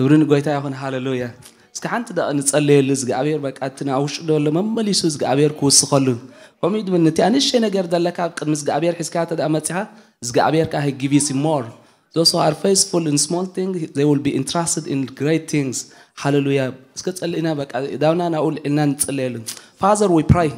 ክብሪ ንጎይታ ይኹን። ሃሌሉያ። እስኪ ሓንቲ ደቂ ንጸለየሉ እግዚኣብሔር፣ በቃ እቲ ናብ ውሽጡ ዘሎ መመሊሱ እግዚኣብሔር ክውስኸሉ። ከምኡ ድብል ነቲ ኣንእሽተይ ነገር ዘለካ ኣብ ቅድሚ እግዚኣብሔር ሒዝካ ተደኣ መጺኻ እግዚኣብሔር ከኣ he give you more. Those who are faithful in small things, they will be entrusted in great things. ሃሌሉያ። እስከ ጸልኢና በቃ ዳውና ናብኡ ልዕልና ንጸለየሉ። Father, we pray.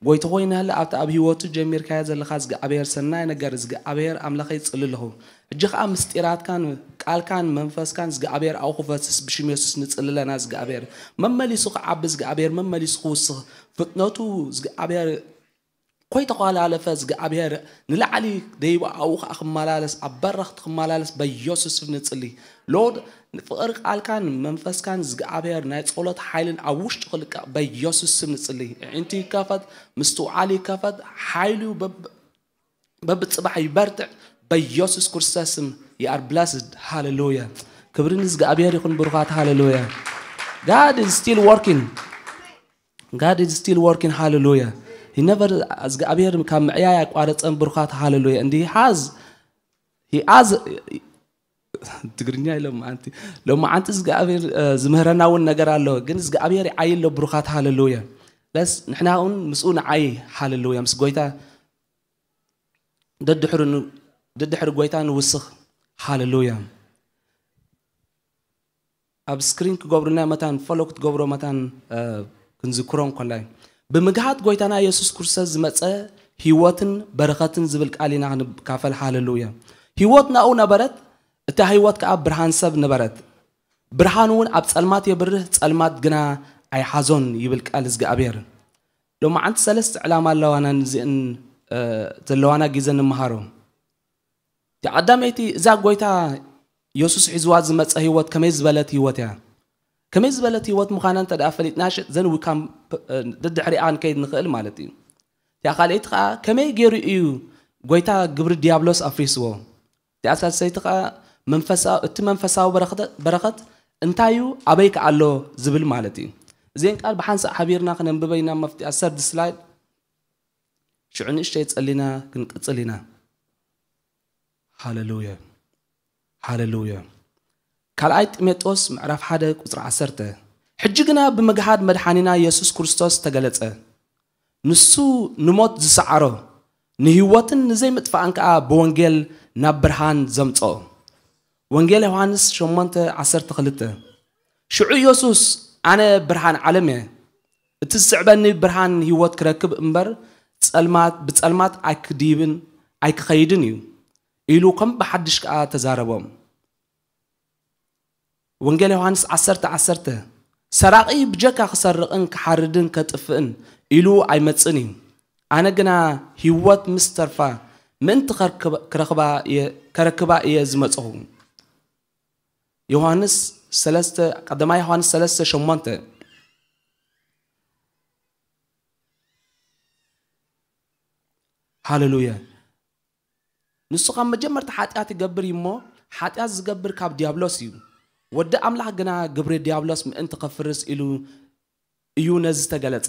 ጎይታ ኾይናለ ኣብቲ ኣብ ህይወቱ ጀሚርካዮ ዘለኻ እግዚኣብሔር ሰናይ ነገር እግዚኣብሔር ኣምላኸይ ይጽሊ ኣለኹ። ሕጂ ኸኣ ምስጢራትካን ቃልካን መንፈስካን እግዚኣብሔር ኣብኡ ክፈስስ ብሽም የሱስ ንጽሊ ኣለና። እግዚኣብሔር መመሊሱ ክዓቢ እግዚኣብሔር መመሊሱ ክውስኽ ፍጥነቱ እግዚኣብሔር ኮይተኳላለፈ እግዚኣብሔር ንላዕሊ ደይቡ ኣብኡ ከዓ ክመላለስ ኣብ በረኽቲ ክመላለስ በኢየሱስ ስም ንጽሊ። ሎርድ ፍቕሪ ቃልካን መንፈስካን እግዚኣብሔር ናይ ጸሎት ሓይልን ኣብ ውሽጡ ክልቀቕ በኢየሱስ ስም ንጽሊ። ኣዒንቱ ይከፈት፣ ምስትውዓል ይከፈት፣ ሓይሉ በብ- በብጽባሕ ይበርትዕ በኢየሱስ ክርስቶስ ስም። You are blessed. ሃሌሉያ። ክብሪ ንእግዚኣብሔር ይኹን ብሩኻት። ሃሌሉያ። God is still working. God is still working. ሃሌሉያ። He never እግዚኣብሔር ካብ ምዕያይ ኣቋረጸን ብሩኻት። ሃሌሉያ። And he has he has ትግርኛ ኢሎም ኣንቲ ሎማዓንቲ እግዚኣብሔር ዝምህረና እውን ነገር ኣሎ። ግን እግዚኣብሔር ይዓይ ኣሎ ብሩኻት። ሃሌሉያ። ለስ ንሕና እውን ምስኡ ንዓይ። ሃሌሉያ። ምስ ጎይታ ደድሕሪ ን- ደድሕሪ ጎይታ ንውስኽ። ሃሌሉያ። ኣብ ስክሪን ክገብሩልና መታን ፎሎ ክትገብሮ መታን ክንዝክሮ እንኮላይ ብምግሃት ጎይታና የሱስ ክርስቶስ ዝመፀ ህይወትን በረኸትን ዝብል ቃል ኢና ክንካፈል። ሃሌሉያ። ህይወት ናኡ ነበረት፣ እታ ህይወት ከዓ ብርሃን ሰብ ነበረት። ብርሃን እውን ኣብ ጸልማት የብርህ፣ ጸልማት ግና ኣይሓዞን ይብል ቃል እግዚኣብሔር። ሎማዓንቲ ሰለስተ ዕላማ ኣለዋና ንዚእን ዘለዋና ግዜ ንምሃሮ። እቲ ቀዳመይቲ እዛ ጎይታ የሱስ ሒዝዋ ዝመፀ ህይወት ከመይ ዝበለት ህይወት እያ? ከመይ ዝበለት ህይወት ምዃና እንተ ደኣ ፈሊጥና ሽጥ ዘን ውካም ደድሕሪኣ ንከይድ ንኽእል ማለት እዩ። እቲኣ ካልኣይቲ ከዓ ከመይ ገይሩ እዩ ጎይታ ግብሪ ዲያብሎስ ኣፍሪስዎ? እቲኣ ሳልሰይቲ ከዓ መንፈሳ- እቲ መንፈሳዊ በረኸተ- በረኸት እንታይ እዩ ኣበይ ከዓ ኣሎ ዝብል ማለት እዩ። እዚን ቃል ብሓንሳእ ሓቢርና ክነንብበ ኢና መፍትያ ሰርድ ስላይድ ሽዑ ንእሽተይ ጸሊና ክንቅጽል ኢና። ሃሌሉያ። ሃሌሉያ። ካልኣይ ጢሞቴዎስ ምዕራፍ ሓደ ቁጽሪ ዓሰርተ። ሕጂ ግና ብምግሃድ መድሓኒና የሱስ ክርስቶስ ተገለጸ። ንሱ ንሞት ዝሰዓሮ ንህይወትን ንዘይምጥፋእን ከኣ ብወንጌል ናብ ብርሃን ዘምጾ። ወንጌል ዮሃንስ ሸሞንተ ዓሰርተ ክልተ። ሽዑ የሱስ ኣነ ብርሃን ዓለም እየ፣ እቲ ዝስዕበኒ ብርሃን ህይወት ክረክብ እምበር ጸልማት ብጸልማት ኣይክድይብን ኣይክኸይድን እዩ ኢሉ ከም ብሓድሽ ከኣ ተዛረቦም። ወንጌል ዮሃንስ ዓሰርተ ዓሰርተ። ሰራቒ ብጀካ ክሰርቕን ክሓርድን ከጥፍእን ኢሉ ኣይመጽእን እዩ፣ ኣነ ግና ህይወት ምስ ተርፋ ምእንቲ ከረክባ እየ ዝመጽኹ። ዮሃንስ ሰለስተ ቀዳማይ ዮሃንስ ሰለስተ ሸሞንተ። ሃሌሉያ። ንሱ ካብ መጀመርታ ሓጢኣት ይገብር እዩ እሞ ሓጢኣት ዝገብር ካብ ዲያብሎስ እዩ። ወዲ ኣምላኽ ግና ግብሪ ዲያብሎስ ምእንቲ ከፍርስ ኢሉ እዩ ነዚ ዝተገለጸ።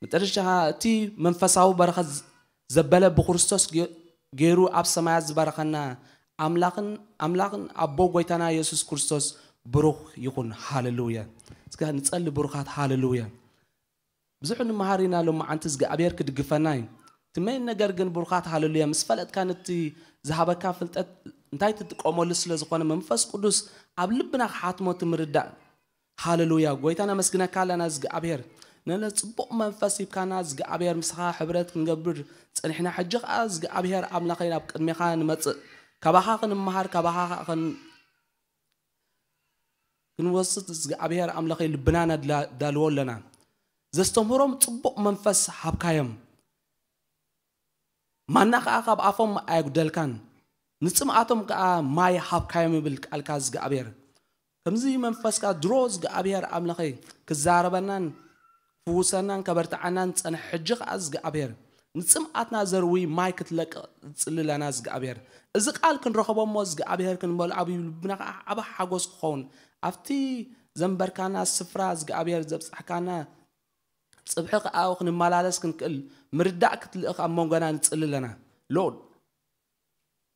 መጨረሻ እቲ መንፈሳዊ በረኸት ዘበለ ብክርስቶስ ገይሩ ኣብ ሰማያት ዝበረኸና ኣምላኽን ኣምላኽን ኣቦ ጎይታና የሱስ ክርስቶስ ብሩኽ ይኹን። ሃሌሉያ። እስከ ንጸሊ ብሩኻት። ሃሌሉያ። ብዙሕ ንምሃር ኢና ሎማዓንቲ እግዚኣብሔር ክድግፈና እዩ። እቲ መይን ነገር ግን ብሩኻት ሃሌሉያ ምስ ፈለጥካ ነቲ ዝሃበካ ፍልጠት እንታይ ትጥቀመሉ ስለ ዝኾነ መንፈስ ቅዱስ ኣብ ልብና ክሓትሞ እቲ ምርዳእ። ሃሌሉያ። ጎይታ ነመስግነካ ኣለና እግዚኣብሔር፣ ነለ ጽቡቕ መንፈስ ሂብካና እግዚኣብሔር ምሳኻ ሕብረት ክንገብር ጸኒሕና። ሕጂ ኸኣ እግዚኣብሔር ኣምላኸይ ናብ ቅድሜኻ ንመጽእ፣ ካባኻ ክንመሃር ካባኻ ኸኣ ክንወስድ እግዚኣብሔር ኣምላኸይ ልብና ነዳልዎ ኣለና። ዘስተምህሮም ጽቡቕ መንፈስ ሃብካዮም። ማና ከኣ ካብ ኣፎም ኣየጉደልካን፣ ንጽምኣቶም ከኣ ማይ ሃብካዮም ይብል ቃልካ እግዚኣብሔር። ከምዚ መንፈስካ ድሮ እግዚኣብሔር ኣምላኸይ ክዛረበናን ክፍውሰናን ከበርትዓናን ዝጸንሐ ሕጂ ከኣ እግዚኣብሔር ንጽምኣትና ዘርዊ ማይ ክትለቅቕ ዝጽልለና እግዚኣብሔር። እዚ ቃል ክንረኸቦ እሞ እግዚኣብሔር ክንበልዖ ኣብ ልብና ከኣ ዓቢ ሓጎስ ክኸውን ኣብቲ ዘንበርካና ስፍራ እግዚኣብሔር ዘብጻሕካና ጽብሒ ከኣ ክንመላለስ ክንክእል ምርዳእ ክትልእኽ ኣብ መንጎና ንጽሊ ኣለና። ሎርድ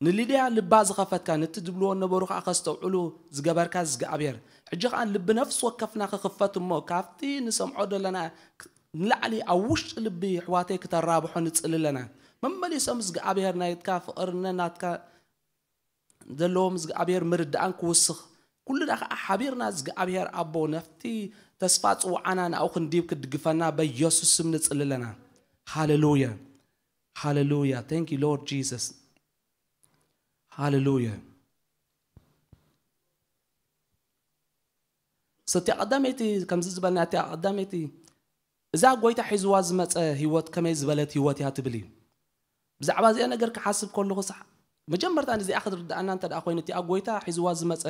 ንሊድያ ልባ ዝኸፈትካ፣ ነቲ ዝብልዎ ነበሩ ከዓ ከስተውዕሉ ዝገበርካ እግዚኣብሔር፣ ሕጂ ከዓ ልቢ ነፍሲ ወከፍና ክኽፈት እሞ ካብቲ ንሰምዖ ዘለና ንላዕሊ ኣብ ውሽጢ ልቢ ኣሕዋተይ ክተራብሖ ንጽሊ ኣለና። መመሊሶም እግዚኣብሔር ናይትካ ፍቕርነ ናትካ ዘለዎም እግዚኣብሔር ምርዳእን ክውስኽ፣ ኩልና ከዓ ሓቢርና እግዚኣብሔር ኣቦ ነፍቲ ተስፋ ጽውዓና ንኣኡ ክንዲብ ክድግፈና በኢየሱስ ስም ንጽሊ ኣለና። ሃሌሉያ፣ ሃሌሉያ። Thank you Lord Jesus። ሃሌሉያ። ሰቲ ቀዳመይቲ ከምዚ ዝበልና እቲ ቀዳመይቲ እዛ ጎይታ ሒዝዋ ዝመፀ ህይወት ከመይ ዝበለት ህይወት እያ ትብል እዩ። ብዛዕባ እዚኣ ነገር ክሓስብ ከለኹ ሳዕ መጀመርታ ንዚኣ ክትርዳእና እንተ ደኣ ኮይኑ፣ እቲኣ ጎይታ ሒዝዋ ዝመፀ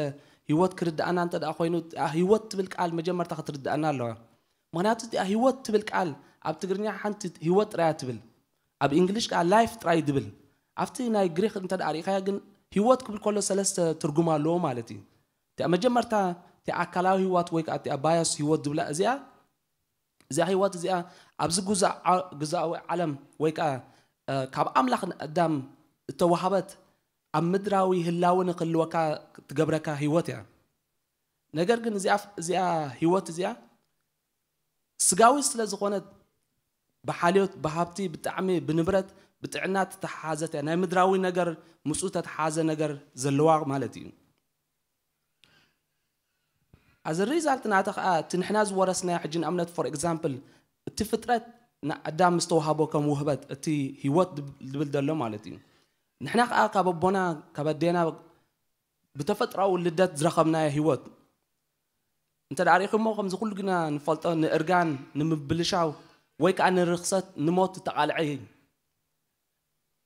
ህይወት ክርዳእና እንተ ደኣ ኮይኑ፣ እቲኣ ህይወት ትብል ቃል መጀመርታ ክትርዳእና ኣለዋ። ምኽንያቱ እቲኣ ህይወት ትብል ቃል ኣብ ትግርኛ ሓንቲ ህይወት ጥራይ እያ ትብል፣ ኣብ እንግሊሽ ከዓ ላይፍ ጥራይ እዩ ትብል። ኣብቲ ናይ ግሪክ እንተ ደኣ ርኢኻያ ግን ህይወት ክብል ከሎ ሰለስተ ትርጉም ኣለዎ ማለት እዩ። እቲኣ መጀመርታ እቲኣ ኣካላዊ ህይወት ወይ ከዓ እቲኣ ባዮስ ህይወት ዝብላ እዚኣ እዚኣ ህይወት እዚኣ ኣብዚ ግዛዊ ዓለም ወይ ከዓ ካብ ኣምላኽ ንኣዳም እተዋህበት ኣብ ምድራዊ ህላዊ ንክህልወካ ትገብረካ ህይወት እያ። ነገር ግን እዚኣ ህይወት እዚኣ ስጋዊ ስለ ዝኾነት ብሓልዮት ብሃብቲ ብጣዕሚ ብንብረት ብጥዕና ተተሓሓዘት እያ። ናይ ምድራዊ ነገር ምስኡ ተተሓዘ ነገር ዘለዋ ማለት እዩ። ኣዚ ሪዛልት ናተ ከዓ እቲ ንሕና ዝወረስናዮ ሕጂ ንኣብነት for example እቲ ፍጥረት ንኣዳም ምስ ተዋሃቦ ከም ውህበት እቲ ህይወት ዝብል ዘሎ ማለት እዩ። ንሕና ከዓ ካብ ኣቦና ካብ ኣዴና ብተፈጥራዊ ልደት ዝረኸብናዮ ህይወት እንተ ደኣ ሪኢኹሞ ከምዚ ኩሉ ግና ንፈልጦ ንእርጋን ንምብልሻው ወይ ከዓ ንርኽሰት ንሞት ተቃልዐ እዩ።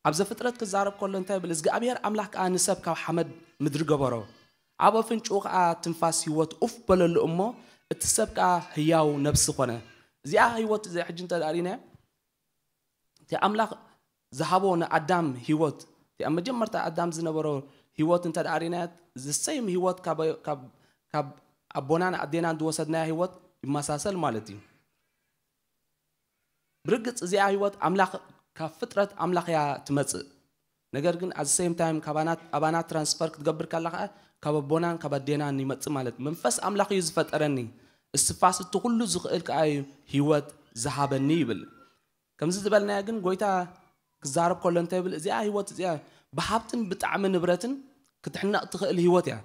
ኣብ ዘፍጥረት ክዛረብ ከሎ እንታይ ይብል? እግዚኣብሔር ኣምላኽ ከዓ ንሰብ ካብ ሓመድ ምድሪ ገበሮ፣ ኣብ ኣፍንጭኡ ከዓ ትንፋስ ህይወት ኡፍ በለሉ እሞ እቲ ሰብ ከዓ ህያው ነብሲ ኮነ። እዚኣ ህይወት እዚኣ ሕጂ እንተ ደኣ ርኢናያ እቲ ኣምላኽ ዝሃቦ ንኣዳም ህይወት እቲ ኣብ መጀመርታ ኣዳም ዝነበሮ ህይወት እንተ ደኣ ርኢናያ ዝሰይም ህይወት ካብ ኣቦናን ኣዴናን ዝወሰድናያ ህይወት ይመሳሰል ማለት እዩ። ብርግጽ እዚኣ ህይወት ኣምላኽ ካብ ፍጥረት ኣምላኽ እያ ትመጽእ። ነገር ግን at the same time ኣባና ትራንስፈር ክትገብር ከላ ከዓ ካብ ኣቦናን ካብ ኣዴናን ይመጽእ ማለት መንፈስ ኣምላኽ እዩ ዝፈጠረኒ፣ እስትንፋስ እቲ ኩሉ ዝኽእል ከዓ እዩ ህይወት ዝሃበኒ ይብል። ከምዚ ዝበልናዮ ግን ጎይታ ክዛረብ ከሎ እንታይ ይብል? እዚኣ ህይወት እዚኣ ብሃብትን ብጣዕሚ ንብረትን ክትሕነቕ ትኽእል ህይወት እያ።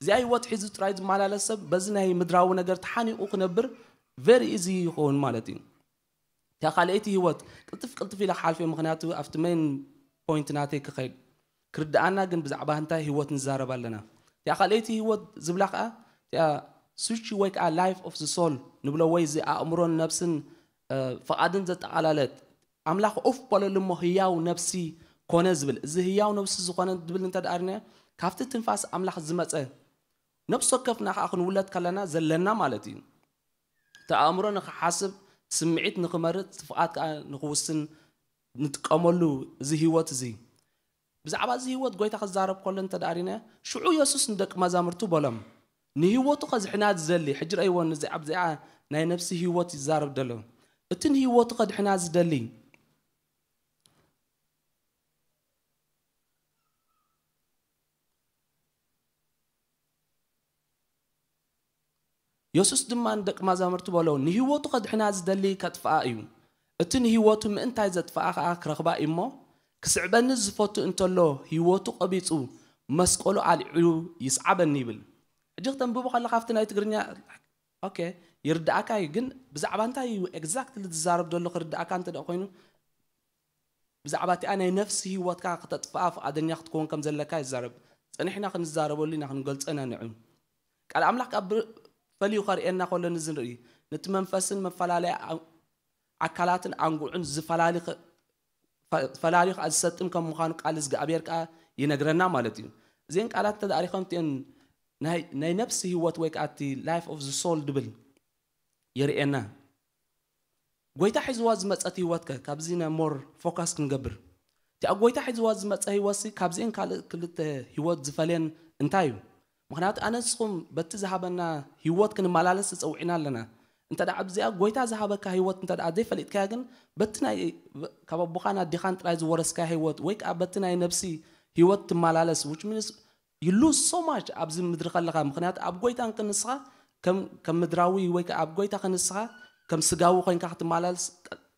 እዚኣ ህይወት ሒዙ ጥራይ ዝመላለስ ሰብ በዚ ናይ ምድራዊ ነገር ተሓኒቑ ክነብር very easy ይኸውን ማለት እዩ። እቲኣ ካልኣይቲ ህይወት ቅልጥፍ ቅልጥፍ ኢለ ክሓልፍ እየ፣ ምኽንያቱ ኣብቲ ሜን ፖይንት ናተይ ክኸይድ ክርድኣና ግን ብዛዕባ እንታይ ህይወት ንዛረብ ኣለና። እቲኣ ካልኣይቲ ህይወት ዝብላ ከዓ እቲኣ ስዊች ወይ ከዓ life of the soul ንብሎ ወይ እዚ ኣእምሮን ነብስን ፍቓድን ዘጠቓላለት ኣምላኽ ኡፍ በለሉ እሞ ህያው ነብሲ ኮነ ዝብል፣ እዚ ህያው ነብሲ ዝኾነ ዝብል እንተ ደኣ ርኢና ካብቲ ትንፋስ ኣምላኽ ዝመጸ ነብሲ ወከፍና ከዓ ክንውለድ ከለና ዘለና ማለት እዩ። እቲ ኣእምሮ ንኽሓስብ፣ ስምዒት ንኽመርጽ፣ እቲ ፍቓድ ከዓ ንኽውስን ንጥቀመሉ እዚ ህይወት እዚ። ብዛዕባ እዚ ህይወት ጎይታ ክዛረብ ከሎ እንተ ደኣ ርኢና ሽዑ የሱስ ንደቂ መዛሙርቱ በሎም፣ ንህይወቱ ከዝሕና ዝደሊ፣ ሕጂ ረእይዎ፣ እዚ ኣብዚኣ ናይ ነብሲ ህይወት ይዛረብ ዘሎ፣ እቲ ንህይወቱ ከድሕና ዝደሊ የሱስ ድማ ንደቂ መዛሙርቱ በሎ፣ ንህይወቱ ከድሕና ዝደሊ ከጥፍኣ እዩ፣ እቲ ንህይወቱ ምእንታይ ዘጥፍኣ ኸኣ ክረኽባ እዩ እሞ፣ ክስዕበኒ ዝፈቱ እንተሎ ህይወቱ ቀቢጹ መስቀሉ ኣልዒሉ ይስዓበኒ ይብል። ሕጂ ክተንብቦ ከለኻ ኣብቲ ናይ ትግርኛ ኦኬ ይርድኣካ እዩ፣ ግን ብዛዕባ እንታይ እዩ ኤግዛክትሊ ዝዛረብ ዘሎ ክርድኣካ እንተ ደኣ ኮይኑ ብዛዕባ እቲኣ ናይ ነፍሲ ህይወትካ ክተጥፍኣ ፍቓደኛ ክትከውን ከም ዘለካ ይዛረብ። ጸኒሕና ክንዛረበሉ ኢና ክንገልጾ ኢና ንዑ። ቃል ኣምላኽ ካብ ፈሊዩ ከርእየና ከሎ ንዚ ንርኢ ነቲ መንፈስን መፈላለያ ኣካላትን ኣንጉዕን ዝፈላሊ ፈላልዩ ከኣ ዝሰጥም ከም ምዃኑ ቃል እግዚኣብሔር ከኣ ይነግረና ማለት እዩ። እዚን ቃላት እንተ ኣሪኸም እቲኦን ናይ ነብሲ ህይወት ወይ ከዓ እቲ life of the soul ድብል የርእየና። ጎይታ ሒዝዋ ዝመፀት ህይወትከ ካብዚ ና more focus ክንገብር እቲ ኣብ ጎይታ ሒዝዋ ዝመፀ ህይወትሲ ካብዚአን ካልእ ክልተ ህይወት ዝፈልየን እንታይ እዩ? ምኽንያቱ ኣነ ንስኹም በቲ ዝሃበና ህይወት ክንመላለስ ተፀዊዕና ኣለና። እንተ ደኣ ኣብዚኣ ጎይታ ዝሃበካ ህይወት እንተ ደኣ ዘይፈሊጥካያ ግን በቲ ናይ ካብ ኣቦኻን ኣዴኻን ጥራይ ዝወረስካያ ህይወት ወይ ከዓ በቲ ናይ ነብሲ ህይወት ትመላለስ፣ which means you lose so much ኣብዚ ምድሪ ከለኻ። ምክንያቱ ኣብ ጎይታ ክንስኻ ከም ከም ምድራዊ ወይ ከዓ ኣብ ጎይታ ክንስኻ ከም ስጋዊ ኮይንካ ክትመላለስ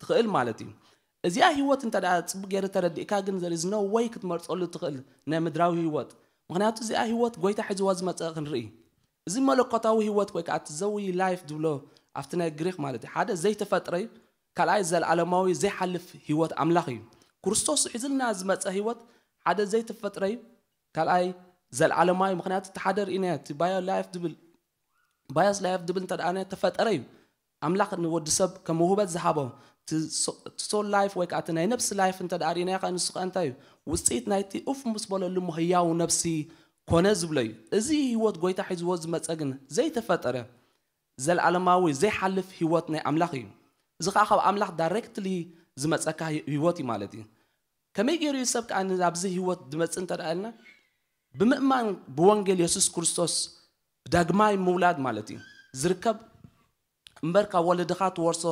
ትኽእል ማለት እዩ። እዚኣ ህይወት እንተ ደኣ ጽቡቅ ገይረ ተረዲእካ ግን there is no way ክትመርጸሉ ትኽእል ናይ ምድራዊ ህይወት። ምክንያቱ እዚኣ ህይወት ጎይታ ሒዝዋ ዝመጸ ክንርኢ። እዚ መለኮታዊ ህይወት ወይ ከዓ እቲ ዘዊ ላይፍ ዝብሎ ኣብቲ ናይ ግሪክ ማለት እዩ። ሓደ ዘይተፈጥረ እዩ፣ ካልኣይ ዘለዓለማዊ ዘይሓልፍ ህይወት ኣምላኽ እዩ። ክርስቶስ ሒዝልና ዝመጸ ህይወት ሓደ ዘይተፈጥረ እዩ፣ ካልኣይ ዘለዓለማዊ። ምክንያቱ እቲ ሓደ ርኢናዮ እቲ ባዮ ላይፍ ዝብል ባዮስ ላይፍ ዝብል እንተ ደኣ ተፈጠረ እዩ። ኣምላኽ ንወዲ ሰብ ከም ውህበት ዝሃቦ እቲ ሶል ላይፍ ወይ ከዓ እቲ ናይ ነብሲ ላይፍ እንተ ደኣ ርኢናዮ ከዓ ንሱ ከዓ እንታይ እዩ? ውፅኢት ናይቲ ኡፍ ምስ በለሉ እሞ ህያው ነብሲ ኮነ ዝብሎ እዩ። እዚ ህይወት ጎይታ ሒዝዎ ዝመፀ ግን ዘይተፈጠረ ዘለዓለማዊ ዘይሓልፍ ህይወት ናይ ኣምላኽ እዩ። እዚ ከዓ ካብ ኣምላኽ ዳይሬክትሊ ዝመፀካ ህይወት እዩ ማለት እዩ። ከመይ ገይሩ እዩ ሰብ ከዓ ናብዚ ህይወት ዝመፅእ እንተ ደኣ ኢልና ብምእማን ብወንጌል የሱስ ክርስቶስ ዳግማይ ምውላድ ማለት እዩ ዝርከብ እምበር ካብ ወለድኻ ትወርሶ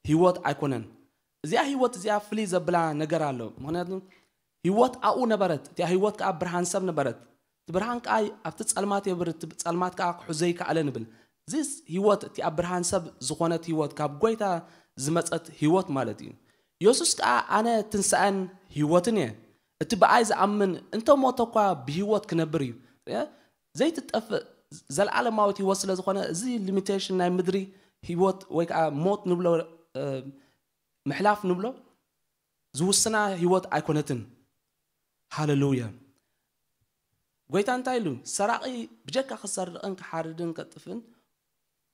ህይወት ኣይኮነን። እዚኣ ህይወት እዚኣ ፍልይ ዘብላ ነገር ኣሎ። ምክንያቱ ህይወት ኣብኡ ነበረት፣ እቲኣ ህይወት ከዓ ብርሃን ሰብ ነበረት። እቲ ብርሃን ከዓ ኣብቲ ጸልማት የብር፣ እቲ ጸልማት ከዓ ክሕዞ ይከኣለ ንብል። እዚስ ህይወት እቲ ኣብ ብርሃን ሰብ ዝኾነት ህይወት ካብ ጎይታ ዝመጸት ህይወት ማለት እዩ። የሱስ ከዓ ኣነ ትንሳኤን ህይወትን እየ፣ እቲ ብኣይ ዝኣምን እንተ ሞተ እኳ ብህይወት ክነብር እዩ። እ? ዘይትጠፍእ ዘለዓለማዊት ህይወት ስለ ዝኾነ እዚ ሊሚቴሽን ናይ ምድሪ ህይወት ወይ ከዓ ሞት ንብሎ እ፣ ምሕላፍ ንብሎ ዝውስና ህይወት ኣይኮነትን። ሃሌሉያ። ጎይታ እንታይ ኢሉ? ሰራቒ ብጀካ ክሰርቕን ክሓርድን ከጥፍን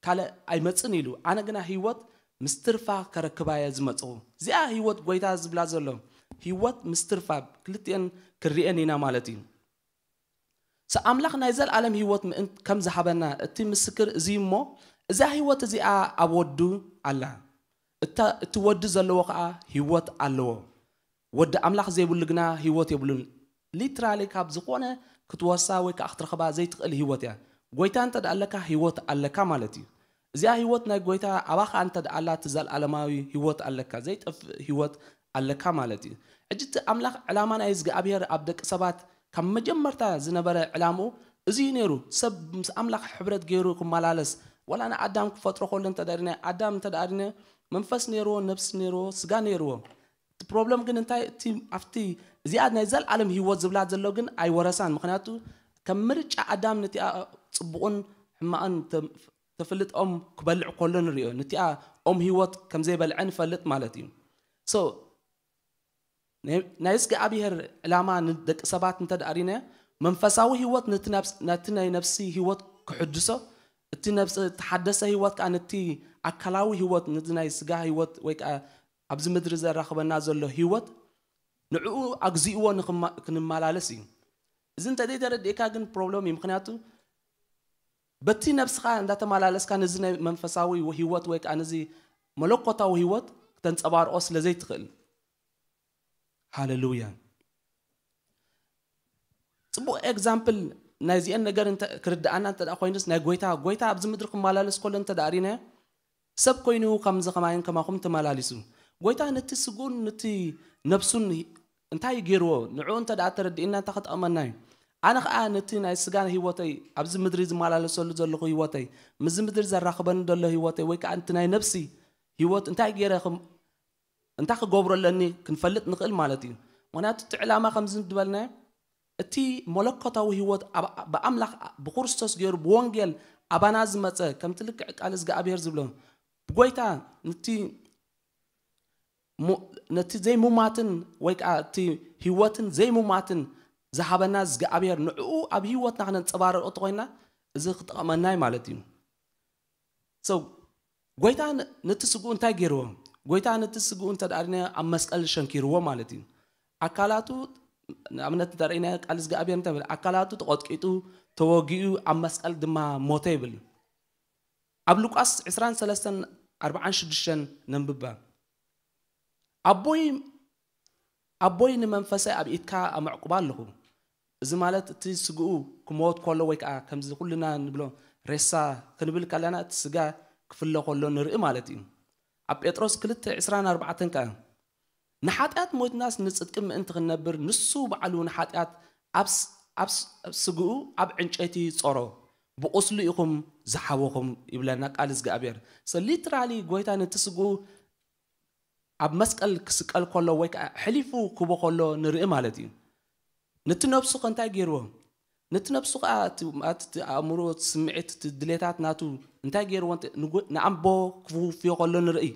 ካልእ ኣይመጽን ኢሉ። ኣነ ግና ህይወት ምስ ትርፋ ከረክባየ ዝመጽኹ። እዚኣ ህይወት ጎይታ ዝብላ ዘሎ ህይወት ምስ ትርፋ ክልቲኤን ክርኤን ኢና ማለት እዩ። ስ ኣምላኽ ናይ ዘለኣለም ህይወት ምእን ከም ዝሃበና እቲ ምስክር እዚ እሞ እዛ ህይወት እዚኣ ኣብ ወዱ ኣላ። እታ እቲ ወዲ ዘለዎ ከዓ ህይወት ኣለዎ። ወዲ ኣምላኽ ዘይብሉ ግና ህይወት የብሉን። ሊትራሊ ካብ ዝኾነ ክትወሳ ወይ ከዓ ክትረኽባ ዘይትኽእል ህይወት እያ። ጎይታ እንተ ደኣ ኣለካ ህይወት ኣለካ ማለት እዩ። እዚኣ ህይወት ናይ ጎይታ ኣባኻ እንተ ደኣ ኣላ እቲ ዘለኣለማዊ ህይወት ኣለካ፣ ዘይጠፍእ ህይወት ኣለካ ማለት እዩ። ሕጂ እቲ ኣምላኽ ዕላማ ናይ እግዚኣብሔር ኣብ ደቂ ሰባት ካብ መጀመርታ ዝነበረ ዕላምኡ እዚ እዩ ነይሩ። ሰብ ምስ ኣምላኽ ሕብረት ገይሩ ክመላለስ ዋላ ንኣዳም ክፈጥሮ ከሎ እንተ ደኣ ኣዳም እንተ ደኣ መንፈስ ነይርዎ፣ ነብሲ ነይርዎ፣ ስጋ ነይርዎ። እቲ ፕሮብለም ግን እንታይ እቲ ኣብቲ እዚኣ ናይ ዘለኣለም ህይወት ዝብላ ዘሎ ግን ኣይወረሳን። ምክንያቱ ከም ምርጫ ኣዳም ነቲኣ ጽቡቕን ሕማቕን ተ- ተፍልጥ ኦም ክበልዕ ከሎ ንሪኦ። ነቲኣ ኦም ህይወት ከም ዘይበልዐ ንፈልጥ ማለት እዩ። So ናይ ናይ እግዚኣብሔር ዕላማ ንደቂ ሰባት እንተ ደኣ ሪናዮ መንፈሳዊ ህይወት ነቲ ናብስ- ነቲ ናይ ነብሲ ህይወት ክሕድሶ እቲ ነብሲ እተሓደሰ ህይወት ከዓ ነቲ ኣካላዊ ህይወት ነቲ ናይ ስጋ ህይወት ወይ ከዓ ኣብዚ ምድሪ ዘራኽበና ዘሎ ህይወት ንዕኡ ኣግዚእዎ ንኽማ- ክንመላለስ እዩ። እዚ እንተዘይተረዲእካ ግን ፕሮብለም እዩ። ምክንያቱ በቲ ነብስኻ እንዳተመላለስካ ነዚ ናይ መንፈሳዊ ህይወት ወይ ከዓ ነዚ መለኮታዊ ህይወት ክተንፀባርቆ ስለ ዘይትኽእል። ሃሌሉያ። ፅቡቅ ኤግዛምፕል ናይዚአን ነገር እንተ- ክርድኣና እንተ ደኣ ኮይኑስ ናይ ጎይታ ጎይታ ኣብዚ ምድሪ ክመላለስ ከሎ እንተ ደኣ ሪናዮ ሰብ ኮይኑ ከምዚ ከማይን ከማኹም ተመላሊሱ ጎይታ ነቲ ስጉን ነቲ ነብሱን እንታይ ገይርዎ ንዕኡ እንተ ደኣ ተረዲእና እንታይ ክጠቕመና እዩ? ኣነ ከዓ ነቲ ናይ ስጋ ህይወተይ ኣብዚ ምድሪ ዝመላለሰሉ ዘለኹ ህይወተይ ምስዚ ምድሪ ዘራኽበኒ ዘሎ ህይወተይ ወይ ከዓ እቲ ናይ ነብሲ ህይወት እንታይ ገይረ ክም- እንታይ ክገብሮ ኣለኒ ክንፈልጥ ንኽእል ማለት እዩ። ምክንያቱ እቲ ዕላማ ከምዚ ዝበልናዮ እቲ መለኮታዊ ህይወት ኣብ- ብኣምላኽ ብክርስቶስ ገይሩ ብወንጌል ኣባና ዝመፀ ከምቲ ልክዕ ቃል እግዚኣብሔር ዝብሎ ብጎይታ ነቲ ሙ- ነቲ ዘይሙማትን ወይ ከዓ እቲ ህይወትን ዘይሙማትን ዝሃበና እግዚኣብሔር ንዕኡ ኣብ ህይወትና ክነንፀባረቆ ተኮይና እዚ ክጠቕመና እዩ ማለት እዩ። So ጎይታ ን- ነቲ ስግኡ እንታይ ገይርዎ? ጎይታ ነቲ ስግኡ እንተ ደኣ ሪና ኣብ መስቀል ሸንኪርዎ ማለት እዩ። ኣካላቱ ንኣብነት ተርእና ቃል እግዚኣብሔር እንታይ ይብል? ኣካላቱ ተቐጥቂጡ ተወጊኡ ኣብ መስቀል ድማ ሞተ ይብል። ኣብ ሉቃስ ዕስራን ሰለስተን ኣርባዓን ሽዱሽተን ነንብባ። ኣቦይ ኣቦይ ንመንፈሰይ ኣብ ኢድካ ኣመዕቁባ ኣለኹ። እዚ ማለት እቲ ስግኡ ክመወት ከሎ ወይ ከዓ ከምዚ ኩልና ንብሎ ሬሳ ክንብል ከለና እቲ ስጋ ክፍለ ከሎ ንርኢ ማለት እዩ። ኣብ ጴጥሮስ ክልተ ዕስራን ኣርባዕተን ከዓ ንሓጢኣት ሞትናስ ንጽድቂ ምእንቲ ክንነብር ንሱ ባዕሉ ንሓጢኣት ኣብ ስ- ኣብ ስ- ኣብ ስግኡ ኣብ ዕንጨይቲ ጾሮ፣ ብቁስሉ ኢኹም ዝሓወኹም ይብለና ቃል እግዚኣብሔር። So literally ጎይታ ነቲ ስግኡ ኣብ መስቀል ክስቀል ከሎ ወይ ከዓ ሕሊፉ ክቦ ከሎ ንርኢ ማለት እዩ። ነቲ ነብሱ ከ እንታይ ገይርዎ? ነቲ ነብሱ ከዓ እቲ ማለት እቲ ኣእምሮ፣ እቲ ስምዒት፣ እቲ ድሌታት ናቱ እንታይ ገይርዎ? እንተ- ንጎ- ንኣምቦ ክውፍዮ ከሎ ንርኢ።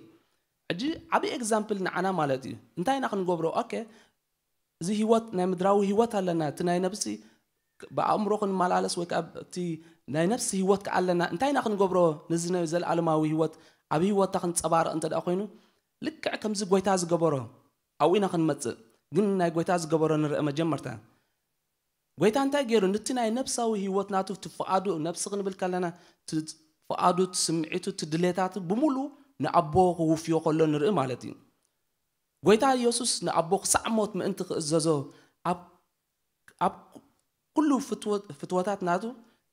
ሕጂ ዓብዪ ኤግዛምፕል ንዓና ማለት እዩ። እንታይ ኢና ክንገብሮ? ኦኬ፣ እዚ ህይወት ናይ ምድራዊ ህይወት ኣለና፣ እቲ ናይ ነብሲ ብኣእምሮ ክንመላለስ ወይ ከዓ እቲ ናይ ነብሲ ህይወት ከዓ ኣለና። እንታይ ኢና ክንገብሮ? ነዚ ናይ ዘለኣለማዊ ህይወት ኣብ ህይወታ ክንፀባረቕ እንተ ደኣ ኮይኑ፣ ልክዕ ከምዚ ጎይታ ዝገበሮ ኣብኡ ኢና ክንመፅእ። ግን ናይ ጎይታ ዝገበሮ ንርአ መጀመርታ። ጎይታ እንታይ ገይሩ? ነቲ ናይ ነብሳዊ ህይወት ናቱ፣ እቲ ፍቓዱ፣ ነብሲ ክንብል ከለና እቲ ፍቓዱ፣ እቲ ስምዒቱ፣ እቲ ድሌታቱ ብምሉእ ንኣቦ ክውፍዮ ከሎ ንርኢ ማለት እዩ። ጎይታ ኢየሱስ ንኣቦ ክሳዕ ሞት ምእንቲ ክእዘዞ ኣብ ኣብ ኩሉ ፍትወት- ፍትወታት ናቱ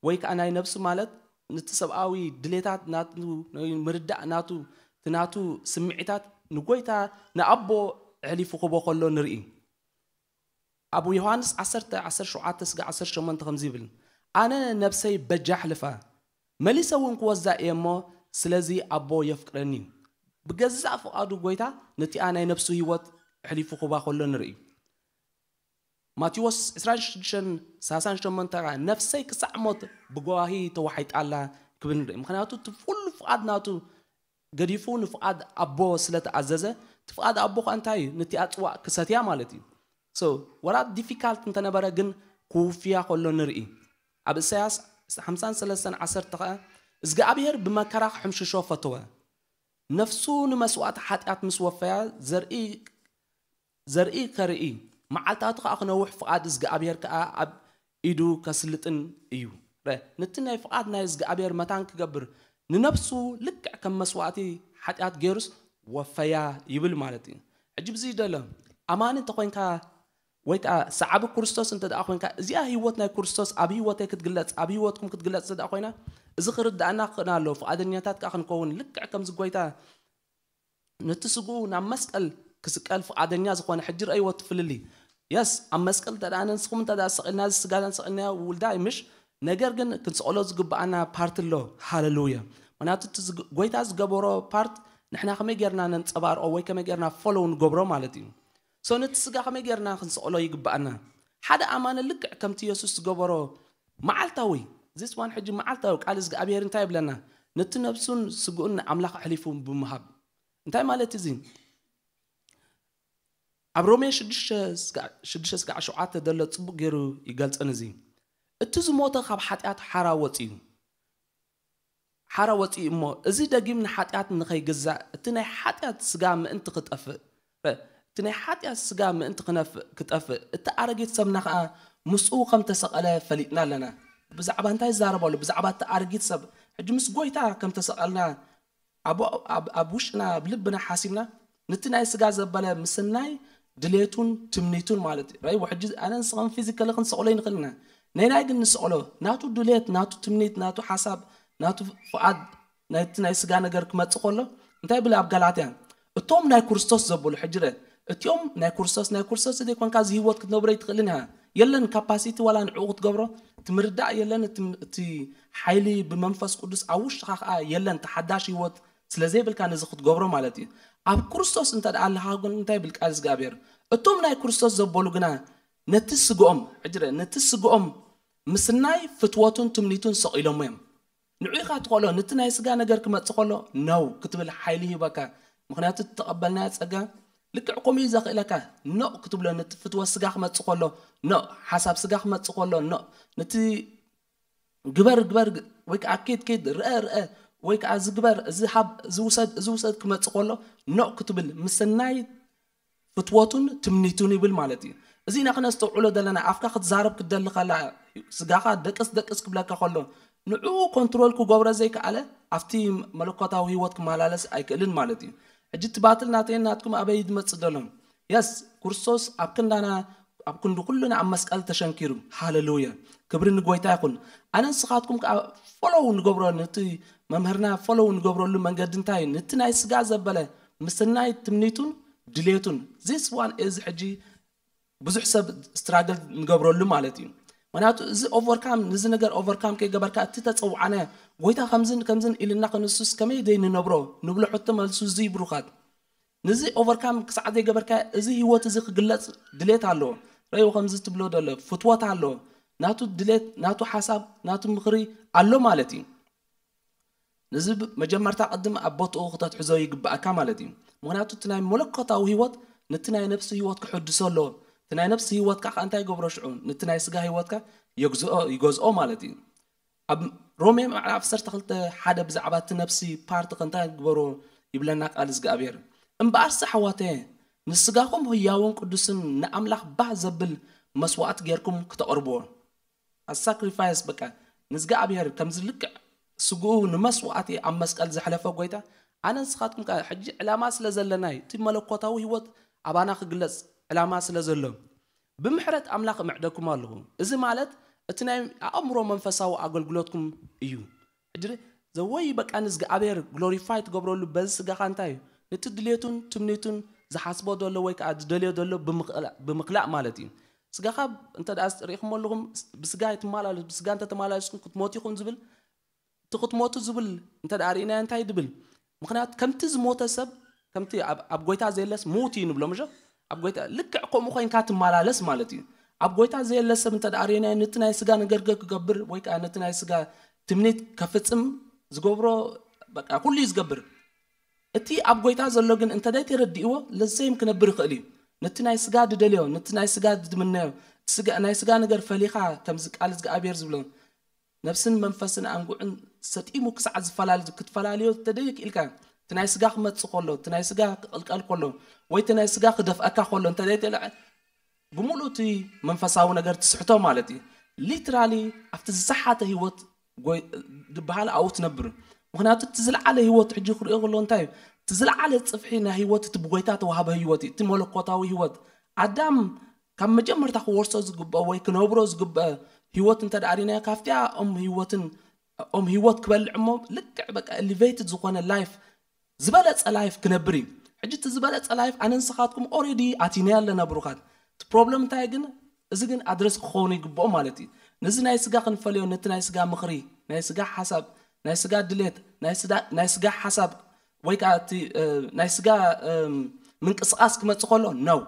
ወይ ከዓ ናይ ነብሱ ማለት ነቲ ሰብኣዊ ድሌታት ናቱ፣ ምርዳእ ናቱ፣ እቲ ናቱ ስምዒታት ንጎይታ ንኣቦ ኣሕሊፉ ክቦ ከሎ ንርኢ። ኣብ ዮሃንስ ዓሰርተ ዓሰርተ ሸውዓተ ስጋ ዓሰርተ ሸሞንተ ከምዚ ይብል፣ ኣነ ነብሰይ በጃ ኣሕልፋ፣ መሊሰ እውን ክወዛ እየ እሞ፣ ስለዚ ኣቦ የፍቅረኒ እዩ። ብገዛእ ፍቓዱ ጎይታ ነቲኣ ናይ ነብሱ ህይወት ኣሕሊፉ ክባ ከሎ ንርኢ። ማቴዎስ ዕስራን ሽዱሽተን ሰላሳን ሸሞንተ ከዓ ነፍሰይ ክሳዕ ሞት ብጓሂ ተዋሒጣ ኣላ ክብል ንርኢ። ምክንያቱ እቲ ኩሉ ፍቓድ ናቱ ገዲፉ ንፍቓድ ኣቦ ስለ ተኣዘዘ፣ እቲ ፍቓድ ኣቦ ከዓ እንታይ እዩ? ነቲኣ ፅዋእ ክሰትያ ማለት እዩ። So ወላ ዲፊካልት እንተነበረ ግን ክውፍያ ከሎ ንርኢ። ኣብ እሳያስ ሓምሳን ሰለስተን ዓሰርተ ከዓ እግዚኣብሔር ብመከራ ክሕምሽሾ ፈተወ። ነፍሱ ንመስዋእቲ ሓጢኣት ምስ ወፈያ ዘርኢ ዘርኢ ከርኢ መዓልታቱ ከዓ ክነውሕ ፍቓድ እግዚኣብሔር ከዓ ኣብ ኢዱ ከስልጥን እዩ። ረ- ነቲ ናይ ፍቓድ ናይ እግዚኣብሔር መታን ክገብር ንነፍሱ ልክዕ ከም መስዋእቲ ሓጢኣት ገይሩስ ወፈያ ይብል ማለት እዩ። ሕጂ ብዚ ደሎ ኣማኒ እንተኮይንካ ወይ ከዓ ሰዓቢ ክርስቶስ እንተ ደኣ ኮይንካ፣ እዚኣ ህይወት ናይ ክርስቶስ ኣብ ህይወተይ ክትግለጽ፣ ኣብ ህይወትኩም ክትግለጽ እንተ ደኣ ኮይና፣ እዚ ክርዳእና ክኽእል ኣለዎ። ፍቓደኛታት ከዓ ክንከውን ልክዕ ከምዚ ጎይታ ነቲ ስግኡ ናብ መስቀል ክስቀል ፍቓደኛ ዝኾነ፣ ሕጂ ረእይዎ እቲ ፍልልይ። የስ ኣብ መስቀል እንተ ደኣ ንስኹም እንተ ደኣ ሰቒልና፣ እዚ ስጋና ሰቒልና ውልዳይ ምሽ፣ ነገር ግን ክንስቐሎ ዝግብኣና ፓርት ኣሎ። ሃለሉያ። ምክንያቱ እቲ ዝግ- ጎይታ ዝገበሮ ፓርት ንሕና ከመይ ጌርና ነንጸባርቆ ወይ ከመይ ጌርና ፎሎው ንገብሮ ማለት እዩ። ሶ ነቲ ስጋ ከመይ ጌርና ክንስቐሎ ይግብኣና? ሓደ ኣማኒ ልክዕ ከምቲ የሱስ ዝገበሮ መዓልታዊ፣ ዚስ ዋን ሕጂ መዓልታዊ ቃል እግዚኣብሔር እንታይ ይብለና? ነቲ ነብሱን ስግኡን ንኣምላኽ ኣሕሊፉ ብምሃብ። እንታይ ማለት እዚ? ኣብ ሮሜ ሽዱሽተ ስጋዕ ሸውዓተ ዘሎ ጽቡቕ ገይሩ ይገልጸን እዚ። እቲ ዝሞተ ካብ ሓጢኣት ሓራ ወጺኡ። ሓራ ወጺኡ እሞ፣ እዚ ደጊም ንሓጢኣት ንኸይግዛእ፣ እቲ ናይ ሓጢኣት ስጋ ምእንቲ ክጠፍእ፣ ረ- እቲ ናይ ሓጢኣት ስጋ ምእንቲ ክነፍእ፣ ክጠፍእ፣ እቲ ኣረጊት ሰብና ኸኣ ምስኡ ከም ተሰቐለ ፈሊጥና ኣለና። ብዛዕባ እንታይ ይዛረብ ኣሎ? ብዛዕባ እቲ ኣረጊት ሰብ። ሕጂ ምስ ጎይታ ከም ተሰቐልና ኣብ፣ ኣብ፣ ኣብ ውሽጥና፣ ኣብ ልብና ሓሲብና፣ ነቲ ናይ ስጋ ዘበለ ምስናይ ድሌቱን ትምኒቱን ማለት እዩ። ራይ ሕጂ ኣነ ንስኻን ፊዚካሊ ክንሰቕሎ ይንኽእል ኢና። ናይ ናይ ግን ንስቕሎ፣ ናቱ ድሌት፣ ናቱ ትምኒት፣ ናቱ ሓሳብ፣ ናቱ ፍቓድ፣ ናይቲ ናይ ስጋ ነገር ክመጽእ ከሎ፣ እንታይ ይብል ኣብ ጋላትያ? እቶም ናይ ክርስቶስ ዘበሉ፣ ሕጂ ረ-፣ እቲኦም ናይ ክርስቶስ፣ ናይ ክርስቶስ ዘይኮንካ እዚ ህይወት ክትነብሮ ኣይትኽእልን ኢኻ። የለን ካፓሲቲ ዋላ ንዕኡ ክትገብሮ፣ እቲ ምርዳእ የለን፣ እቲ፣ እቲ ሓይሊ ብመንፈስ ቅዱስ ኣብ ውሽጥኻ ከኣ የለን፣ እቲ ሓዳሽ ህይወት ስለ ዘይብልካ ነዚ ክትገብሮ ማለት እዩ። ኣብ ክርስቶስ እንተ ደኣ ኣለኻ ግን እንታይ ይብል ቃል እግዚኣብሔር? እቶም ናይ ክርስቶስ ዘበሉ ግና ነቲ ስግኦም፣ ሕጂ ረ-፣ ነቲ ስግኦም ምስናይ ፍትወቱን ትምኒቱን ሰቒሎሞ እዮም። ንዑ ኢኻ ትኽእሎ፣ ነቲ ናይ ስጋ ነገር ክመጽእ ከሎ፣ ነው ክትብል ሓይሊ ይህበካ። ምኽንያቱ እተቐበልናዮ ጸጋ ልክዕ ከምኡ እዩ ዘኽእለካ። ኖእ ክትብሎ፣ ነቲ ፍትወት ስጋ ክመጽእ ከሎ፣ ኖእ፣ ሓሳብ ስጋ ክመጽእ ከሎ፣ ኖእ፣ ነቲ ግበር፣ ግበር፣ ግ-፣ ወይ ከዓ ኬድ፣ ኬድ፣ ርአ፣ ርአ፣ ወይ ከዓ እዚ ግበር፣ እዚ ሃብ፣ እዚ ውሰድ፣ እዚ ውሰድ ክመጽእ ከሎ፣ ኖእ ክትብል፣ ምስናይ ፍትወቱን ትምኒቱን ይብል ማለት እዩ። እዚ ኢና ክነስተውዕሎ ዘለና። ኣፍካ ክትዛረብ ክትደሊ ከላ፣ ስጋኻ ደቅስ ደቅስ ክብለካ ከሎ፣ ንዕኡ ኮንትሮል ክገብሮ ዘይከኣለ፣ ኣብቲ መለኮታዊ ህይወት ክመላለስ ኣይክእልን ማለት እዩ። ሕጂ እቲ ባትል ናተይን ናትኩም ኣበይ ዝመጽእ ዘሎ? የስ፣ ክርስቶስ ኣብ ክንዳና፣ ኣብ ክንዲ ኩሉና ኣብ መስቀል ተሸንኪሩ። ሃሌሉያ። ክብሪ ንጎይታ ይኹን። ኣነ ንስኻትኩም ከኣ ፎሎው ንገብሮ፣ ነቲ መምህርና ፎሎው ንገብረሉ መንገዲ እንታይ እዩ? ነቲ ናይ ስጋ ዘበለ ምስናይ ትምኒቱን ድሌቱን። ዚስ ዋን እዚ ሕጂ ብዙሕ ሰብ ስትራግል ንገብረሉ ማለት እዩ። ምክንያቱ እዚ ኦቨርካም፣ ንዚ ነገር ኦቨርካም ከይገበርካ፣ እቲ ተፀውዓነ ጎይታ ከምዝን ከምዝን ኢልና ክንሱስ ከመይ ዘይንነብሮ ንብሎ ሕቶ መልሱ እዚ ብሩኻት። ንዚ ኦቨርካም ክሳዕ ዘይገበርካ እዚ ህይወት እዚ ክግለፅ ድሌት ኣለዎ። ረዩ ከምዚ ትብሎ ደሎ ፍትወት ኣለዎ። ናቱ ድሌት፣ ናቱ ሓሳብ፣ ናቱ ምኽሪ ኣሎ ማለት እዩ። ንዚ መጀመርታ ቅድም ኣብ ቦትኡ ክተትሕዞ ይግብኣካ ማለት እዩ። ምክንያቱ እቲ ናይ መለኮታዊ ህይወት ነቲ ናይ ነፍሲ ህይወት ክሕድሶ ኣለዎ። እቲ ናይ ነፍሲ ህይወት ከዓ እንታይ ይገብሮ ሽዑ? ነቲ ናይ ስጋ ህይወትካ ይገዝኦ ማለት እዩ። ኣብ ሮሜ ምዕራፍ ዓሰርተ ክልተ ሓደ ብዛዕባ እቲ ነፍሲ ፓርቲ ከንታይ ግበሮ ይብለና ቃል እግዚኣብሔር። እምበኣርስ ኣሕዋተየ ንስጋኹም ህያውን ቅዱስን ንኣምላኽ ባህ ዘብል መስዋዕቲ ጌርኩም ክተቕርብዎ። ሳክሪፋይስ በቃ ንዝጋኣብሔር ከምዚ ልክዕ ስግኡ ንመስዋዕቲ ኣብ መስቀል ዘሕለፈ ጎይታ ኣነ ንስኻትኩም ከ ሕጂ ዕላማ ስለ ዘለናይ እቲ መለኮታዊ ህይወት ኣባና ክግለጽ ዕላማ ስለ ዘሎ ብምሕረት ኣምላኽ እምዕደኩም ኣለኹ። እዚ ማለት እቲ ናይ ኣእምሮ መንፈሳዊ ኣገልግሎትኩም እዩ። ሕጂ ዘወይ በቃ ንዝጋኣብሔር ግሎሪፋይ ትገብረሉ በዚ ስጋኻ እንታይ እዩ? ነቲ ድሌቱን ትምኒቱን ዝሓስቦ ዘሎ ወይ ከዓ ዝደልዮ ዘሎ ብምኽላእ ማለት እዩ። ስጋኻ እንተ ሪኢኹም ኣለኹም ብስጋ ትመላለስ ብስጋ እንተ ተመላለስኩም ክትሞት ይኹን ዝብል እቲ ክትሞቱ ዝብል እንተ ርኢናዮ እንታይ ድብል? ምክንያቱ ከምቲ ዝሞተ ሰብ ከምቲ ኣብ ጎይታ ዘየለስ ሙት እዩ ንብሎ ምሽ ኣብ ጎይታ ልክዕ ከምኡ ኮይንካ ትመላለስ ማለት እዩ። ኣብ ጎይታ ዘየለ ሰብ እንተ ርኢናዮ ነቲ ናይ ስጋ ነገር ክገብር ወይ ከዓ ነቲ ናይ ስጋ ትምኒት ከፍፅም ዝገብሮ በቃ ኩሉ እዩ ዝገብር። እቲ ኣብ ጎይታ ዘሎ ግን እንተ ደይተረድእዎ ለዘይም ክነብር ይኽእል እዩ። ነቲ ናይ ስጋ ድደልዮ፣ ነቲ ናይ ስጋ ድምነዮ፣ ናይ ስጋ ነገር ፈሊኻ ከምዚ ቃል እግዚኣብሔር ዝብሎ ነብስን መንፈስን ኣንጉዕን ሰጢሙ ክሳዕ ዝፈላል ክትፈላልዮ ተደይክ ኢልካ እቲ ናይ ስጋ ክመጽእ ከሎ እቲ ናይ ስጋ ክቕልቀል ከሎ ወይ እቲ ናይ ስጋ ክደፍኣካ ከሎ እንተ ደይተለዐ ብምሉእ እቲ መንፈሳዊ ነገር ትስሕቶ ማለት እዩ። ሊትራሊ ኣብቲ ዝሰሓተ ህይወት ዝበሃል ኣብኡ ትነብር። ምክንያቱ እቲ ዝለዓለ ህይወት ሕጂ ክሪኦ ከሎ እንታይ እዩ? እቲ ዝለዓለ ፅፍሒ ናይ ህይወት እቲ ብጎይታ ተዋህበ ህይወት እዩ። እቲ መለኮታዊ ህይወት ኣዳም ካብ መጀመርታ ክወርሶ ዝግብኦ ወይ ክነብሮ ዝግብአ ህይወት እንተ ርኢናዮ ካብቲያ ኦም ህይወትን ኦም ህይወት ክበልዕ እሞ ልክዕ በቃ ኤሊቬትድ ዝኾነ ላይፍ ዝበለፀ ላይፍ ክነብር እዩ። ሕጂ እቲ ዝበለፀ ላይፍ ኣነ ንስኻትኩም ኦሬዲ ኣቲና ኣለና ብሩኻት። እቲ ፕሮብለም እንታይ ግን እዚ ግን ኣድረስ ክኸውን ይግብኦ ማለት እዩ። ነዚ ናይ ስጋ ክንፈልዮ ነቲ ናይ ስጋ ምኽሪ ናይ ስጋ ሓሳብ ናይ ስጋ ድሌት ናይ ስጋ ሓሳብ ወይ ከዓ እቲ ናይ ስጋ ምንቅስቃስ ክመፅእ ከሎ ነው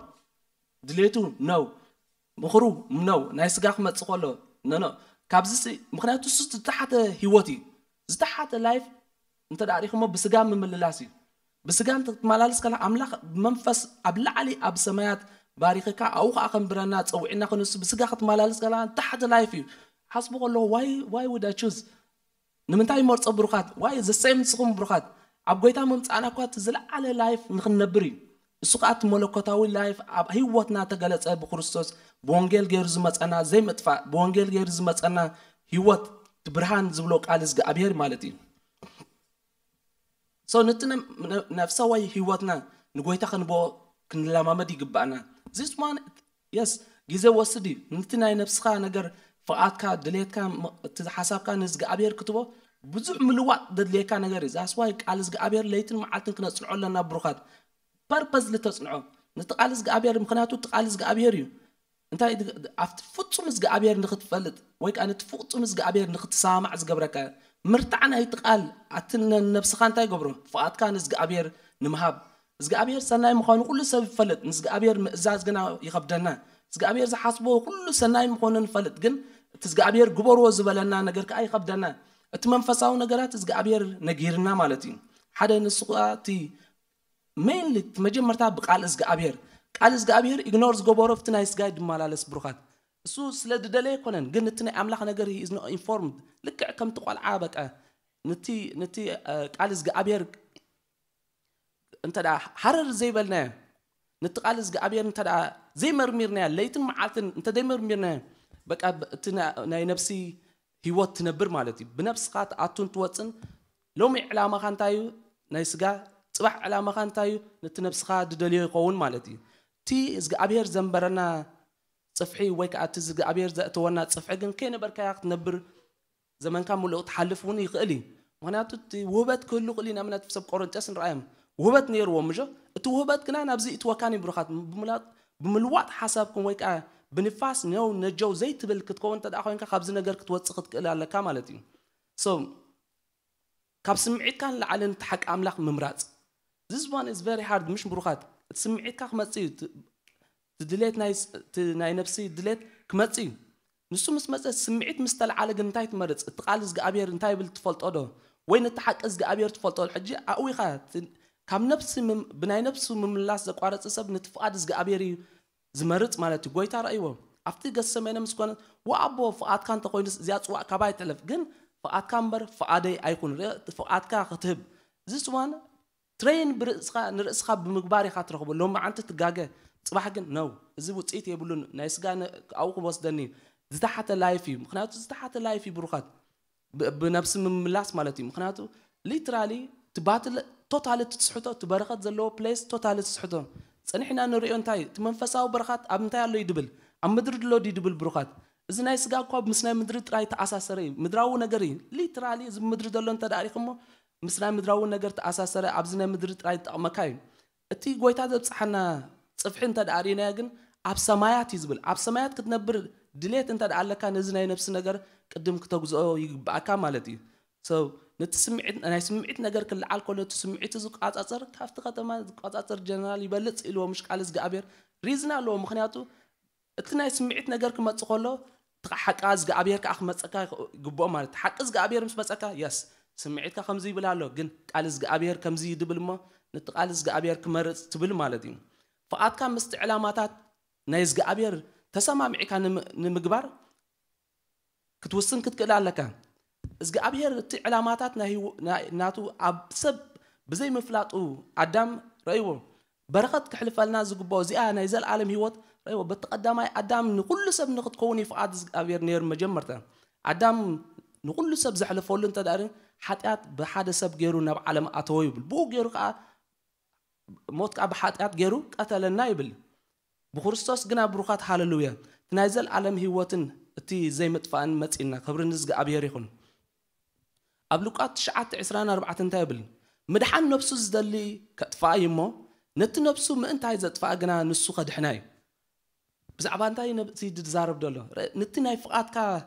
ድሌቱ ነው ምኽሩ ነው ናይ ስጋ ክመፅእ ከሎ ነኖ ካብዚ ምክንያቱ እሱ ዝተሓተ ህይወት እዩ። ዝተሓተ ላይፍ እንተ ዳሪኽሞ ብስጋ ምምልላስ እዩ። ብስጋ እንተ ክትመላለስ ከላ ኣምላኽ ብመንፈስ ኣብ ላዕሊ ኣብ ሰማያት ባሪኽካ ኣብኡ ከዓ ከንብረና ፀዊዕና ክንሱ ብስጋ ክትመላለስ ከላ ታሕቲ ላይፍ እዩ። ሓስቡ ከለኹ ዋይ ዋይ ውድ ኣይ ቹዝ ንምንታይ ይመርፆ ብሩኻት ዋይ ዘሰይ ንስኹም ብሩኻት ኣብ ጎይታ ምምፃእና እኳ እቲ ዝለዓለ ላይፍ ንክንነብር እዩ። እሱ ከዓ እቲ መለኮታዊ ላይፍ ኣብ ህይወትና ተገለፀ ብክርስቶስ ብወንጌል ገይሩ ዝመፀና ዘይምጥፋእ ብወንጌል ገይሩ ዝመፀና ህይወት እቲ ብርሃን ዝብሎ ቃል እግዚኣብሔር ማለት እዩ። So ነቲ ነፍሳዊ ህይወትና ንጎይታ ክንቦ ክንለማመድ ይግባእና። This one yes ግዜ ወስድ እዩ። ነቲ ናይ ነብስኻ ነገር ፍቓድካ ድሌትካ እቲ ሓሳብካ ንዝግኣብሔር ክትቦ ብዙሕ ምልዋጥ ዘድልየካ ነገር እዩ። That's why ቃል እግዚኣብሔር ለይትን መዓልትን ክነጽንዖ ኣለና ብሩኻት። Purposely ተጽንዖ ነቲ ቃል እግዚኣብሔር ምክንያቱ እቲ ቃል እግዚኣብሔር እዩ። እንታይ ኣብቲ ፍጹም እግዚኣብሔር ንክትፈልጥ ወይ ከዓ ነቲ ፍጹም እግዚኣብሔር ንክትሰማማዕ ዝገብረካ ምርታዕ ናይቲ ቃል ኣቲ ነብስኻ እንታይ ገብሮ ፍቓድካ ንዝግኣብሔር ንምሃብ እግዚኣብሔር ሰናይ ምዃኑ ኩሉ ሰብ ይፈልጥ ንዝግኣብሔር ምእዛዝ ግና ይኸብደና። እግዚኣብሔር ዝሓስቦ ኩሉ ሰናይ ምዃኑ ንፈልጥ ግን እቲ እግዚኣብሔር ግበርዎ ዝበለና ነገር ከዓ ይኸብደና። እቲ መንፈሳዊ ነገራት እግዚኣብሔር ነጊርና ማለት እዩ። ሓደ ንሱ ከዓ እቲ ሜይንሊ እቲ መጀመርታ ብቃል እግዚኣብሔር ቃል እግዚኣብሔር ኢግኖር ዝገበሮ ኣብቲ ናይ ስጋይ ድመላለስ ብሩኻት እሱ ስለ ድደለየ ኣይኮነን ግን እቲ ናይ ኣምላኽ ነገር is not informed ልክዕ ከምቲ ቆልዓ በቃ ነቲ ነቲ ቃል እግዚኣብሔር እንተ ሃረር ዘይበልናዮ ነቲ ቃል እግዚኣብሔር እንተ ዘይመርሚርናዮ ለይትን መዓልትን እንተ ዘይመርሚርናዮ በቃ እቲ ናይ ነብሲ ህይወት ትነብር ማለት እዩ። ብነብስኻ ትኣቱን ትወፅን ሎሚ ዕላማኻ እንታይ እዩ? ናይ ስጋ ፅባሕ ዕላማኻ እንታይ እዩ? ነቲ ነብስኻ ድደልዮ ይኸውን ማለት እዩ። እቲ እግዚኣብሔር ዘንበረና ፅፍሒ ወይ ከዓ እቲ እግዚኣብሔር ዘእተወና ፅፍሒ ግን ከይነበርካያ ክትነብር ዘመንካ ሙሉእ ክትሓልፍ እውን ይኽእል እዩ። ምክንያቱ እቲ ውህበት ክህሉ ክእል ኢና ምክንያቱ ሰብ ቆረንጢስ ንረኣዮም ውህበት ነይርዎም ምሾ እቲ ውህበት ግና ናብዚ እትወካን ይብሩኻት ብሙላት ብምልዋጥ ሓሳብኩም ወይ ከዓ ብንፋስ ነው ነጀው ዘይትብል ክትከውን እንተ ደኣ ኮይንካ ካብዚ ነገር ክትወፅእ ክትክእል ኣለካ ማለት እዩ። So ካብ ስምዒትካ ንላዕሊ ንተሓቂ ኣምላኽ ምምራፅ። This one is very hard ምሽ ብሩኻት። እቲ ስምዒትካ ክመፅእ እዩ። እቲ ድሌት ናይ ነብሲ ድሌት ክመፅእ እዩ። ንሱ ምስ መፀ ስምዒት ምስ ተለዓለ ግን እንታይ ትመርፅ? እቲ ቃል እግዚኣብሔር እንታይ ይብል ትፈልጦ ዶ? ወይ ነቲ ሓቂ እግዚኣብሔር ትፈልጦ ዶ? ሕጂ ኣብኡ ኢኻ ካብ ነብሲ ብናይ ነብሱ ምምላስ ዘቋረፀ ሰብ ነቲ ፍቓድ እግዚኣብሔር እዩ ዝመርፅ ማለት እዩ። ጎይታ ረእይዎ ኣብቲ ገሰሜነ ምስ ኮነ ወኣቦ ፍቓድካ እንተኮይኑ እዚኣ ፅዋዕ ካባይ ትሕለፍ፣ ግን ፍቓድካ እምበር ፍቓደይ ኣይኩን። ፍቓድካ ክትህብ እዚ ስዋን ትሬን ብርእስኻ ንርእስኻ ብምግባር ኢኻ ትረኽቦ። ሎማዓንቲ ትጋገ፣ ጽባሕ ግን ነው፣ እዚ ውጽኢት የብሉን፣ ናይ ስጋ ኣብኡ ክወስደኒ ዝተሓተ ላይፍ እዩ። ምክንያቱ ዝተሓተ ላይፍ እዩ ብሩኻት፣ ብነብሲ ምምላስ ማለት እዩ። ምክንያቱ ሊትራሊ ትባትል ቶታሊ ትስሕቶ፣ እቲ በረኸት ዘለዎ ፕሌስ ቶታሊ ትስሕቶ። ጸኒሕና ንሪኦ እንታይ እቲ መንፈሳዊ በረኻት ኣብ እንታይ ኣሎ እዩ ድብል፣ ኣብ ምድሪ ድሎ ድዩ ድብል ብሩኻት። እዚ ናይ ስጋ እኳ ምስ ናይ ምድሪ ጥራይ ተኣሳሰረ እዩ፣ ምድራዊ ነገር እዩ። ሊትራሊ እዚ ምድሪ ዘሎ እንተ ደኣ ሪኽሞ ምስ ናይ ምድራዊ ነገር ተኣሳሰረ ኣብዚ ናይ ምድሪ ጥራይ ዝጠቕመካ እዩ። እቲ ጎይታ ዘብጽሓና ጽፍሒ እንተ ደኣ ርኢናዮ ግን ኣብ ሰማያት እዩ ዝብል። ኣብ ሰማያት ክትነብር ድሌት እንተ ደኣ ኣለካ ነዚ ናይ ነብሲ ነገር ቅድም ክተግዝኦ ይግብኣካ ማለት እዩ። So ነቲ ስምዒት ናይ ስምዒት ነገር ክለዓል ከሎ እቲ ስምዒቱ ዝቆጻጸር ካብቲ ከተማ ዝቆጻጸር ጀነራል ይበልጽ ኢልዎ ምሽ ቃል እግዚኣብሔር ሪዝን ኣለዎ። ምክንያቱ እቲ ናይ ስምዒት ነገር ክመጽእ ከሎ እቲ ሓቂ እግዚኣብሔር ከዓ ክመጸካ ይግብኦ ማለት ሓቂ እግዚኣብሔር ምስ መጸካ የስ ስምዒትካ ከምዚ ይብል ኣሎ ግን ቃል እግዚኣብሔር ከምዚ ይድብል እሞ ነቲ ቃል እግዚኣብሔር ክመርፅ ትብል ማለት እዩ። ፍቓድካ ምስቲ ዕላማታት ናይ እግዚኣብሔር ተሰማሚዕካ ንምግባር ክትውስን ክትክእል ኣለካ። እግዚኣብሔር እቲ ዕላማታት ናቱ ኣብ ሰብ ብዘይምፍላጡ ኣዳም ረእይዎ። በረኸት ክሕልፈልና ዝግብኦ እዚኣ ናይ ዘለኣለም ህይወት ረእይዎ። በቲ ቀዳማይ ኣዳም ንኩሉ ሰብ ንክትከውን እዩ ፍቓድ እግዚኣብሔር ነይሩ። መጀመርታ ኣዳም ንኩሉ ሰብ ዘሕለፈሉ እንተ ደኣ ሓጢኣት ብሓደ ሰብ ገይሩ ናብ ዓለም ኣተወ ይብል። ብኡ ገይሩ ከዓ ሞት ከዓ ብሓጢኣት ገይሩ ቀተለና ይብል። ብክርስቶስ ግና ብሩኻት ሃለሉያ እቲ ናይ ዘለኣለም ህይወትን እቲ ዘይምጥፋእን መፂእና። ክብሪ ንእግዚኣብሔር ይኹን። ኣብ ሉቃስ ትሽዓተ ዕስራን ኣርባዕተን እንታይ ይብል? ምድሓን ነብሱ ዝደሊ ከጥፍኣ እዩ እሞ ነቲ ነብሱ ምእንታይ ዘጥፍኣ ግና ንሱ ከድሕና እዩ። ብዛዕባ እንታይ ነብሲ ዝዛረብ ዘሎ? ነቲ ናይ ፍቓድካ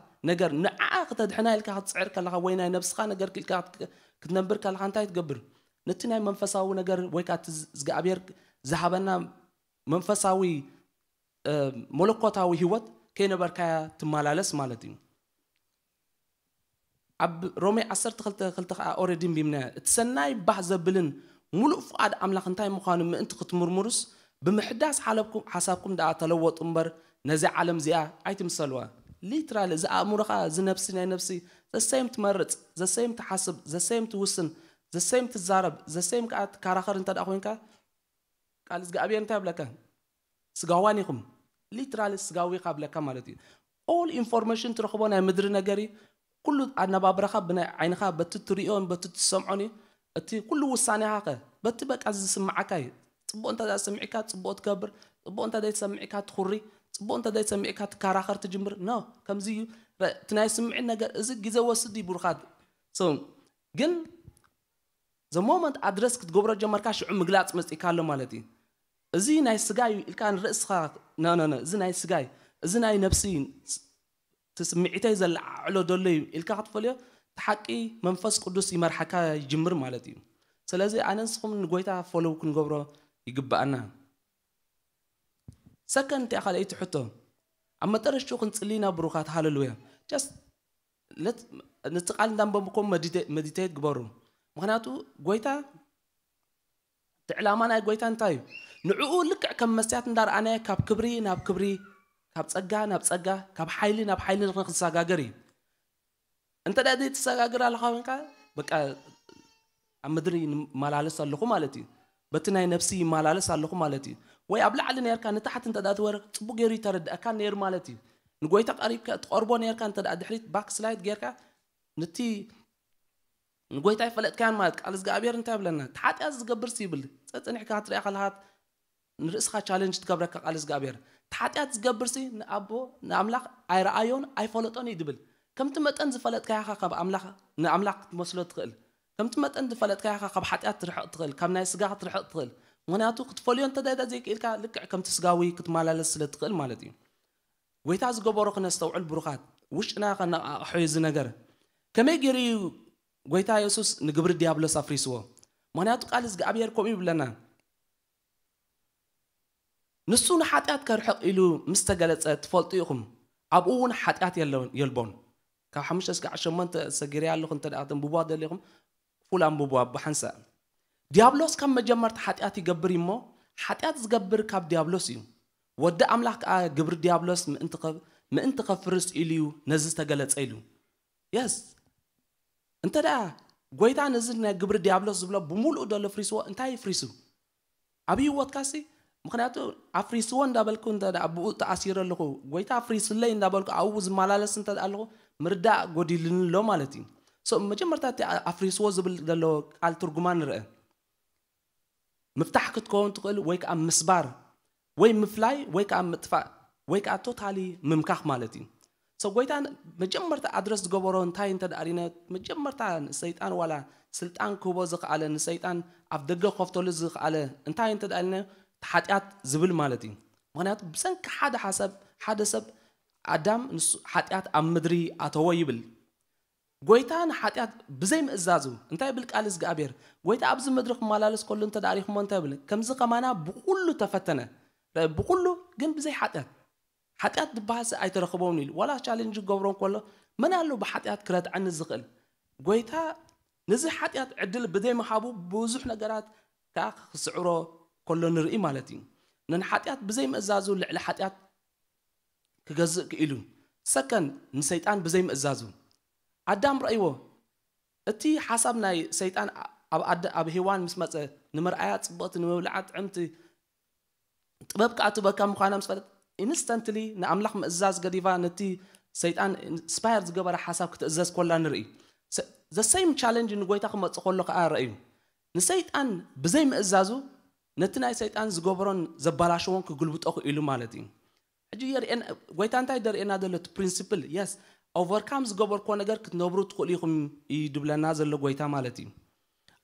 ነገር ንዓኣ ክተድሕና ኢልካ ክትፅዕር ከለኻ ወይ ናይ ነብስኻ ነገር ክኢልካ ክትነብር ከለኻ እንታይ ትገብር? ነቲ ናይ መንፈሳዊ ነገር ወይ ከዓ እግዚኣብሔር ዝሃበና መንፈሳዊ መለኮታዊ ህይወት ከይነበርካያ ትመላለስ ማለት እዩ። ኣብ ሮሜ ዓሰርተ ክልተ ክልተ ከዓ ኦረዲ ንቢምናያ እቲ ሰናይ ባህ ዘብልን ሙሉእ ፍቓድ ኣምላኽ እንታይ ምዃኑ ምእንቲ ክትምርምሩስ ብምሕዳስ ሓለብኩም ሓሳብኩም ደኣ ተለወጡ እምበር ነዚ ዓለም እዚኣ ኣይትምሰልዋ። ሊትራሊ እዚ ኣእምሮኻ እዚ ነብሲ ናይ ነብሲ ዘሰይም ትመርፅ ዘሰይም ትሓስብ ዘሰይም ትውስን ዘሰይም ትዛረብ ዘሰይም ከዓ ትከራኸር እንተ ደኣ ኮይንካ ቃል እግዚኣብሔር እንታይ ይብለካ? ስጋዋን ኢኹም። ሊትራሊ ስጋዊ ካብለካ ማለት እዩ። ኦል ኢንፎርሜሽን ትረኽቦ ናይ ምድሪ ነገር እዩ። ኩሉ ኣነባብራኻ ብናይ ዓይንኻ በቲ ትሪኦን በቲ ትሰምዖን እዩ። እቲ ኩሉ ውሳኔኻ ከ በቲ በቃ ዝስምዓካ እዩ። ፅቡቅ እንተ ሰሚዕካ ፅቡቅ ትገብር፣ ፅቡቅ እንተ ዘይሰሚዕካ ትኹሪ፣ ፅቡቅ እንተ ዘይሰሚዕካ ትከራኸር ትጅምር። ኖ ከምዚ እዩ። እቲ ናይ ስምዒት ነገር እዚ ግዜ ወስድ እዩ ብሩኻት። ግን the moment ኣድረስ ክትገብሮ ጀመርካ ሽዑ ምግላፅ መፅኢካ ኣሎ ማለት እዩ። እዚ ናይ ስጋ እዩ ኢልካ ንርእስኻ ኖ ኖ ኖ እዚ ናይ ስጋ እዩ፣ እዚ ናይ ነብሲ እዩ፣ እቲ ስምዒተይ ዘለዓዕሎ ዘሎ እዩ ኢልካ ክትፈልዮ እቲ ሓቂ መንፈስ ቅዱስ ይመርሓካ ይጅምር ማለት እዩ። ስለዚ ኣነ ንስኹም ንጎይታ ፎሎው ክንገብሮ ይግብኣና። ሰከንድ እቲኣ ካልኣይቲ ሕቶ ኣብ መጠረሽትኡ ክንፅሊ ኢና ብሩኻት። ሃለሉያ። ጀስት ነቲ ቃል እንዳንበብኩም መዲቴት ግበሩ። ምክንያቱ ጎይታ እቲ ዕላማ ናይ ጎይታ እንታይ እዩ? ንዕኡ ልክዕ ከም መስትያት እንዳረኣናዮ ካብ ክብሪ ናብ ክብሪ ካብ ፀጋ ናብ ፀጋ ካብ ሓይሊ ናብ ሓይሊ ንክንሰጋገር እዩ። እንተ ደኣ ዘይትሰጋገር ኣለኻ ኮይንካ በቃ ኣብ ምድሪ ይመላለስ ኣለኹ ማለት እዩ። በቲ ናይ ነብሲ ይመላለስ ኣለኹ ማለት እዩ። ወይ ኣብ ላዕሊ ነርካ ንታሕቲ እንተ ደኣ ትወርድ ፅቡቅ ገይሩ ይተረድኣካ ነይሩ ማለት እዩ። ንጎይታ ቀሪብካ ትቐርቦ ነርካ እንተ ደኣ ድሕሪት ባክስላይድ ጌርካ ንቲ ንጎይታ ይፈለጥካያን ማለት ቃል እግዚኣብሔር እንታይ ይብለና? እቲ ሓጢኣት ዝገብርሲ ይብል ፀፅኒሕካ ክትሪኣ ከለካ ንርእስኻ ቻለንጅ ትገብረካ ቃል እግዚኣብሔር። እቲ ሓጢኣት ዝገብርሲ ንኣቦ ንኣምላኽ ኣይረኣዮን ኣይፈለጦን እዩ ድብል። ከምቲ መጠን ዝፈለጥካያኻ ካብ ኣምላኽ ንኣምላኽ ክትመስሎ ትኽእል። ከምቲ መጠን ዝፈለጥካያኻ ካብ ሓጢኣት ትርሕቕ ትኽእል፣ ካብ ናይ ስጋ ክትርሕቕ ትኽእል። ምክንያቱ ክትፈልዮ እንተ ደኣ ዘይክኢልካ ልክዕ ከምቲ ስጋዊ ክትመላለስ ስለ ትኽእል ማለት እዩ። ጎይታ ዝገበሮ ክነስተውዕል ብሩኻት፣ ውሽጥና ከነቃቕሖ እዩ እዚ ነገር። ከመይ ገይሩ እዩ ጎይታ የሱስ ንግብሪ ዲያብሎስ ኣፍሪስዎ? ምክንያቱ ቃል እግዚኣብሔር ከምኡ ይብለና፣ ንሱ ንሓጢኣት ከርሕቕ ኢሉ ምስ ተገለጸ ትፈልጡ ኢኹም፣ ኣብኡ እውን ሓጢኣት የለውን የልቦን። ካብ ሓሙሽተ እስካዕ ሸሞንተ ሰጊረ ኣለኹ፣ እንተ ደኣ ተንብቧ ደሊኹም ፉል ኣንብቧ ብሓንሳእ። ዲያብሎስ ካብ መጀመርታ ሓጢኣት ይገብር እዩ እሞ፣ ሓጢኣት ዝገብር ካብ ዲያብሎስ እዩ። ወዲ ኣምላኽ ከኣ ግብሪ ዲያብሎስ ምእንቲ ከ- ምእንቲ ከፍርስ ኢሉ እዩ ነዚ ዝተገለጸ ኢሉ። የስ፣ እንተ ደኣ ጎይታ ነዚ ናይ ግብሪ ዲያብሎስ ዝብሎ ብምሉኡ ደሎ ፍሪስዎ፣ እንታይ ይፍሪሱ? ኣብ ህይወትካሲ? ምክንያቱ ኣፍሪስዎ እንዳበልኩ እንተ ደኣ ብኡ ተኣሲረ ኣለኹ፣ ጎይታ ኣፍሪስለይ እንዳበልኩ ኣብኡ ዝመላለስ እንተ ደኣ ኣለኹ፣ ምርዳእ ጎዲልኒ ኣሎ ማለት እዩ። So መጀመርታ እቲ ኣፍሪስዎ ዝብል ዘሎ ቃል ትርጉማ ንርአ። ምፍታሕ ክትከውን ትኽእል ወይ ከዓ ምስባር ወይ ምፍላይ ወይ ከዓ ምጥፋእ ወይ ከዓ ቶታሊ ምምካኽ ማለት እዩ። So ጎይታ መጀመርታ ኣድረስ ዝገበሮ እንታይ እንተ ደኣ ሪነ፣ መጀመርታ ንሰይጣን ዋላ ስልጣን ክህቦ ዝኽኣለ፣ ንሰይጣን ኣብ ደገ ክኸፍተሉ ዝኽኣለ እንታይ እንተ ደኣ ሪነ፣ ሓጢኣት ዝብል ማለት እዩ። ምክንያቱ ብሰንኪ ሓደ ሓሳብ ሓደ ሰብ ኣዳም ንሱ ሓጢኣት ኣብ ምድሪ ኣተወ ይብል። ጎይታ ንሓጢኣት ብዘይ ምእዛዙ እንታይ ይብል ቃል እግዚኣብሔር? ጎይታ ኣብዚ ምድሪ ክመላለስ ከሎ እንተ ደኣ ሪኽሞ እንታይ ይብል? ከምዚ ከማና ብኩሉ ተፈተነ። ብኩሉ ግን ብዘይ ሓጢኣት። ሓጢኣት ዝበሃልሲ ኣይተረኽቦን ኢሉ። ዋላ ቻሌንጅ ክገብሮ እንከሎ መን ኣሎ ብሓጢኣት ክረትዐኒ ዝኽእል? ጎይታ ነዚ ሓጢኣት ዕድል ብዘይ ምሃቡ ብዙሕ ነገራት ከዓ ክስዕሮ ከሎ ንርኢ ማለት እዩ። ንሓጢኣት ብዘይ ምእዛዙ ልዕሊ ሓጢኣት ክገዝእ ክኢሉ። ሰከንድ ንሰይጣን ብዘይ ምእዛዙ። ኣዳም ረእይዎ። እቲ ሓሳብ ናይ ሰይጣን ኣብ ኣደ ኣብ ሄዋን ምስ መጸ፣ ንምርኣያ ጽብቕቲ፣ ንምብልዓ ጥዕምቲ፣ ጥበብ ከኣ ትበካ ምዃና ምስ ፈለጥ፣ ኢንስተንትሊ ንኣምላኽ ምእዛዝ ገዲፋ ነቲ ሰይጣን ኢንስፓየር ዝገበረ ሓሳብ ክትእዘዝ ኮላ ንርኢ። ዘ ሴም ቻለንጅ ንጎይታ ክመጽእ ከሎ ከኣ ረእዩ። ንሰይጣን ብዘይ ምእዛዙ ነቲ ናይ ሰይጣን ዝገበሮን ዘባላሸዎን ክግልብጦ ክኢሉ ማለት እዩ። ሕጂ የርእየና፣ ጎይታ እንታይ ደርእየና ዘሎ? እቲ ፕሪንሲፕል፣ የስ፣ ኦቨርካም ዝገበርኮ ነገር ክትነብሩ ትኽእሉ ኢኹም እዩ ድብለና ዘሎ ጎይታ ማለት እዩ።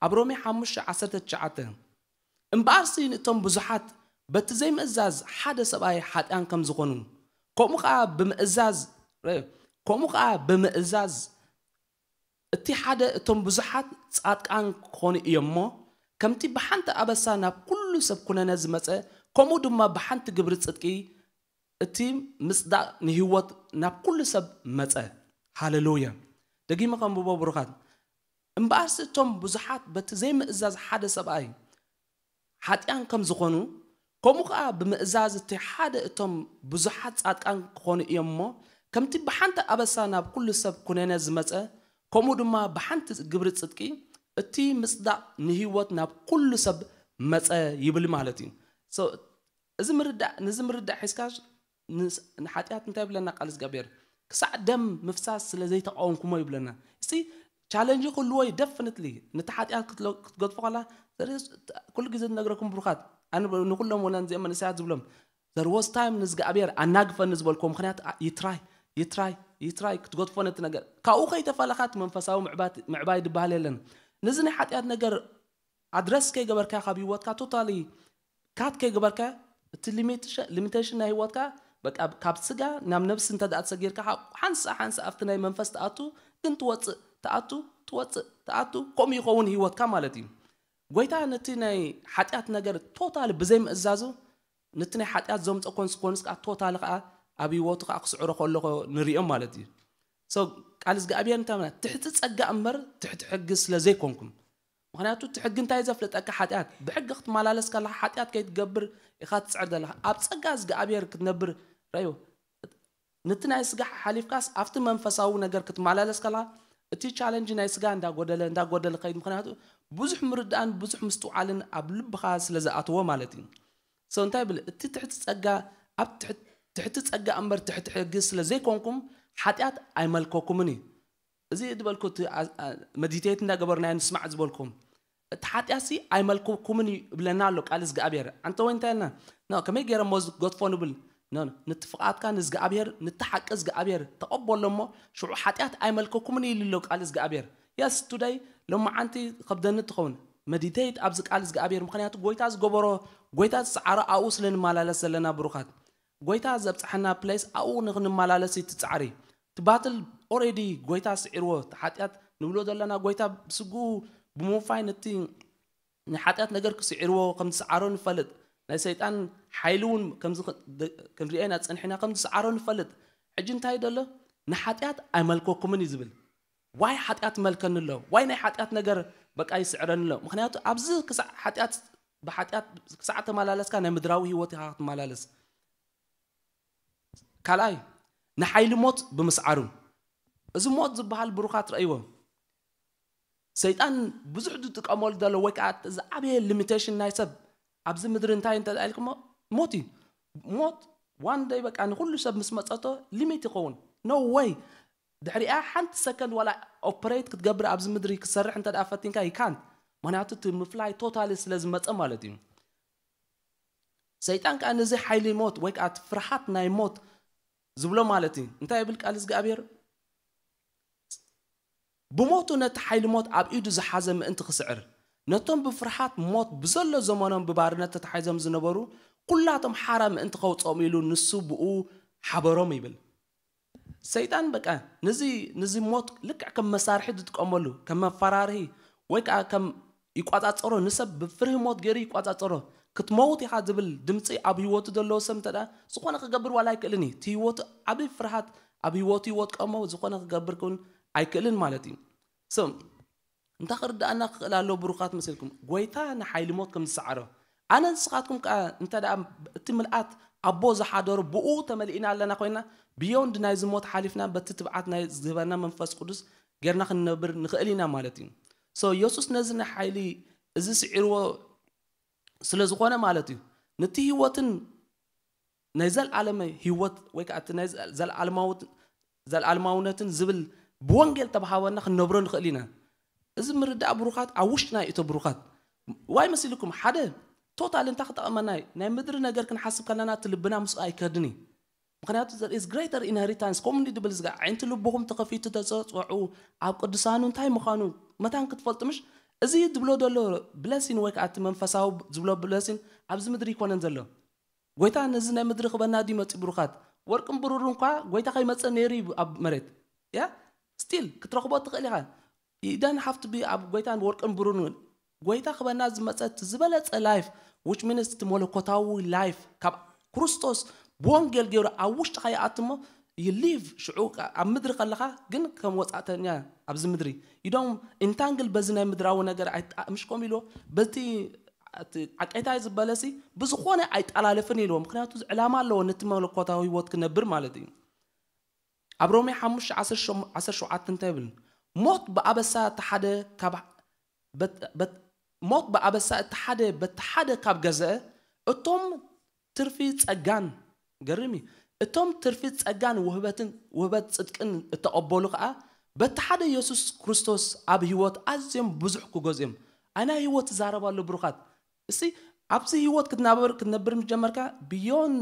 ኣብ ሮሜ ሓሙሽተ ዓሰርተ ትሽዓተ፣ እምበኣርሲ ንእቶም ብዙሓት በቲ ዘይምእዛዝ ሓደ ሰብኣይ ሓጢኣን ከም ዝኾኑ፣ ከምኡ ኸዓ ብምእዛዝ ከምኡ ኸዓ ብምእዛዝ እቲ ሓደ እቶም ብዙሓት ጻድቃን ክኾኑ እዮም እሞ፣ ከምቲ ብሓንቲ ኣበሳ ናብ ኩሉ ሰብ ኩነነ ዝመጸ፣ ከምኡ ድማ ብሓንቲ ግብሪ ጽድቂ እቲ ምጽዳቕ ንህይወት ናብ ኩሉ ሰብ መጸ። ሃሌሉያ። ደጊመ ከንብቦ ብሩኻት። እምበኣርሲ እቶም ብዙሓት በቲ ዘይምእዛዝ ሓደ ሰብኣይ ሓጢኣን ከም ዝኾኑ፣ ከምኡ ኸዓ ብምእዛዝ እቲ ሓደ እቶም ብዙሓት ጻድቃን ክኾኑ እዮም እሞ፣ ከምቲ ብሓንቲ ኣበሳ ናብ ኩሉ ሰብ ኩነነ ዝመጸ፣ ከምኡ ድማ ብሓንቲ ግብሪ ጽድቂ እቲ ምጽዳቕ ንህይወት ናብ ኩሉ ሰብ መጸ ይብል ማለት እዩ። So፣ እዚ ምርዳእ፣ ነዚ ምርዳእ ሒዝካ ንስ- ንሓጢኣት እንታይ ይብለና ቃል እግዚኣብሔር? ክሳዕ ደም ምፍሳስ ስለ ዘይተቃወምኩሞ ይብለና። እስቲ ቻለንጅ ክህልዎ እዩ ደፍንትሊ። ነቲ ሓጢኣት ክትለ- ክትገድፎ ከላ ዘርስ- ኩሉ ግዜ ዝነግረኩም ብሩኻት፣ ኣነ ብ- ንኩሎም ወላ ነዚኦም መንእሰያት ዝብሎም ዘርወስ ታይም ንዝጋኣብሔር ኣናግፈኒ ዝበልኩዎ ምክንያት ኣ- ይትራይ ይትራይ ይትራይ ክትገድፎ ነቲ ነገር ካብኡ ከይተፈለኻ እቲ መንፈሳዊ ምዕባት- ምዕባይ ዝበሃል የለን። ነዚ ናይ ሓጢኣት ነገር ኣድረስ ከይገበርካ ካብ ህይወትካ ቶታሊ ካት ከይገበርካ እቲ ሊሚቴሽን ናይ ህይወትካ በቃ ካብ ስጋ ናብ ነብሲ እንተ ደኣ ተሰጊርካ ሓንሳ ሓንሳ ኣብቲ ናይ መንፈስ ተኣቱ ግን ትወፅእ ተኣቱ ትወፅእ ተኣቱ ከምኡ ይኸውን ህይወትካ ማለት እዩ። ጎይታ ነቲ ናይ ሓጢኣት ነገር ቶታሊ ብዘይ ምእዛዙ ነቲ ናይ ሓጢኣት ዘምፀ ኮንስኮንስ ከዓ ቶታሊ ከዓ ኣብ ህይወቱ ከዓ ክስዕሮ ከለኮ ንሪኦም ማለት እዩ። So ቃል እግዚኣብሔር እንታይ ማለት ትሕቲ ፀጋ እምበር ትሕቲ ሕጊ ስለ ዘይኮንኩም። ምክንያቱ እቲ ሕጊ እንታይ ዘፍለጠካ ሓጢኣት ብሕጊ ክትመላለስ ከለካ ሓጢኣት ከይትገብር ኢካ ትፅዕር ዘለካ ኣብ ፀጋ እግዚኣብሔር ክትነብር ረዩ። ነቲ ናይ ስጋ ሓሊፍካስ ኣብቲ መንፈሳዊ ነገር ክትመላለስ ከለካ እቲ ቻለንጅ ናይ ስጋ እንዳጎደለ እንዳጎደለ ከይድ ምክንያቱ ብዙሕ ምርዳእን ብዙሕ ምስትውዓልን ኣብ ልብካ ስለ ዝኣትዎ ማለት እዩ። So እንታይ ብል እቲ ትሕቲ ፀጋ ኣብ ትሕቲ ፀጋ እምበር ትሕቲ ሕጊ ስለ ዘይኮንኩም ሓጢኣት ኣይመልከኩምን እዩ። እዚ ዝበልኩ መዲቴት እንዳገበርና ንስማዕ ዝበልኩም እቲ ሓጢኣትሲ ኣይመልከኩምን እዩ ይብለና ኣሎ ቃል እግዚኣብሔር። ኣንተ ወይ እንታይ ኢልና ኖ ከመይ ገይረ ሞ ዝገድፎ ንብል ኖ ነቲ ፍቓድካ ንዝግኣብሔር ነቲ ሓቂ እግዚኣብሔር ተቐበሎ እሞ ሽዑ ሓጢኣት ኣይመልከኩምን እዩ ይብሎ ቃል እግዚኣብሔር። የስ ቱደይ ሎማዓንቲ ከብደኒ ትኸውን መዲቴት ኣብዚ ቃል እግዚኣብሔር። ምክንያቱ ጎይታ ዝገበሮ፣ ጎይታ ዝሰዓሮ ኣብኡ ስለ ንመላለስ ዘለና ብሩኻት፣ ጎይታ ዘብፅሐና ፕሌስ ኣብኡ ንክንመላለስ እዩ እቲ ፃዕሪ። እቲ ባትል ኦሬዲ ጎይታ ስዒርዎ። እቲ ሓጢኣት ንብሎ ዘለና ጎይታ ብስግኡ ብምውፋይ ነቲ ናይ ሓጢኣት ነገር ክስዒርዎ ከም ዝሰዓሮ ንፈልጥ። ናይ ሰይጣን ሓይሊ እውን ከምዚ ክ- ደ- ክንሪኦ ኢና ፀኒሕና ከም ዝሰዓሮ ንፈልጥ። ሕጂ እንታይ ደሎ? ንሓጢኣት ኣይመልከኩምን እዩ ዝብል። ዋይ ሓጢኣት መልከኒ ኣሎ? ዋይ ናይ ሓጢኣት ነገር በቃ ይስዕረኒ ኣሎ? ምክንያቱ ኣብዚ ክሳዕ ሓጢኣት ብሓጢኣት ክሳዕ ተመላለስካ ናይ ምድራዊ ህይወት ኢኻ ክትመላለስ። ካልኣይ፣ ንሓይሊ ሞት ብምስዓሩ። እዚ ሞት ዝበሃል ብሩኻት ረእይዎ። ሰይጣን ብዙሕ ዝጥቀመሉ ዘሎ ወይ ከዓ ዝዓበየ ሊሚቴሽን ናይ ሰብ ኣብዚ ምድሪ እንታይ እንተ ኢልኩሞ፣ ሞት እዩ። ሞት ዋን ደይ በቃ ንኩሉ ሰብ ምስ መፀቶ ሊሚት ይኸውን። ኖ ወይ ድሕሪኣ ሓንቲ ሰከንድ ዋላ ኦፕሬት ክትገብር ኣብዚ ምድሪ ክትሰርሕ እንተ ደኣ ፈቲንካ ይካንት። ምክንያቱ እቲ ምፍላይ ቶታሊ ስለ ዝመፀ ማለት እዩ። ሰይጣን ከዓ ነዚ ሓይሊ ሞት ወይ ከዓ እቲ ፍርሃት ናይ ሞት ዝብሎ ማለት እዩ። እንታይ ይብል ቃል እግዚኣብሔር? ብሞቱ ነቲ ሓይሊ ሞት ኣብ ኢዱ ዝሓዘ ምእንቲ ክስዕር፣ ነቶም ብፍርሃት ሞት ብዘሎ ዘመኖም ብባርነት ተታሒዞም ዝነበሩ ኩላቶም ሓራ ምእንቲ ከውፅኦም ኢሉ ንሱ ብኡ ሓበሮም ይብል። ሰይጣን በቃ ነዚ ነዚ ሞት ልክዕ ከም መሳርሒ ዝጥቀመሉ፣ ከም መፈራርሂ ወይ ከዓ ከም ይቋፃፀሮ፣ ንሰብ ብፍርሂ ሞት ገይሩ ይቋፃፀሮ። ክትመውት ኢኻ ዝብል ድምፂ ኣብ ህይወቱ ዘለዎ ሰብ እንተ ዝኾነ ክገብር ዋላ ኣይክእልን እዩ። እቲ ህይወቱ ዓብዪ ፍርሃት ኣብ ህይወቱ ይወጥቀሞ፣ ዝኾነ ክገብር ክውን ኣይክእልን ማለት እዩ። So እንታይ ክርዳእና ክኽእል ኣለዎ ብሩኻት መሲልኩም? ጎይታ ንሓይሊ ሞት ከም ዝሰዓሮ ኣነ ንስኻትኩም ከኣ እንተ ደኣ እቲ ምልኣት ኣቦ ዝሓደሩ ብኡ ተመሊእና ኣለና ኮይና ብዮንድ ናይዚ ሞት ሓሊፍና በቲ ትብዓት ናይ ዝህበና መንፈስ ቅዱስ ጌርና ክንነብር ንኽእል ኢና ማለት እዩ። So የሱስ ነዚ ናይ ሓይሊ እዚ ስዒርዎ ስለ ዝኾነ ማለት እዩ። ነቲ ህይወትን ናይ ዘለዓለም ህይወት ወይ ከዓ እቲ ናይ ዘለዓለማውነትን ዝብል ብወንጌል ተባሃበና ክንነብሮ ንኽእል ኢና። እዚ ምርዳእ ብሩኻት ኣብ ውሽጥና ይእቶ ብሩኻት። ዋይ መሲልኩም ሓደ ቶታል እንታይ ክጠቕመና እዩ? ናይ ምድሪ ነገር ክንሓስብ ከለና እቲ ልብና ምስኡ ኣይከድን እዩ። ምክንያቱ there is greater inheritance ከምኡ ድብል ዝጋ ዓይንቲ ልብኹም ተኸፊቱ ተፀፅዑ ኣብ ቅዱሳኑ እንታይ ምዃኑ መታን ክትፈልጡ ምሽ እዚ ዝብሎ ዘሎ ብለሲን ወይ ከዓ እቲ መንፈሳዊ ዝብሎ ብለሲን ኣብዚ ምድሪ ይኮነን ዘሎ። ጎይታ ነዚ ናይ ምድሪ ክበና ድዩ መፂ ብሩኻት? ወርቅን ብሩርን እኳ ጎይታ ከይመፀ ነይሩ እዩ ኣብ መሬት ያ ስቲል ክትረኽቦ ትኽእል ኢኻ። You don't have to be ኣብ ጎይታን ወርቅን ብሩርን ጎይታ ክበና ዝመፀ እቲ ዝበለፀ ላይፍ which means እቲ መለኮታዊ ላይፍ ካብ ክርስቶስ ብወንጌል ገይሩ ኣብ ውሽጥኻ ይኣትሞ ይሊቭ ሽዑ ኣብ ምድሪ ከለኻ ግን ከም ወፃእተኛ ኣብዚ ምድሪ ይዶም ኢንታንግል በዚ ናይ ምድራዊ ነገር ምሽ ከም ኢልዎ በቲ ዓቀይታይ ዝበለሲ ብዝኾነ ኣይጠላለፍን ኢልዎ። ምክንያቱ ዕላማ ኣለዎ ነቲ መለኮታዊ ህይወት ክነብር ማለት እዩ። ኣብ ሮሜ ሓሙሽተ ዓሰርተ ሸውዓተ እንታይ ይብል? ሞት ብኣበሳ እቲ ሓደ ካብ ሞት ብኣበሳ እቲ ሓደ በቲ ሓደ ካብ ገዘአ እቶም ትርፊ ጸጋን ገርም እዩ። እቶም ትርፊ ጸጋን ውህበትን ውህበት ጽድቅን እተቐበሉ ከኣ በቲ ሓደ የሱስ ክርስቶስ ኣብ ህይወት ኣዝዮም ብዙሕ ክገዝኦም ኣይ ናይ ህይወት ትዛረብ ኣሎ ብሩኻት። እስቲ ኣብዚ ህይወት ክትናበር ክትነብር ምስ ጀመርካ ብዮን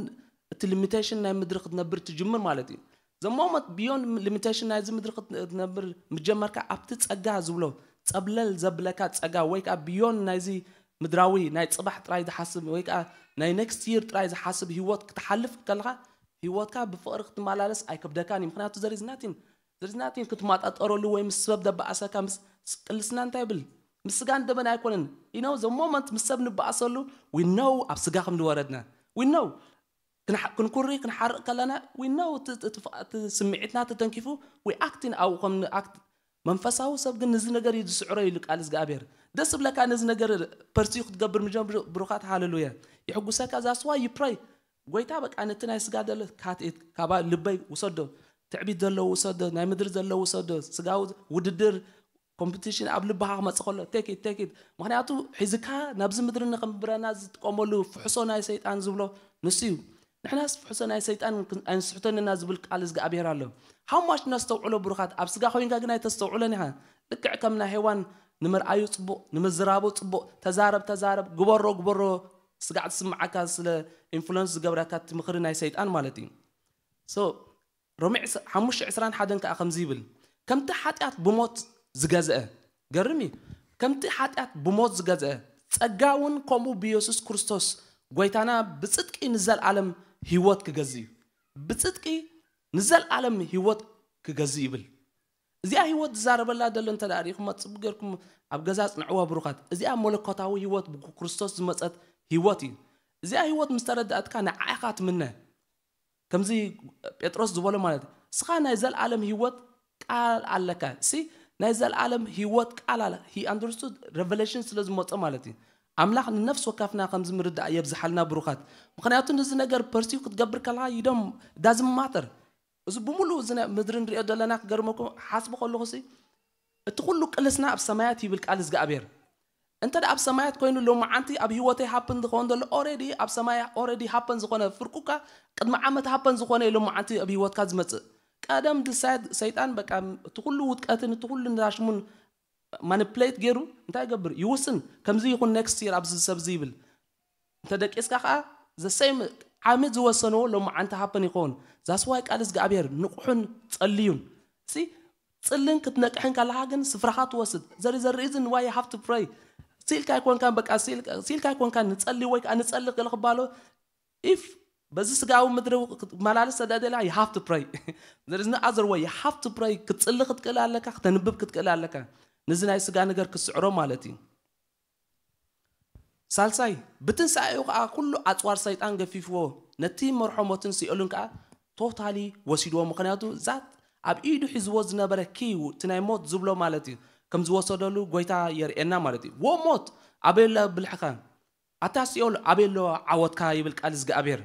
እቲ ሊሚቴሽን ናይ ምድሪ ክትነብር ትጅምር ማለት እዩ። ዘሞመት ብዮን ሊሚቴሽን ናይዚ ምድሪ ክትነብር ምስ ጀመርካ ኣብቲ ጸጋ ዝብሎ ጸብለል ዘብለካ ጸጋ ወይ ከዓ ብዮን ናይዚ ምድራዊ ናይ ጽባሕ ጥራይ ዝሓስብ ወይ ከዓ ናይ ኔክስት ይር ጥራይ ዝሓስብ ህይወት ክትሓልፍ ከለኻ ህይወትካ ብፍቕሪ ክትመላለስ ኣይከብደካን እዩ። ምክንያቱ ዘሪዝናቲን ዘሪዝናቲን ክትማጣጠረሉ ወይ ምስ ሰብ ደባኣሰካ ምስ ቅልስና እንታይ ይብል ምስ ስጋን ደመን ኣይኮነን ኢነው ዘ ሞመንት ምስ ሰብ ንበኣሰሉ ዊነው ኣብ ስጋ ከም ዝወረድና ዊነው ክንኩሪ ክንሓርቕ ከለና ዊነው እቲ ስምዒትና ተተንኪፉ ዊኣክቲን ኣብኡ ከም ንኣክት መንፈሳዊ ሰብ ግን ነዚ ነገር እዩ ዝስዕሮ ኢሉ ቃል እግዚኣብሔር ደስ ብለካ ነዚ ነገር ፐርሲዩ ክትገብር ምጀምር ብሩኻት ሃለሉያ ይሕጉሰካ ዛስዋ ይፕራይ ጎይታ በቃ ነቲ ናይ ስጋ ደለ ካትኤት ካባ ልበይ ውሰዶ ትዕቢት ዘለዎ ውሰዶ ናይ ምድሪ ዘለዎ ውሰዶ ስጋዊ ውድድር ኮምፒቲሽን ኣብ ልብኻ ክመፅእ ከሎ ቴኪት ቴኪት ምክንያቱ ሒዝካ ናብዚ ምድሪ ንክንብረና ዝጥቀመሉ ፍሕሶ ናይ ሰይጣን ዝብሎ ንሱ እዩ ንሕናስ ፍሕሶ ናይ ሰይጣን ኣይንስሕተንና ዝብል ቃል እግዚኣብሔር ኣሎ ሃማሽ ነስተውዕሎ ብሩኻት ኣብ ስጋ ኮይንካ ግን ኣይተስተውዕሎን ኢኻ ልክዕ ከም ናይ ሄዋን ንምርኣዩ ፅቡቕ ንምዝራቡ ፅቡቕ ተዛረብ ተዛረብ ግበሮ ግበሮ ስጋዕ ዝስምዓካ ስለ ኢንፍሉንስ ዝገብረካ እቲ ምኽሪ ናይ ሰይጣን ማለት እዩ ሮሜ ሓሙሽተ ዕስራን ሓደን ከዓ ከምዚ ይብል ከምቲ ሓጢኣት ብሞት ዝገዝአ ገርም እዩ ከምቲ ሓጢኣት ብሞት ዝገዝአ፣ ጸጋ እውን ከምኡ ብየሱስ ክርስቶስ ጐይታና ብጽድቂ ንዘለኣለም ህይወት ክገዝእ እዩ። ብጽድቂ ንዘለኣለም ህይወት ክገዝእ ይብል። እዚኣ ህይወት ዝዛረበላ ዘሎ እንተ ደኣ ርኢኹም፣ ጽቡቕ ጌርኩም ኣብ ገዛ ጽንዕዋ ብሩኻት። እዚኣ መለኮታዊ ህይወት ብክርስቶስ ዝመጸት ህይወት እዩ። እዚኣ ህይወት ምስ ተረዳእትካ ንዓኻ ትምነ። ከምዚ ጴጥሮስ ዝበሎ ማለት፣ "እስኻ ናይ ዘለኣለም ህይወት ቃል ኣለካ። እሲ ናይ ዘለኣለም ህይወት ቃል ኣለ." He understood revelation ስለ ዝመጾ ማለት እዩ። ኣምላኽ ንነፍሲ ወከፍና ከምዚ ምርዳእ የብዝሓልና ብሩኻት። ምኽንያቱ ነዚ ነገር ፐርሲው ክትገብር ከለኻ ይደም ዳዝም ማተር። እዚ ብምሉእ እዚ ናይ ምድሪ ንሪኦ ዘለና ክገርመኩም ሓስቡ ከለኹ ሲ እቲ ኩሉ ቅልስና ኣብ ሰማያት ይብል ቃል እግዚኣብሔር። እንተ ደኣ ኣብ ሰማያት ኮይኑ ሎማዓንቲ ኣብ ህይወተይ ሃፕን ዝኸውን ዘሎ ኦሬዲ ኣብ ሰማያ ኦሬዲ ሃፐን ዝኾነ ፍርቁካ ቅድሚ ዓመት ሃፐን ዝኾነ እዩ ሎማዓንቲ ኣብ ህይወትካ ዝመጽእ። ቀደም ድሳይድ ሰይጣን በቃ እቲ ኩሉ ውድቀትን እቲ ኩሉ እንዳሽሙን ማኒፕሌት ገይሩ እንታይ ይገብር ይውስን። ከምዚ ይኹን ኔክስት ይር ኣብዚ ሰብ እዚ ይብል። እንተ ደቂስካ ከኣ ዘሰይም ዓሚ ዝወሰንዎ ሎማዓንቲ ሃፐን ይኸውን። ዛስዋይ ቃል እግዚኣብሔር ንቑሑን ጸልዩን ሲ ጽልን ክትነቅሕን ከለኻ ግን ስፍራኻ ትወስድ። There is a reason why you have to pray። ሲልካ ኣይኮንካን በቃ ሲልካ ኣይኮንካን ንጸሊ ወይ ከዓ ንጸሊ ክል ክባሎ ኢፍ በዚ ስጋዊ ምድሪ ክትመላለስ ተደደላ you have to pray። There is no other way, you have to pray። ክትጽሊ ክትክእል ኣለካ፣ ክተንብብ ክትክእል ኣለካ። ነዚ ናይ ስጋ ነገር ክትስዕሮ ማለት እዩ። ሳልሳይ ብትንሳኤኡ ከዓ ኩሉ ኣፅዋር ሰይጣን ገፊፍዎ፣ ነቲ መርሖ ሞትን ሲኦልን ከዓ ቶታሊ ወሲድዎ። ምክንያቱ ዛት ኣብ ኢዱ ሒዝዎ ዝነበረ ኪ እቲ ናይ ሞት ዝብሎ ማለት እዩ ከም ዝወሰደሉ ጎይታ የርእየና ማለት እዩ። ዎ ሞት ኣበይ ኣሎ ብልሕኻ? ኣታ ሲኦል ኣበይ ኣሎ ዓወትካ? ይብል ቃል እግዚኣብሔር።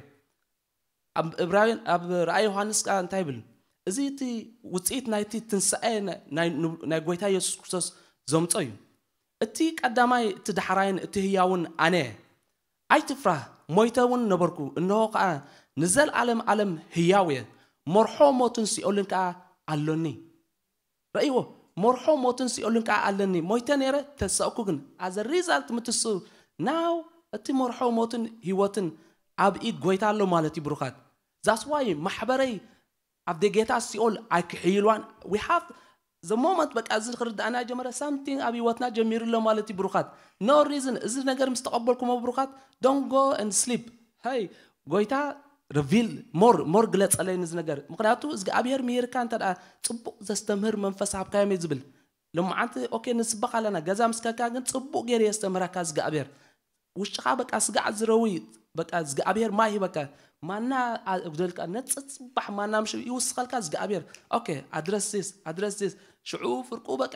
ኣብ እብራውያን ኣብ ራእይ ዮሃንስ ከዓ እንታይ ይብል? እዚ እቲ ውፅኢት ናይቲ ትንሳኤ ናይ ጎይታ የሱስ ክርስቶስ ዘምፆ እዩ። እቲ ቀዳማይ እቲ ዳሕራይን እቲ ህያውን ኣነ እየ። ኣይትፍራህ፣ ሞይተ እውን ነበርኩ፣ እንሆ ከዓ ንዘለኣለም ኣለም ህያው እየ። መርሖ ሞትን ሲኦልን ከዓ ኣሎኒ። ረእይዎ፣ መርሖ ሞትን ሲኦልን ከዓ ኣለኒ። ሞይተ ነይረ ተሳእኩ፣ ግን ኣዘ ሪዛልት ምትሱ ናው እቲ መርሖ ሞትን ህይወትን ኣብ ኢድ ጎይታ ኣሎ ማለት እዩ። ብሩኻት ዛስዋይ ማሕበረይ ኣብ ደጌታ ሲኦል ኣይክሕይልዋን። We have the moment በቃ እዚ ክርዳእና ጀመረ ሳምቲንግ ኣብ ህይወትና ጀሚሩ ኣሎ ማለት እዩ። ብሩኻት no reason እዚ ነገር ምስ ተቐበልኩሞ ብሩኻት don't go and sleep። ሃይ ጎይታ ሪቪል ሞር ሞር ግለጸለይ ነዚ ነገር። ምክንያቱ እግዚኣብሔር ምሂርካ እንተ ደኣ ጽቡቕ ዘስተምህር መንፈስ ሃብካዮም እዩ ዝብል። ሎማዓንቲ ኦኬ ንስበኽ ኣለና ገዛ ምስ ከድካ ግን ጽቡቕ ገይሩ የስተምህረካ እግዚኣብሔር። ውሽጥኻ በቃ ስጋዕ ዝረዊ በቃ እግዚኣብሔር ማይ ሂበካ ማና ኣጉደልካ ነጽ ጽባሕ ማና ምሽ ይውስኸልካ እግዚኣብሔር። ኦኬ ኣድረስ ዚስ ኣድረስ ዚስ ሽዑ ፍርቁ በቃ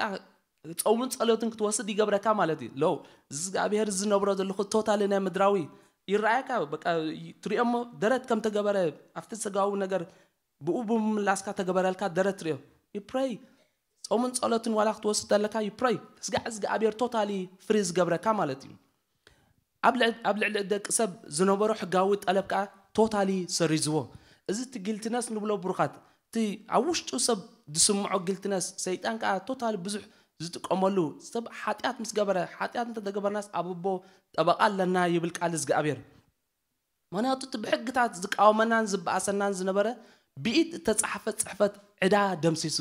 ጾምን ጸሎትን ክትወስድ ይገብረካ ማለት እዩ። ሎ እዚ እግዚኣብሔር ዝነብሮ ዘለኹ ቶታሊ ናይ ምድራዊ ይረኣየካ በቃ ትሪኦሞ ደረት ከም ተገበረ ኣብቲ ስጋዊ ነገር ብኡ ብምምላስካ ተገበረልካ ደረት ትሪኦ። You pray ጾምን ጸሎትን ዋላ ክትወስድ ኣለካ you pray። ስጋዕ እግዚኣብሔር ቶታሊ ፍሪ ዝገብረካ ማለት እዩ። ኣብ ልዕ- ኣብ ልዕሊ ደቂ ሰብ ዝነበሮ ሕጋዊ ጠለብ ከዓ ቶታሊ ሰሪዝዎ። እዚ እቲ ጊልትነስ ንብሎ ብሩኻት እቲ ኣብ ውሽጡ ሰብ ዝስምዖ ጊልትነስ ሰይጣን ከዓ ቶታሊ ብዙሕ ዝጥቀመሉ ሰብ ሓጢኣት ምስ ገበረ ሓጢኣት እንተተገበርናስ ኣብ ኣቦ ጠበቃ ኣለና ይብል ቃል እግዚኣብሔር። ምክንያቱ እቲ ብሕግታት ዝቃወመናን ዝበኣሰናን ዝነበረ ብኢድ እተፃሕፈ ፅሕፈት ዕዳ ደምሲሱ።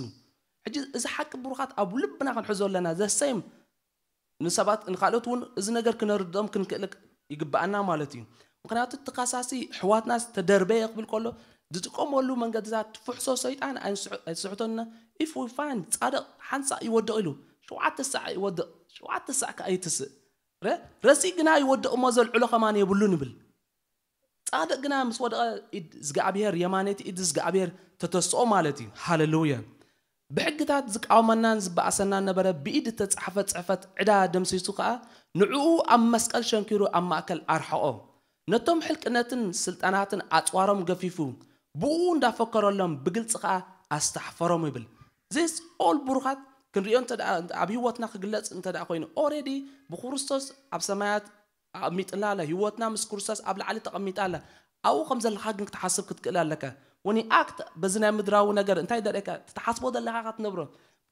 ሕጂ እዚ ሓቂ ብሩኻት ኣብ ልብና ክንሕዞ ኣለና። ዘሰይም ንሰባት ንካልኦት እውን እዚ ነገር ክነርድኦም ክንክእል ይግብኣና ማለት እዩ። ምክንያቱ እቲ ከሳሲ ሕዋትና ዝተደርበየ ክብል ከሎ ዝጥቀመሉ መንገድታት ትፍሕሶ ሰይጣን ኣይንስሕ- ኣይትስሕቶና። If we find ፃድቕ ሓንሳእ ይወድቕ ኢሉ ሸውዓተ ሳዕ ይወድቕ ሸውዓተ ሳዕ ከዓ ይትስእ ረ- ረሲእ ግና ይወድቕ እሞ ዘልዕሎ ከማን የብሉን ይብል። ጻድቕ ግና ምስ ወደቐ ኢድ እግዚኣብሔር የማነይቲ ኢድ እግዚኣብሔር ተተስኦ ማለት እዩ። ሃሌሉያ። ብሕግታት ዝቃወመናን ዝበኣሰናን ነበረ፣ ብኢድ እተጻሕፈ ጽሕፈት ዕዳ ደምሲሱ ኸኣ ንዕኡ ኣብ መስቀል ሸንኪሩ ኣብ ማእከል ኣርሐቖ። ነቶም ሕልቅነትን ስልጣናትን ኣጽዋሮም ገፊፉ ብኡ እንዳፈከረሎም ብግልጺ ኸኣ ኣስታሕፈሮም ይብል። This all ብሩኻት ክንሪኦ እንተ ደኣ ኣብ ህይወትና ክግለጽ እንተ ደኣ ኮይኑ already ብክርስቶስ ኣብ ሰማያት ኣቐሚጥና ኣላ። ህይወትና ምስ ክርስቶስ ኣብ ላዕሊ ተቐሚጣ ኣላ። ኣብኡ ከም ዘለኻ ግን ክትሓስብ ክትክእል ኣለካ። When you act በዚ ናይ ምድራዊ ነገር እንታይ ደረካ ትሓስቦ ዘለኻ ኢኻ ትነብሮ።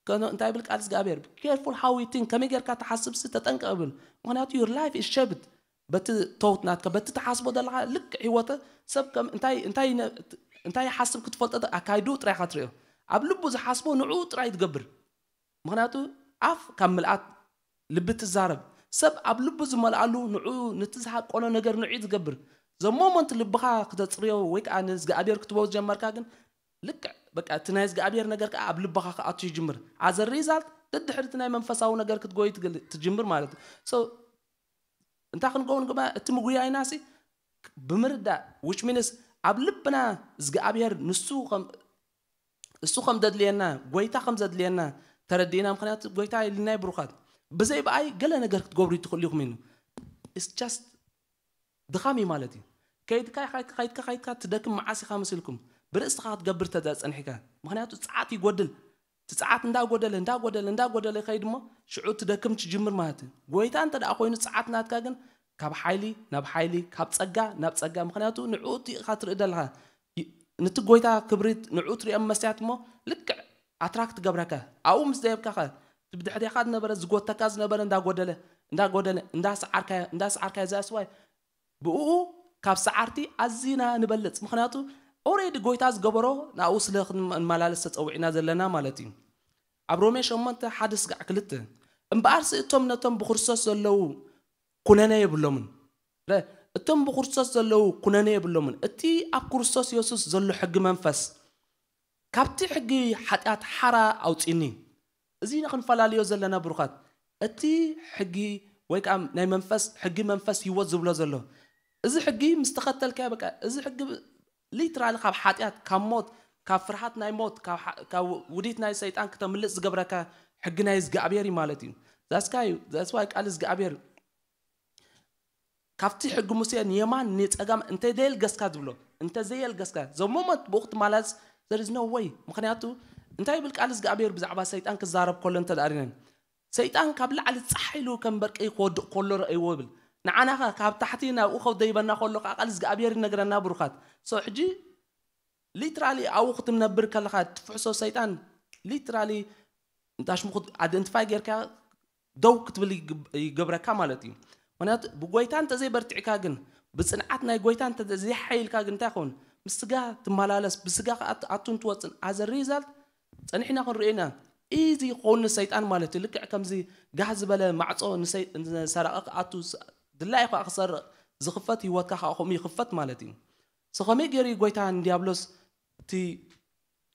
ከኖ እንታይ ይብል ቃል እግዚኣብሔር? Careful how you think፣ ከመይ ጌርካ ትሓስብ ሲ ተጠንቀቕ ይብል። ምክንያቱ your life is shaped በቲ ተውት ናትካ በቲ ትሓስቦ ዘለኻ ልክዕ ህይወተ ሰብ ከም እንታይ እንታይ ነ- እንታይ ይሓስብ ክትፈልጦ ደ- ኣካይድኡ ጥራይ ኢኻ ትሪኦ። ኣብ ልቡ ዝሓስቦ ንዕኡ ጥራይ ትገብር። ምክንያቱ ኣፍ ካብ ምልኣት ልቢ ትዛረብ። ሰብ ኣብ ልቡ ዝመልኣሉ ንዑ፣ ነቲ ዝሃቀኖ ነገር ንዑ ዝገብር። ዘሞመንት ልብኻ ክተፅርዮ ወይ ከዓ ንእግዚኣብሔር ክትቦ ዝጀመርካ ግን ልክዕ በቃ እቲ ናይ እግዚኣብሔር ነገር ከዓ ኣብ ልብኻ ክኣቱ ይጅምር። ኣዘ ሪዛልት ደድሕሪ እቲ ናይ መንፈሳዊ ነገር ክትጎይ ትግል- ትጅምር ማለት እዩ። So እንታይ ክንከውን ግባ? እቲ ምጉያይና ሲ ብምርዳእ፣ which means ኣብ ልብና እግዚኣብሔር ንሱ ከም እሱ ከም ዘድልየና፣ ጎይታ ከም ዘድልየና ተረዲእና። ምክንያቱ ጎይታ ኢልናይ ብሩኻት፣ ብዘይ ብኣይ ገለ ነገር ክትገብሩ ትኽእሉ ኢኹም ኢሉ። It's just ድኻም እዩ ማለት እዩ። ከይድካ ከይድካ ከይድካ ከይድካ ትደክም፣ መዓስ ኢኻ መሲልኩም ብርእስኻ ክትገብር ተዛ ጸኒሕካ? ምክንያቱ ጸዓት ይጎድል። እቲ ጸዓት እንዳጎደለ እንዳጎደለ እንዳጎደለ ይኸይድ እሞ ሽዑ ትደክም ትጅምር ማለት እዩ። ጎይታ እንተ ደኣ ኮይኑ ጸዓት ናትካ ግን ካብ ሓይሊ ናብ ሓይሊ፣ ካብ ጸጋ ናብ ጸጋ፣ ምክንያቱ ንዕኡ እቲ ኢኻ ትርኢ ዘለኻ። ይ- ነቲ ጎይታ ክብሪ ንዕኡ ትሪኦ መስትያት እሞ ልክዕ ኣትራክት ትገብረካ። ኣብኡ ምስ ደየብካ ኸ እቲ ብድሕሪኻ ዝነበረ ዝጎተካ ዝነበረ እንዳጎደለ እንዳጎደለ እንዳሰዓርካዮ እንዳሰዓርካዮ ዛስዋይ ብኡ ካብ ሰዓርቲ ኣዚና ንበልጽ። ምክንያቱ ኦሬዲ ጎይታ ዝገበሮ ናብኡ ስለ ክንመላለስ ተጸዊዕና ዘለና ማለት እዩ። ኣብ ሮሜ ሸሞንተ ሓደ ስጋዕ ክልተ፣ እምበኣርሲ እቶም ነቶም ብክርስቶስ ዘለዉ ኩነነ የብሎምን። ረ- እቶም ብክርስቶስ ዘለዉ ኩነነ የብሎምን። እቲ ኣብ ክርስቶስ የሱስ ዘሎ ሕጊ መንፈስ ካብቲ ሕጊ ሓጢኣት ሓራ ኣውፅኒ። እዚ ንክንፈላለዮ ዘለና ብሩኻት፣ እቲ ሕጊ ወይ ከዓ ናይ መንፈስ ሕጊ መንፈስ ህይወት ዝብሎ ዘሎ፣ እዚ ሕጊ ምስ ተኸተልካዮ በቃ እዚ ሕጊ ሊትራሊ ካብ ሓጢኣት፣ ካብ ሞት፣ ካብ ፍርሃት ናይ ሞት፣ ካብ ሓ- ካብ ውዲት ናይ ሰይጣን ክተምልጥ ዝገብረካ ሕጊ ናይ እግዚኣብሔር እዩ ማለት እዩ። ዛስካ እዩ ዛስዋይ ቃል እግዚኣብሔር ካብቲ ሕጊ ሙሴ ንየማን ንጸጋም እንተ ዘየልገስካ ዝብሎ፣ እንተ ዘየልገስካ ዘሞመት ብኡ ክትማላስ ዘርዝ ነው ወይ? ምክንያቱ እንታይ ይብል ቃል እግዚኣብሔር ብዛዕባ ሰይጣን ክዛረብ ከሎ እንተ ዳሪነን፣ ሰይጣን ካብ ላዕሊ ጻሕ ኢሉ ከም በርቂ ክወድቕ ከሎ ረእይዎ ይብል። ንዓናኸ ካብ ታሕቲ ናብኡ ከደይበና ከሎ ከዓ ቃል እግዚኣብሔር ይነግረና። ብሩኻት፣ ሶ ሕጂ ሊትራሊ ኣብኡ ክትነብር ከለኻ ትፍሕሶ ሰይጣን ሊትራሊ እንታሽሙ ኣይደንቲፋይ ጌርካ ደው ክትብል ይግብ- ይገብረካ ማለት እዩ። ምክንያቱ ብጎይታ እንተዘይበርቲዕካ ግን፣ ብፅንዓት ናይ ጎይታ እንተዘይሓይልካ ግን እንታይ ይኸውን? ምስ ስጋ ትመላለስ፣ ብስጋ ከኣ ኣቱን ትወፅን። ኣዘ ሪዛልት ጸኒሕና ክንርኢ ኢና። ኢዚ ክኸውን ንሰይጣን ማለት እዩ። ልክዕ ከምዚ ጋህ ዝበለ ማዕፆ ንሰይ- ንሰራቂ ክኣቱ ስ- ድላይ ከዓ ክሰርቕ ዝኽፈት ህይወትካ ከዓ ከምኡ ይኽፈት ማለት እዩ። ሶ ከመይ ገይሩ እዩ ጎይታ ንዲያብሎስ እቲ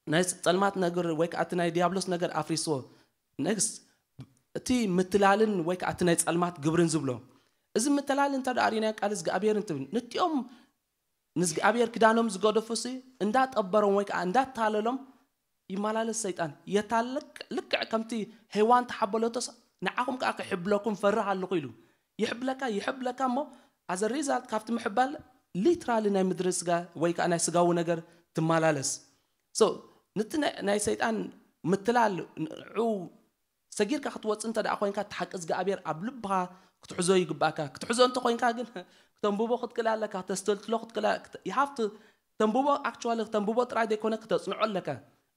ናይ ጸልማት ነገር ወይ ከዓ እቲ ናይ ዲያብሎስ ነገር ኣፍሪስዎ? ነክስ እቲ ምትላልን ወይ ከዓ እቲ ናይ ጸልማት ግብርን ዝብሎ፣ እዚ ምትላል እንተ ደኣ ርኢናዮ ቃል እግዚኣብሔር እንትብል ንቲኦም ንእግዚኣብሔር ክዳኖም ዝገደፉሲ እንዳጠበሮም ወይ ከዓ እንዳታለሎም ይመላለስ ሰይጣን። የታልቅ ልክዕ ከምቲ ሄዋን ተሓበለቶስ ንዓኹም ከዓ ክሕብለኩም ፈርህ ኣለኹ ኢሉ ይሕብለካ ይሕብለካ እሞ ኣዘ ሪዛልት ካብቲ ምሕባል ሊትራሊ ናይ ምድሪ ስጋ ወይ ከዓ ናይ ስጋዊ ነገር ትመላለስ። So ነቲ ናይ- ናይ ሰይጣን ምትላል ንዑ ሰጊርካ ክትወፅእ እንተ ደኣ ኮይንካ እቲ ሓቂ እግዚኣብሔር ኣብ ልብኻ ክትሕዞ ይግባእካ። ክትሕዞ እንተ ኮይንካ ግን ክተንብቦ ክትክእል ኣለካ፣ ክተስተልትሎ ክትክእል ኣለካ። You have to ተንብቦ። ኣክቹዋሊ ክተንብቦ ጥራይ ዘይኮነ ክተፅንዖ ኣለካ።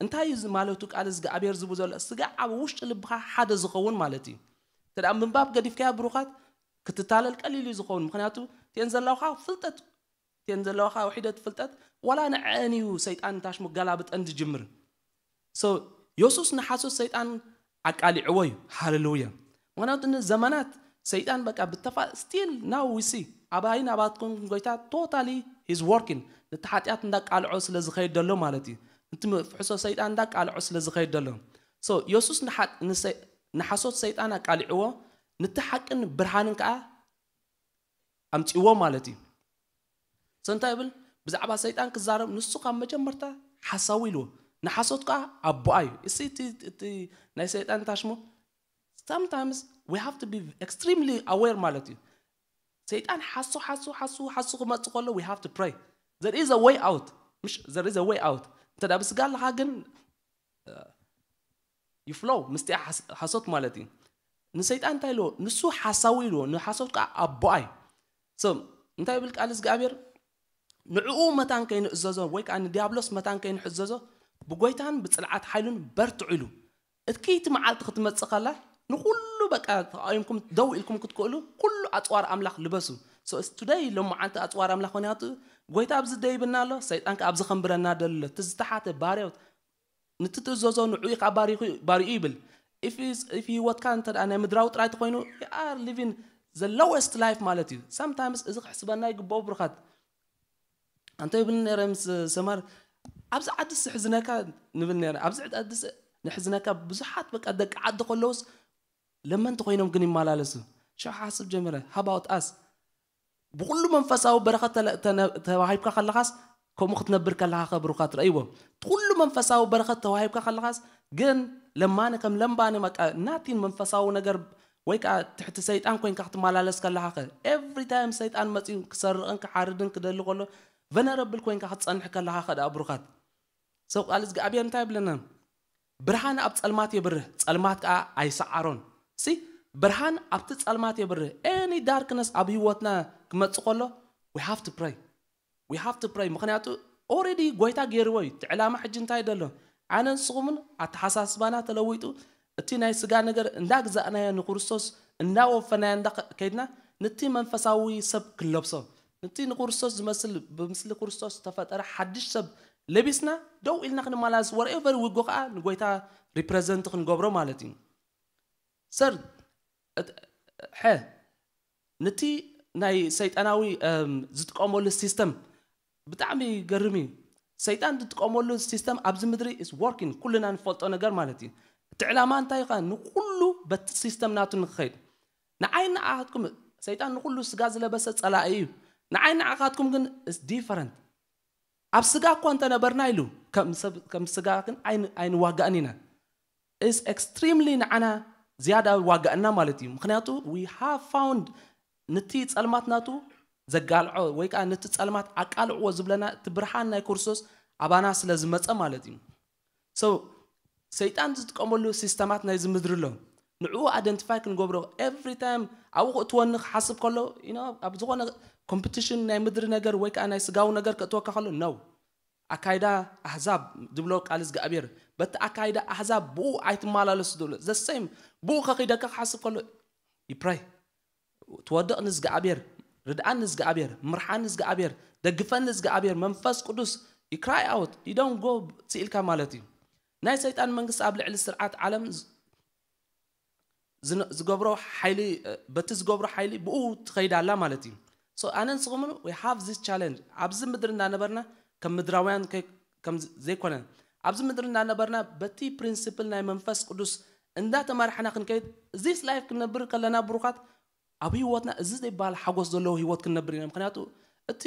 እንታይ እዩ እዚ ማለቱ? ቃል እግዚኣብሔር ዝቡ ዘሎ ስጋ ኣብ ውሽጢ ልብኻ ሓደ ዝኸውን ማለት እዩ። እንተ ደኣ ምንባብ ገዲፍካዮ ብሩኻት ክትታለል ቀሊል እዩ ዝኸውን። ምክንያቱ እቲአን ዘለዋኻ ፍልጠት እቲአን ዘለዋኻ ውሒደት ፍልጠት ዋላ ንዐአን እዩ ሰይጣን እንታሽሙ ገላብጠን ዝጅምር። So የሱስ ንሓሶት ሰይጣን ኣቃሊዕዎ እዩ። ሃሌሉያ። ምክንያቱ ንዘመናት ሰይጣን በቃ ብተፋ ስቲል ናው ዊሲ ኣባይን ኣባትኩም ጎይታ ቶታሊ ሂዝ ወርኪን ነቲ ሓጢኣት እንዳቃልዖ ስለ ዝኸይድ ዘሎ ማለት እዩ። እቲ ፍሕሶ ሰይጣን እንዳቃልዖ ስለ ዝኸይድ ዘሎ። So የሱስ ንሓ- ንሰይ- ንሓሶት ሰይጣን ኣቃሊዕዎ፣ ነቲ ሓቅን ብርሃንን ከዓ ኣምፅዎ ማለት እዩ። So እንታይ ይብል? ብዛዕባ ሰይጣን ክዛረብ ንሱ ካብ መጀመርታ ሓሳዊ ኢልዎ፣ ንሓሶት ከዓ ኣቦኣ እዩ። እሲ እቲ እቲ ናይ ሰይጣን ታሽሙ sometimes we have to be extremely aware ማለት እዩ። ሰይጣን ሓሱ ሓሱ ሓሱ ሓሱ ክመፅእ ከሎ we have to pray. There is a way out. ምሽ there is a way out። እንተ ደኣ ብስጋ ኣለኻ ግን you flow ምስጢያ ሓሶት ማለት እዩ። ንሰይጣን እንታይ ኢልዎ? ንሱ ሓሳዊ ኢልዎ፣ ንሓሶት ከዓ ኣቦኣ እዩ። So እንታይ ይብል ቃል እግዚኣብሔር? ንዕኡ መታን ከይንእዘዞ ወይ ከዓ ንዲያብሎስ መታን ከይንሕዘዞ ብጎይታን ብፅልዓት ሓይሉን በርትዑ ኢሉ። እኪ እቲ መዓልቲ ክትመፅእ ከላ ንኩሉ በቃ ተቃዊምኩም ደው ኢልኩም ክትክእሉ ኩሉ ኣፅዋር ኣምላኽ ልበሱ። So it's today ሎም መዓልቲ ኣፅዋር ኣምላኽ ምክንያቱ ጎይታ ኣብዚ ደይብና ኣሎ፣ ሰይጣን ከዓ ኣብዚ ከንብረና ደሎ እቲ ዝተሓተ ባርያው ንቲ ትእዘዞ ንዑ ኢኻ ባሪኹ ባሪኡ ይብል። if you if you ህይወትካ እንተ ደኣ ናይ ምድራዊ ጥራይ ተኮይኑ you are living the lowest life ማለት እዩ። Sometimes እዚ ክሕስበና ይግባኦ ብሩኻት። ኣንተ ይብል ነረ ምስ ሰማር ኣብዚ ዓዲ ስሕዝነካ ንብል ነረ ኣብዚ ዓዲ ንሕዝነካ ብዙሓት በቃ ደቂ ዓዲ ከለውስ ለመንቲ ኮይኖም ግን ይመላለሱ። ሽዑ ሓስብ ጀመረ how about us ብኩሉ መንፈሳዊ በረኸት ተለ- ተነ- ተዋሂብካ ከለኻስ ከምኡ ክትነብር ከለኻ ከብሩኻ ትረእይዎ። ኩሉ መንፈሳዊ በረኸት ተዋሂብካ ከለኻስ ግን ለማኒ ከም ለምባኒ በቃ ናቲን መንፈሳዊ ነገር ወይ ከዓ ትሕቲ ሰይጣን ኮይንካ ክትመላለስ ከለኻ ከ every time ሰይጣን መፂኡ ክሰርቕን ክሓርድን ክደሊ ከሎ ቨነረብል ኮይንካ ክትፀንሕ ከለኻ ከ ደኣ ብሩኻት ሰብ ቃል እግዚኣብሔር እንታይ ይብለና? ብርሃን ኣብ ጸልማት የብርህ፣ ጸልማት ከዓ ኣይሰዓሮን። ሲ ብርሃን ኣብቲ ጸልማት የብርህ። Any darkness ኣብ ህይወትና ክመጽእ ከሎ we have to pray we have to pray። ምክንያቱ already ጎይታ ገይርዎ እዩ። እቲ ዕላማ ሕጂ እንታይ ደሎ? ኣነ ንስኹምን ኣተሓሳስባና ተለዊጡ እቲ ናይ ስጋ ነገር እንዳግዛእናዮ ንክርስቶስ እንዳወፈናዮ እንዳ ከይድና ነቲ መንፈሳዊ ሰብ ክንለብሶ ነቲ ንክርስቶስ ዝመስል ብምስሊ ክርስቶስ ዝተፈጠረ ሓድሽ ሰብ ለቢስና ደው ኢልና ክንመላለስ wherever we go ከዓ ንጎይታ represent ክንገብሮ ማለት እዩ። ሰር እት- ሐ ነቲ ናይ ሰይጣናዊ እም፣ ዝጥቀመሉ system ብጣዕሚ ገርም እዩ። ሰይጣን ዝጥቀመሉ system ኣብዚ ምድሪ is working ኩልና ንፈልጦ ነገር ማለት እዩ። እቲ ዕላማ እንታይ ኸ ንኩሉ በቲ system ናቱ ንክኸይድ ንዓይ ንዓኻትኩም ሰይጣን ንኩሉ ስጋ ዝለበሰ ጸላኢ እዩ። ንዓይ ንዓኻትኩም ግን is different። ኣብ ስጋ እኳ እንተነበርና ኢሉ ከም ሰብ- ከም ስጋ ግን ኣይን- ኣይንዋጋእን ኢና። Is extremely ንዓና ዝያዳ ዋጋእና ማለት እዩ። ምክንያቱ we have found ነቲ ጸልማት ናቱ ዘጋልዖ ወይ ከዓ ነቲ ጸልማት ኣቃልዕዎ ዝብለና እቲ ብርሃን ናይ ክርስቶስ ኣባና ስለ ዝመፀ ማለት እዩ። So ሰይጣን ዝጥቀመሉ ሲስተማት ናይዚ ምድሪ ኣሎ። ንዕኡ identify ክንገብሮ every time ኣብኡ ክእትወኒ ክሓስብ ከሎ you know ኣብ ዝኾነ competition ናይ ምድሪ ነገር ወይ ከዓ ናይ ስጋዊ ነገር ክእትወካ ከሎ no ኣካይዳ ኣህዛብ ዝብሎ ቃል እግዚኣብሔር በቲ ኣካይዳ ኣህዛብ ብኡ ኣይትመላለሱ ዝብሎ the same ብኡ ከኺደካ ክሓስብ ከሎ you pray ትወድቕ ንዝግኣብሔር ርድኣን ንዝግኣብሔር ምርሓን ንዝግኣብሔር ደግፈን ንዝግኣብሔር መንፈስ ቅዱስ you cry out you don't go ስኢልካ ማለት እዩ። ናይ ሰይጣን መንግስቲ ኣብ ልዕሊ ስርዓት ዓለም ዝ- ዝነ- ዝገብሮ ሓይሊ እ፣ በቲ ዝገብሮ ሓይሊ ብኡ ትኸይድ ኣላ ማለት እዩ። So ኣነ ንስኹምን we have this challenge ኣብዚ ምድሪ እንዳነበርና ከም ምድራውያን ከይ- ከም ዝ- ዘይኮነ ኣብዚ ምድሪ እንዳነበርና በቲ principle ናይ መንፈስ ቅዱስ እንዳተመራሕና ክንከይድ this life ክንነብር ከለና ብሩኻት ኣብ ህይወትና እዚ ዘይበሃል ሓጎስ ዘለዎ ህይወት ክንነብር ኢና። ምክንያቱ እቲ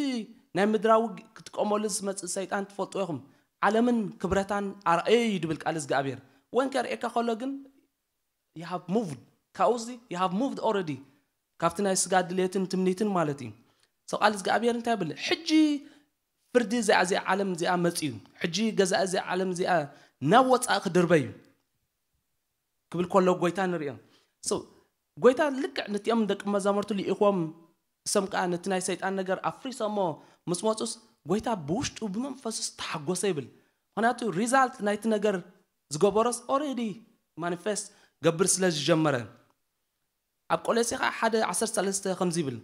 ናይ ምድራዊ ግ- ክትጥቀመሉ ዝመፅእ ሰይጣን ትፈልጡ ኢኹም። ዓለምን ክብረታን ኣርኣየ እዩ ድብል ቃል እግዚኣብሔር። ወን ከርእየካ ከሎ ግን you have moved ካብኡ እዚ you have moved already ካብቲ ናይ ስጋ ድሌትን ትምኒትን ማለት እዩ። So ቃል እግዚኣብሔር እንታይ ይብል? ሕጂ ፍርዲ እዚኣ እዚኣ ዓለም እዚኣ መፅዩ ሕጂ ገዛእ እዚኣ ዓለም እዚኣ ናብ ወፃኢ ክድርበ እዩ ክብል ከሎ ጎይታ ንሪኦ። So ጎይታ ልክዕ ነቲኦም ደቂ መዛሙርቱ ልኢኽዎም እሶም ከዓ ነቲ ናይ ሰይጣን ነገር ኣፍሪሶሞ ምስ መፁስ ጎይታ ብውሽጡ ብመንፈሱ ዝተሓጎሰ ይብል። ምክንያቱ result ናይቲ ነገር ዝገበሮስ already manifest ገብር ስለ ዝጀመረ ኣብ ቆሎሴ ከዓ ሓደ ዓሰርተ ሰለስተ ከምዚ ይብል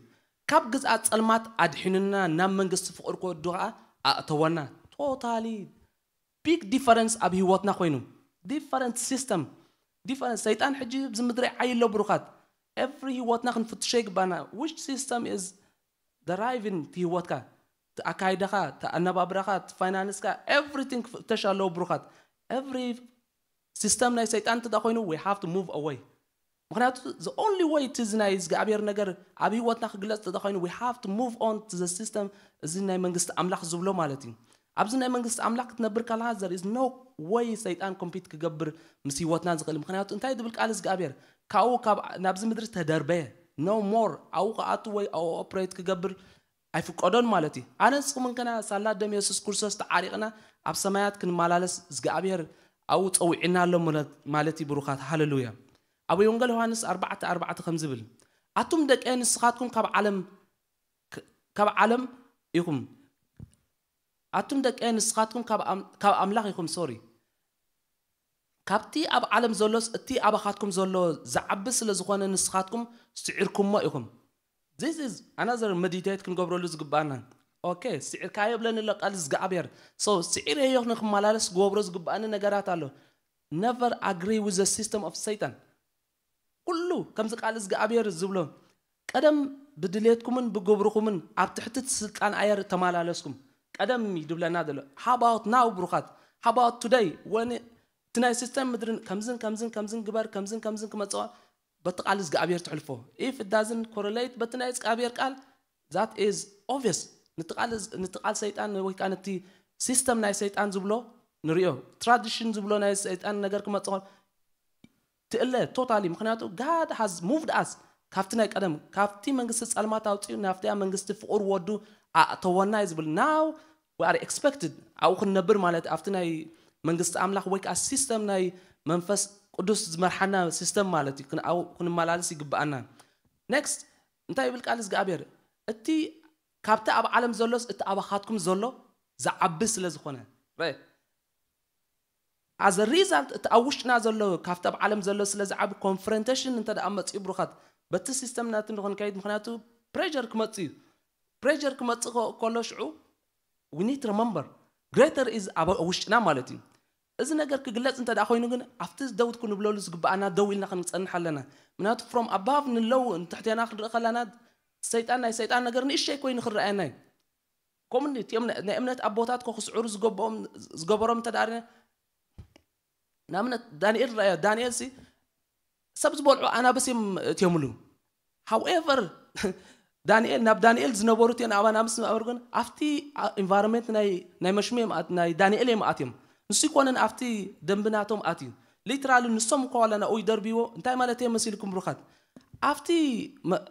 ካብ ግዝኣት ፀልማት ኣድሒኑና ናብ መንግስቲ ፍቅሪ ክወዱ ከዓ ኣእተወና። Totally big difference ኣብ ህይወትና ኮይኑ different system different ሰይጣን ሕጂ ኣብዚ ምድሪ ዓይ ኣሎ ብሩኻት every ህይወትና ክንፍትሾ ይግባና which system is driving እቲ ህይወትካ እቲ ኣካይዳኻ እቲ ኣነባብራኻ እቲ ፋይናንስካ everything ክፍተሽ ኣለዎ ብሩኻት every system ናይ ሰይጣን እንተ ኮይኑ we have to move away ምክንያቱ the only way እቲ እዚ ናይ እግዚኣብሔር ነገር ኣብ ህይወትና ክግለፅ እንተ ኮይኑ we have to move on to the system እዚ ናይ መንግስቲ ኣምላኽ ዝብሎ ማለት እዩ። ኣብዚ ናይ መንግስቲ ኣምላኽ ክትነብር ከለካ there is no way ሰይጣን compete ክገብር ምስ ህይወትና ዝኽእል ምክንያቱ እንታይ ዝብል ቃል እግዚኣብሔር ካብኡ ናብዚ ምድሪ ተደርበየ no more ኣብኡ ክኣቱ ወይ ኣብኡ operate ክገብር ኣይፍቀዶን ማለት እዩ። ኣነ ንስኹምን ከና ሳላ ደም የሱስ ክርስቶስ ተዓሪቕና ኣብ ሰማያት ክንመላለስ እግዚኣብሔር ኣብኡ ፀዊዕና ኣሎ ማለት እዩ። ብሩኻት ሃለሉያ። ኣብ ወንጌል ዮሃንስ ኣርባዕተ ኣርባዕተ ከም ዝብል ኣቱም ደቀ ንስኻትኩም ካብ ዓለም ካብ ዓለም ኢኹም ኣቱም ደቀ ንስኻትኩም ካብ ኣምላኽ ኢኹም ሶሪ ካብቲ ኣብ ዓለም ዘሎስ እቲ ኣባኻትኩም ዘሎ ዝዓቢ ስለ ዝኾነ ንስኻትኩም ስዒርኩሞ ኢኹም። This is another meditate ክንገብረሉ ዝግባኣና። Okay ስዒርካዮ ብለኒ ኣሎ ቃል እግዚኣብሔር። So ስዒረዮ ንክመላለስ ክገብሮ ዝግባኣኒ ነገራት ኣሎ። never agree with the system of Satan. ኩሉ ከምዚ ቃል እግዚኣብሔር ዝብሎ፣ ቀደም ብድሌትኩምን ብግብርኹምን ኣብ ትሕቲ እቲ ስልጣን ኣየር ተመላለስኩም። ቀደም እዩ ድብለና ዘሎ። How about now ብሩኻት? How about today? When እቲ ናይ ሲስተም ምድርን ከምዝን ከምዝን ከምዝን ግበር፣ ከምዝን ከምዝን ክመጽዋ፣ በቲ ቃል እግዚኣብሔር ትሕልፎ። If it doesn't correlate በቲ ናይ እግዚኣብሔር ቃል፣ that is obvious። ነቲ ቃል ነቲ ቃል ሰይጣን ወይ ከዓ ነቲ ሲስተም ናይ ሰይጣን ዝብሎ ንሪኦ። ትራዲሽን ዝብሎ ናይ ሰይጣን ነገር ክመጽእ ትእለ totally። ምክንያቱ God has moved us ካብቲ ናይ ቀደም፣ ካብቲ መንግስቲ ጸልማት ኣውፅኡ ናብቲያ መንግስቲ ፍቑር ወዱ ኣእተወና እዩ ዝብል። Now we are expected ኣብኡ ክንነብር ማለት ኣብቲ ናይ መንግስቲ ኣምላኽ ወይ ከዓ ሲስተም ናይ መንፈስ ቅዱስ ዝመርሓና ሲስተም ማለት እዩ። ክንኣው ክንመላለስ ይግብኣና። Next እንታይ ይብል ቃል እግዚኣብሔር? እቲ ካብቲ ኣብ ዓለም ዘሎስ እቲ ኣባኻትኩም ዘሎ ዝዓቢ ስለ ዝኾነ፣ ረ- as a result እቲ ኣብ ውሽጥና ዘሎ ካብቲ ኣብ ዓለም ዘሎ ስለ ዝዓቢ confrontation እንተ ደኣ መፅኡ ብሩኻት በቲ ሲስተም ናቲ ንክንከይድ። ምክንያቱ ፕሬር ክመፅእ እዩ። ፕሬር ክመፅእ ከ- ከሎ ሽዑ we need to remember greater is ኣብ ውሽጥና ማለት እዩ። እዚ ነገር ክግለፅ እንተ ደኣ ኮይኑ ግን ኣብቲ ደው ክንብለሉ ዝግብኣና ደው ኢልና ክንፀንሕ ኣለና። ምክንያቱ from above ንለው ንትሕቴና ክንርኢ ከለና ሰይጣን ናይ ሰይጣን ነገር ንእሸይ ኮይኑ ክንረኣየና እዩ። ከምኡ እቲኦም ናይ እምነት ኣቦታት ኮ ክስዕሩ ዝገበኦም ዝገበሮም እንተ ደኣ ንኣብነት ዳንኤል ረኣዮ። ዳንኤል ሲ ሰብ ዝበልዑ ኣናብስ እዮም እትዮምሉ። However ዳንኤል ናብ ዳንኤል ዝነበሩ እቲኦም ኣብ ኣናብስ ዝነበሩ ግን ኣብቲ environment ናይ ናይ መሽሙ እዮም ኣት- ናይ ዳንኤል እዮም ኣትዮም። ንሱ ይኮነን ኣብቲ ደንቢ ናቶም ኣትዩ። ሊትራሊ ንሶም እኳ ዋላ ናብኡ ይደርብይዎ። እንታይ ማለት እየ መሲልኩም ብሩኻት? ኣብቲ መ-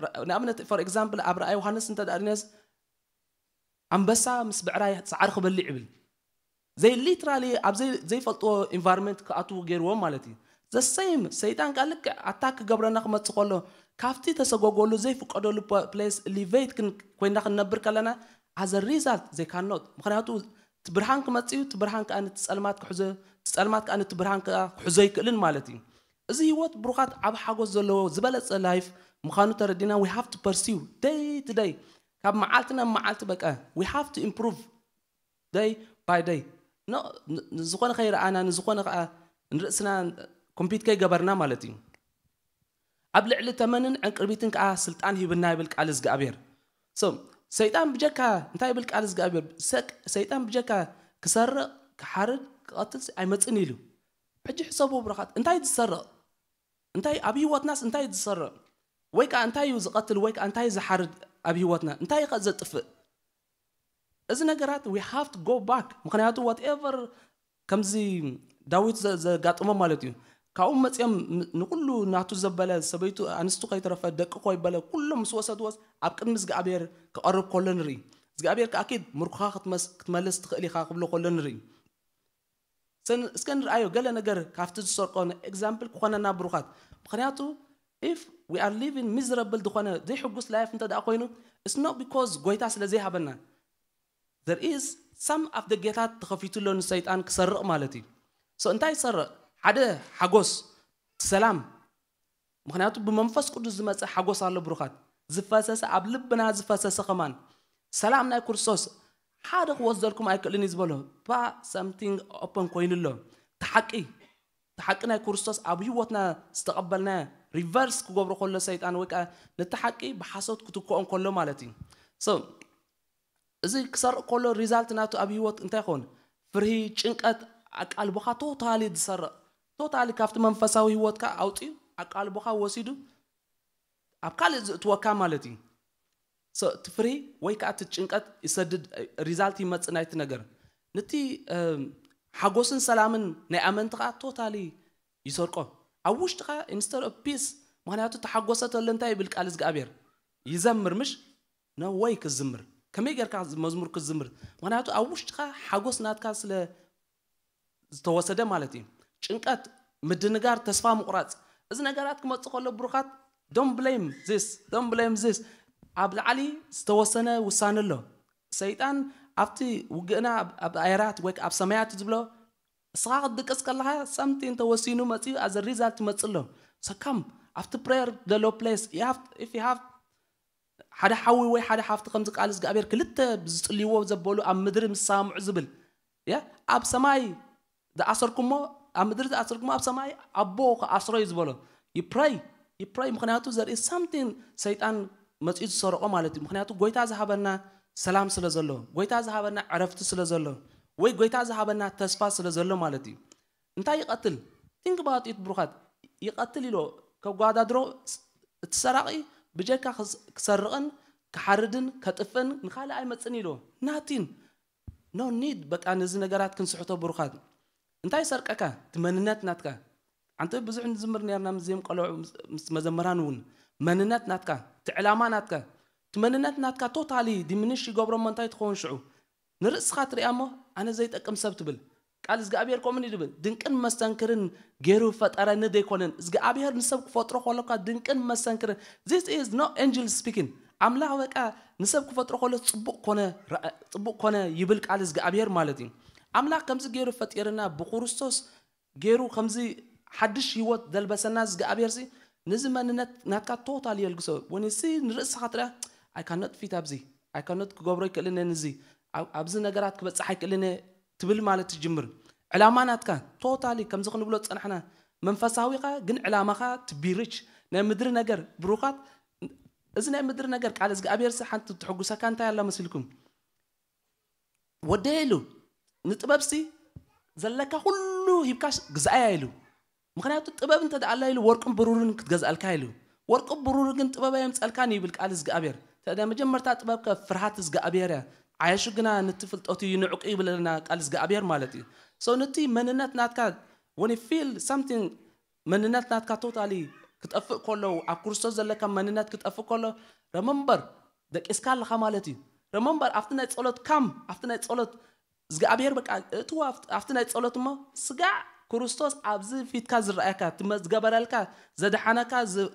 ረ- ንኣብነት for example ኣብ ረኣ ዮሃንስ እንተ ደኣ ድነስ ኣንበሳ ምስ ብዕራይ ሳዕሪ ክበልዕ ይብል። ዘይ ሊትራሊ ኣብ ዘይ- ዘይፈልጥዎ ኢንቫይሮንመንት ክኣትዉ ገይርዎም ማለት እዩ። ዘሰይም ሰይጣን ቃ ልክዕ ኣታክ ክገብረና ክመፅእ ከሎ ካብቲ ተሰጎጎሉ ዘይፍቀደሉ ፕ- ፕሌስ ኢሊቬት ክን- ኮይና ክንነብር ከለና ኣዘ ሪዛልት ዘይ ካኖት። ምክንያቱ እቲ ብርሃን ክመፅእ እዩ። እቲ ብርሃን ከዓ ነቲ ፀልማት ክሕዞ፣ እቲ ፀልማት ከዓ ነቲ ብርሃን ከዓ ክሕዞ ይክእልን ማለት እዩ። እዚ ህይወት ብሩኻት ዓብ ሓጎስ ዘለዎ ዝበለፀ ላይፍ ምዃኑ ተረዲና we have to pursue day to day። ካብ መዓልቲ ናብ መዓልቲ በቃ we have to improve day by day። No ንዝኾነ ከይረኣና ንዝኾነ ከዓ ንርእስና ኮምፒት ከይገበርና ማለት እዩ። ኣብ ልዕሊ ተመንን ዕንቅርቢትን ከዓ ስልጣን ሂብና ይብል ቃል እግዚኣብሔር። So ሰይጣን ብጀካ እንታይ ይብል ቃል እግዚኣብሔር? ሰቅ- ሰይጣን ብጀካ ክሰርቕ ክሓርድ ክቐትል ኣይመፅን ኢሉ። ሕጂ ሕሰቡ ብሩኻት፣ እንታይ ዝሰርቕ እንታይ ኣብ ህይወትናስ እንታይ ዝሰርቕ ወይ ከዓ እንታይ እዩ ዝቐትል ወይ ከዓ እንታይ ዝሓርድ ኣብ ህይወትና እንታይ ከ ዘጥፍእ? እዚ ነገራት we have to go back። ምክንያቱ whatever ከምዚ ዳዊት ዘ- ዘጋጥሞ ማለት እዩ። ካብኡ መፅኦም ን- ንኩሉ ናቱ ዘበለ ሰበይቱ ኣንስቱ ከይተረፈ ደቂ ኮይበለ ኩሎም ምስ ወሰድዎስ ኣብ ቅድሚ እግዚኣብሔር ክቐርብ ከሎ ንርኢ። እግዚኣብሔር ከዓ ኪድ ምርኮኻ ክትመስ- ክትመልስ ትኽእል ኢኻ ክብሎ ከሎ ንርኢ። ሰን- እስከ ንርኣዮ ገለ ነገር ካብቲ ዝሰርቆ ኤግዛምፕል ክኾነና ብሩኻት። ምክንያቱ if we are living miserable ዝኾነ ዘይሕጉስ ላይፍ እንተ ደኣ ኮይኑ it's not because ጎይታ ስለ ዘይሃበና። There is some of the ጌታት ተኸፊቱ ኣሎ ንሰይጣን ክሰርቕ ማለት እዩ። So እንታይ ይሰርቕ? ሓደ ሓጎስ፣ ሰላም። ምክንያቱ ብመንፈስ ቅዱስ ዝመፀ ሓጎስ ኣሎ ብሩኻት። ዝፈሰሰ ኣብ ልብና ዝፈሰሰ ከማን ሰላም ናይ ክርስቶስ ሓደ ክወስደልኩም ኣይክእልን እዩ ዝበሎ ባ something open ኮይኑ ኣሎ። እቲ ሓቂ እቲ ሓቂ ናይ ክርስቶስ ኣብ ህይወትና ዝተቐበልናዮ ሪቨርስ ክገብሮ ከሎ ሰይጣን ወይ ከዓ ነቲ ሓቂ ብሓሶት ክትክኦ ከሎ ማለት እዩ። So እዚ ክሰርቕ ከሎ ሪዛልት ናቱ ኣብ ህይወት እንታይ ይኸውን? ፍርሂ፣ ጭንቀት፣ ኣቃልቦኻ ቶታሊ ዝሰርቕ ቶታሊ ካብቲ መንፈሳዊ ህይወትካ ኣውፅኡ ኣቃልቦኻ ወሲዱ ኣብ ካልእ ዝእትወካ ማለት እዩ። So እቲ ፍርሂ ወይ ከዓ እቲ ጭንቀት ይሰድድ ሪዛልት ይመፅእ ናይቲ ነገር። ነቲ እም፣ ሓጎስን ሰላምን ናይ ኣመንቲ ከዓ ቶታሊ ይሰርቆ። ኣብ ውሽጥኻ instead of peace። ምክንያቱ ተሓጎሰ ተሎ እንታይ ይብል ቃል እግዚኣብሔር? ይዘምር ምሽ? No way ክዝምር። ከመይ ጌርካ መዝሙር ክዝምር? ምክንያቱ ኣብ ውሽጥኻ ሓጎስ ናትካ ስለ ዝተወሰደ ማለት እዩ። ጭንቀት፣ ምድንጋር፣ ተስፋ ምቑራፅ፣ እዚ ነገራት ክመፅእ ከሎ ብሩኻት don't blame this don't blame this። ኣብ ላዕሊ ዝተወሰነ ውሳነ ኣሎ። ሰይጣን ኣብቲ ውግእና ኣብ- ኣብ ኣየራት ወይ ኣብ ሰማያት ዝብሎ እስኻ ክትድቅስ ከለኻ something ተወሲኑ መፅኡ as a result ይመፅእ ኣሎ። So come ኣብቲ prayer ዘሎ place you have if you have ሓደ ሓዊ ወይ ሓደ ሓፍቲ ከምዚ ቃል እግዚኣብሔር ክልተ ዝፅልይዎ ዘበሉ ኣብ ምድሪ ምስ ሳምዑ ዝብል ያ ኣብ ሰማይ ዝኣሰርኩሞ ኣብ ምድሪ ዝኣስርኩሞ ኣብ ሰማይ ኣቦ ክኣስሮ እዩ ዝበሎ። ይፕራይ ይፕራይ ምክንያቱ ዘርኢ ሳምቲን ሰይጣን መፂኡ ዝሰረቆ ማለት እዩ። ምክንያቱ ጎይታ ዝሃበና ሰላም ስለ ዘሎ፣ ጎይታ ዝሃበና ዕረፍቲ ስለ ዘሎ፣ ወይ ጎይታ ዝሃበና ተስፋ ስለ ዘሎ ማለት እዩ። እንታይ ይቐትል? ቲንክ ባውት ኢት ብሩኻት። ይቐትል ኢሎ ከጓዳድሮ። እቲ ሰራቒ ብጀካ ክሰርቕን ክሓርድን ከጥፍእን ንካልእ ኣይመፅን ኢሎ ናቲን። ኖ ኒድ በቃ ነዚ ነገራት ክንስሕቶ ብሩኻት። እንታይ ይሰርቀካ? እቲ መንነት ናትካ። ኣንቲ ብዙሕ ንዝምር ነርና ምስዚም ቆልዑ ምስ መዘምራን እውን መንነት ናትካ፣ እቲ ዕላማ ናትካ፣ እቲ መንነት ናትካ ቶታሊ ዲምንሽ ይገብሮሞ። እንታይ ትኸውን ሽዑ ንርእስኻ ትሪኣ እሞ ኣነ ዘይጠቅም ሰብ ትብል። ቃል እግዚኣብሔር ከምኡ ይብል፣ ድንቅን መስተንክርን ገይሩ ፈጠረኒ ዘይኮነን። እግዚኣብሔር ንሰብ ክፈጥሮ ከለካ ድንቅን መስተንክርን this is no angel speaking። ኣምላኽ በቃ ንሰብ ክፈጥሮ ከሎ ጽቡቅ ኮነ ጽቡቅ ኮነ ይብል ቃል እግዚኣብሔር ማለት እዩ። ኣምላኽ ከምዚ ገይሩ ፈጢርና ብክርስቶስ ገይሩ ከምዚ ሓድሽ ህይወት ዘልበሰና እግዚኣብሔር ሲ ነዚ መንነት ናትካ ቶታል የልግሶ። ወንሲ ንርእስኻ ትሪኣ I cannot fit ኣብዚ I cannot ክገብሮ ይክእልነ ንዚ ኣብዚ ነገራት ክበፅሕ ኣይክእልነ ትብል ማለት ትጅምር። ዕላማ ናትካ ቶታሊ ከምዚ ክንብሎ ዝፀናሕና መንፈሳዊኻ ግን ዕላማኻ ትቢርች ናይ ምድሪ ነገር ብሩኻት። እዚ ናይ ምድሪ ነገር ቃል እግዚኣብሔር ሲ ሓንቲ ትሕጉሰካ እንታይ ኣላ መሲልኩም? ወደየ ኢሉ ንጥበብሲ ዘለካ ኩሉ ሂብካሽ ግዛኣያ ኢሉ። ምክንያቱ ጥበብ እንተ ደኣ ኣላ ኢሉ ወርቅን ብሩርን ክትገዝኣልካ ኢሉ። ወርቅን ብሩር ግን ጥበብ ኣየምፀልካን ይብል ቃል እግዚኣብሔር። ተደ መጀመርታ ጥበብ ከ ፍርሃት እግዚኣብሔር እያ። ዓየሹ ግና ንቲ ፍልጠቱ ይንዕቁ ይብለና ቃል እግዚኣብሔር ማለት እዩ። So ንቲ መንነት ናትካ when you feel something መንነት ናትካ ቶታሊ ክጠፍእ ከሎ ኣብ ክርስቶስ ዘለካ መንነት ክጠፍእ ከሎ ረመምበር ደቂስካ ኣለካ ማለት እዩ። ረመምበር ኣብቲ ናይ ጸሎት ካም ኣብቲ ናይ ጸሎት እግዚኣብሔር በቃ እቲ ኣብቲ ናይ ጸሎት እሞ ስጋዕ ክርስቶስ ኣብዚ ፊትካ ዝረኣየካ እቲ ዝገበረልካ ዘድሓነካ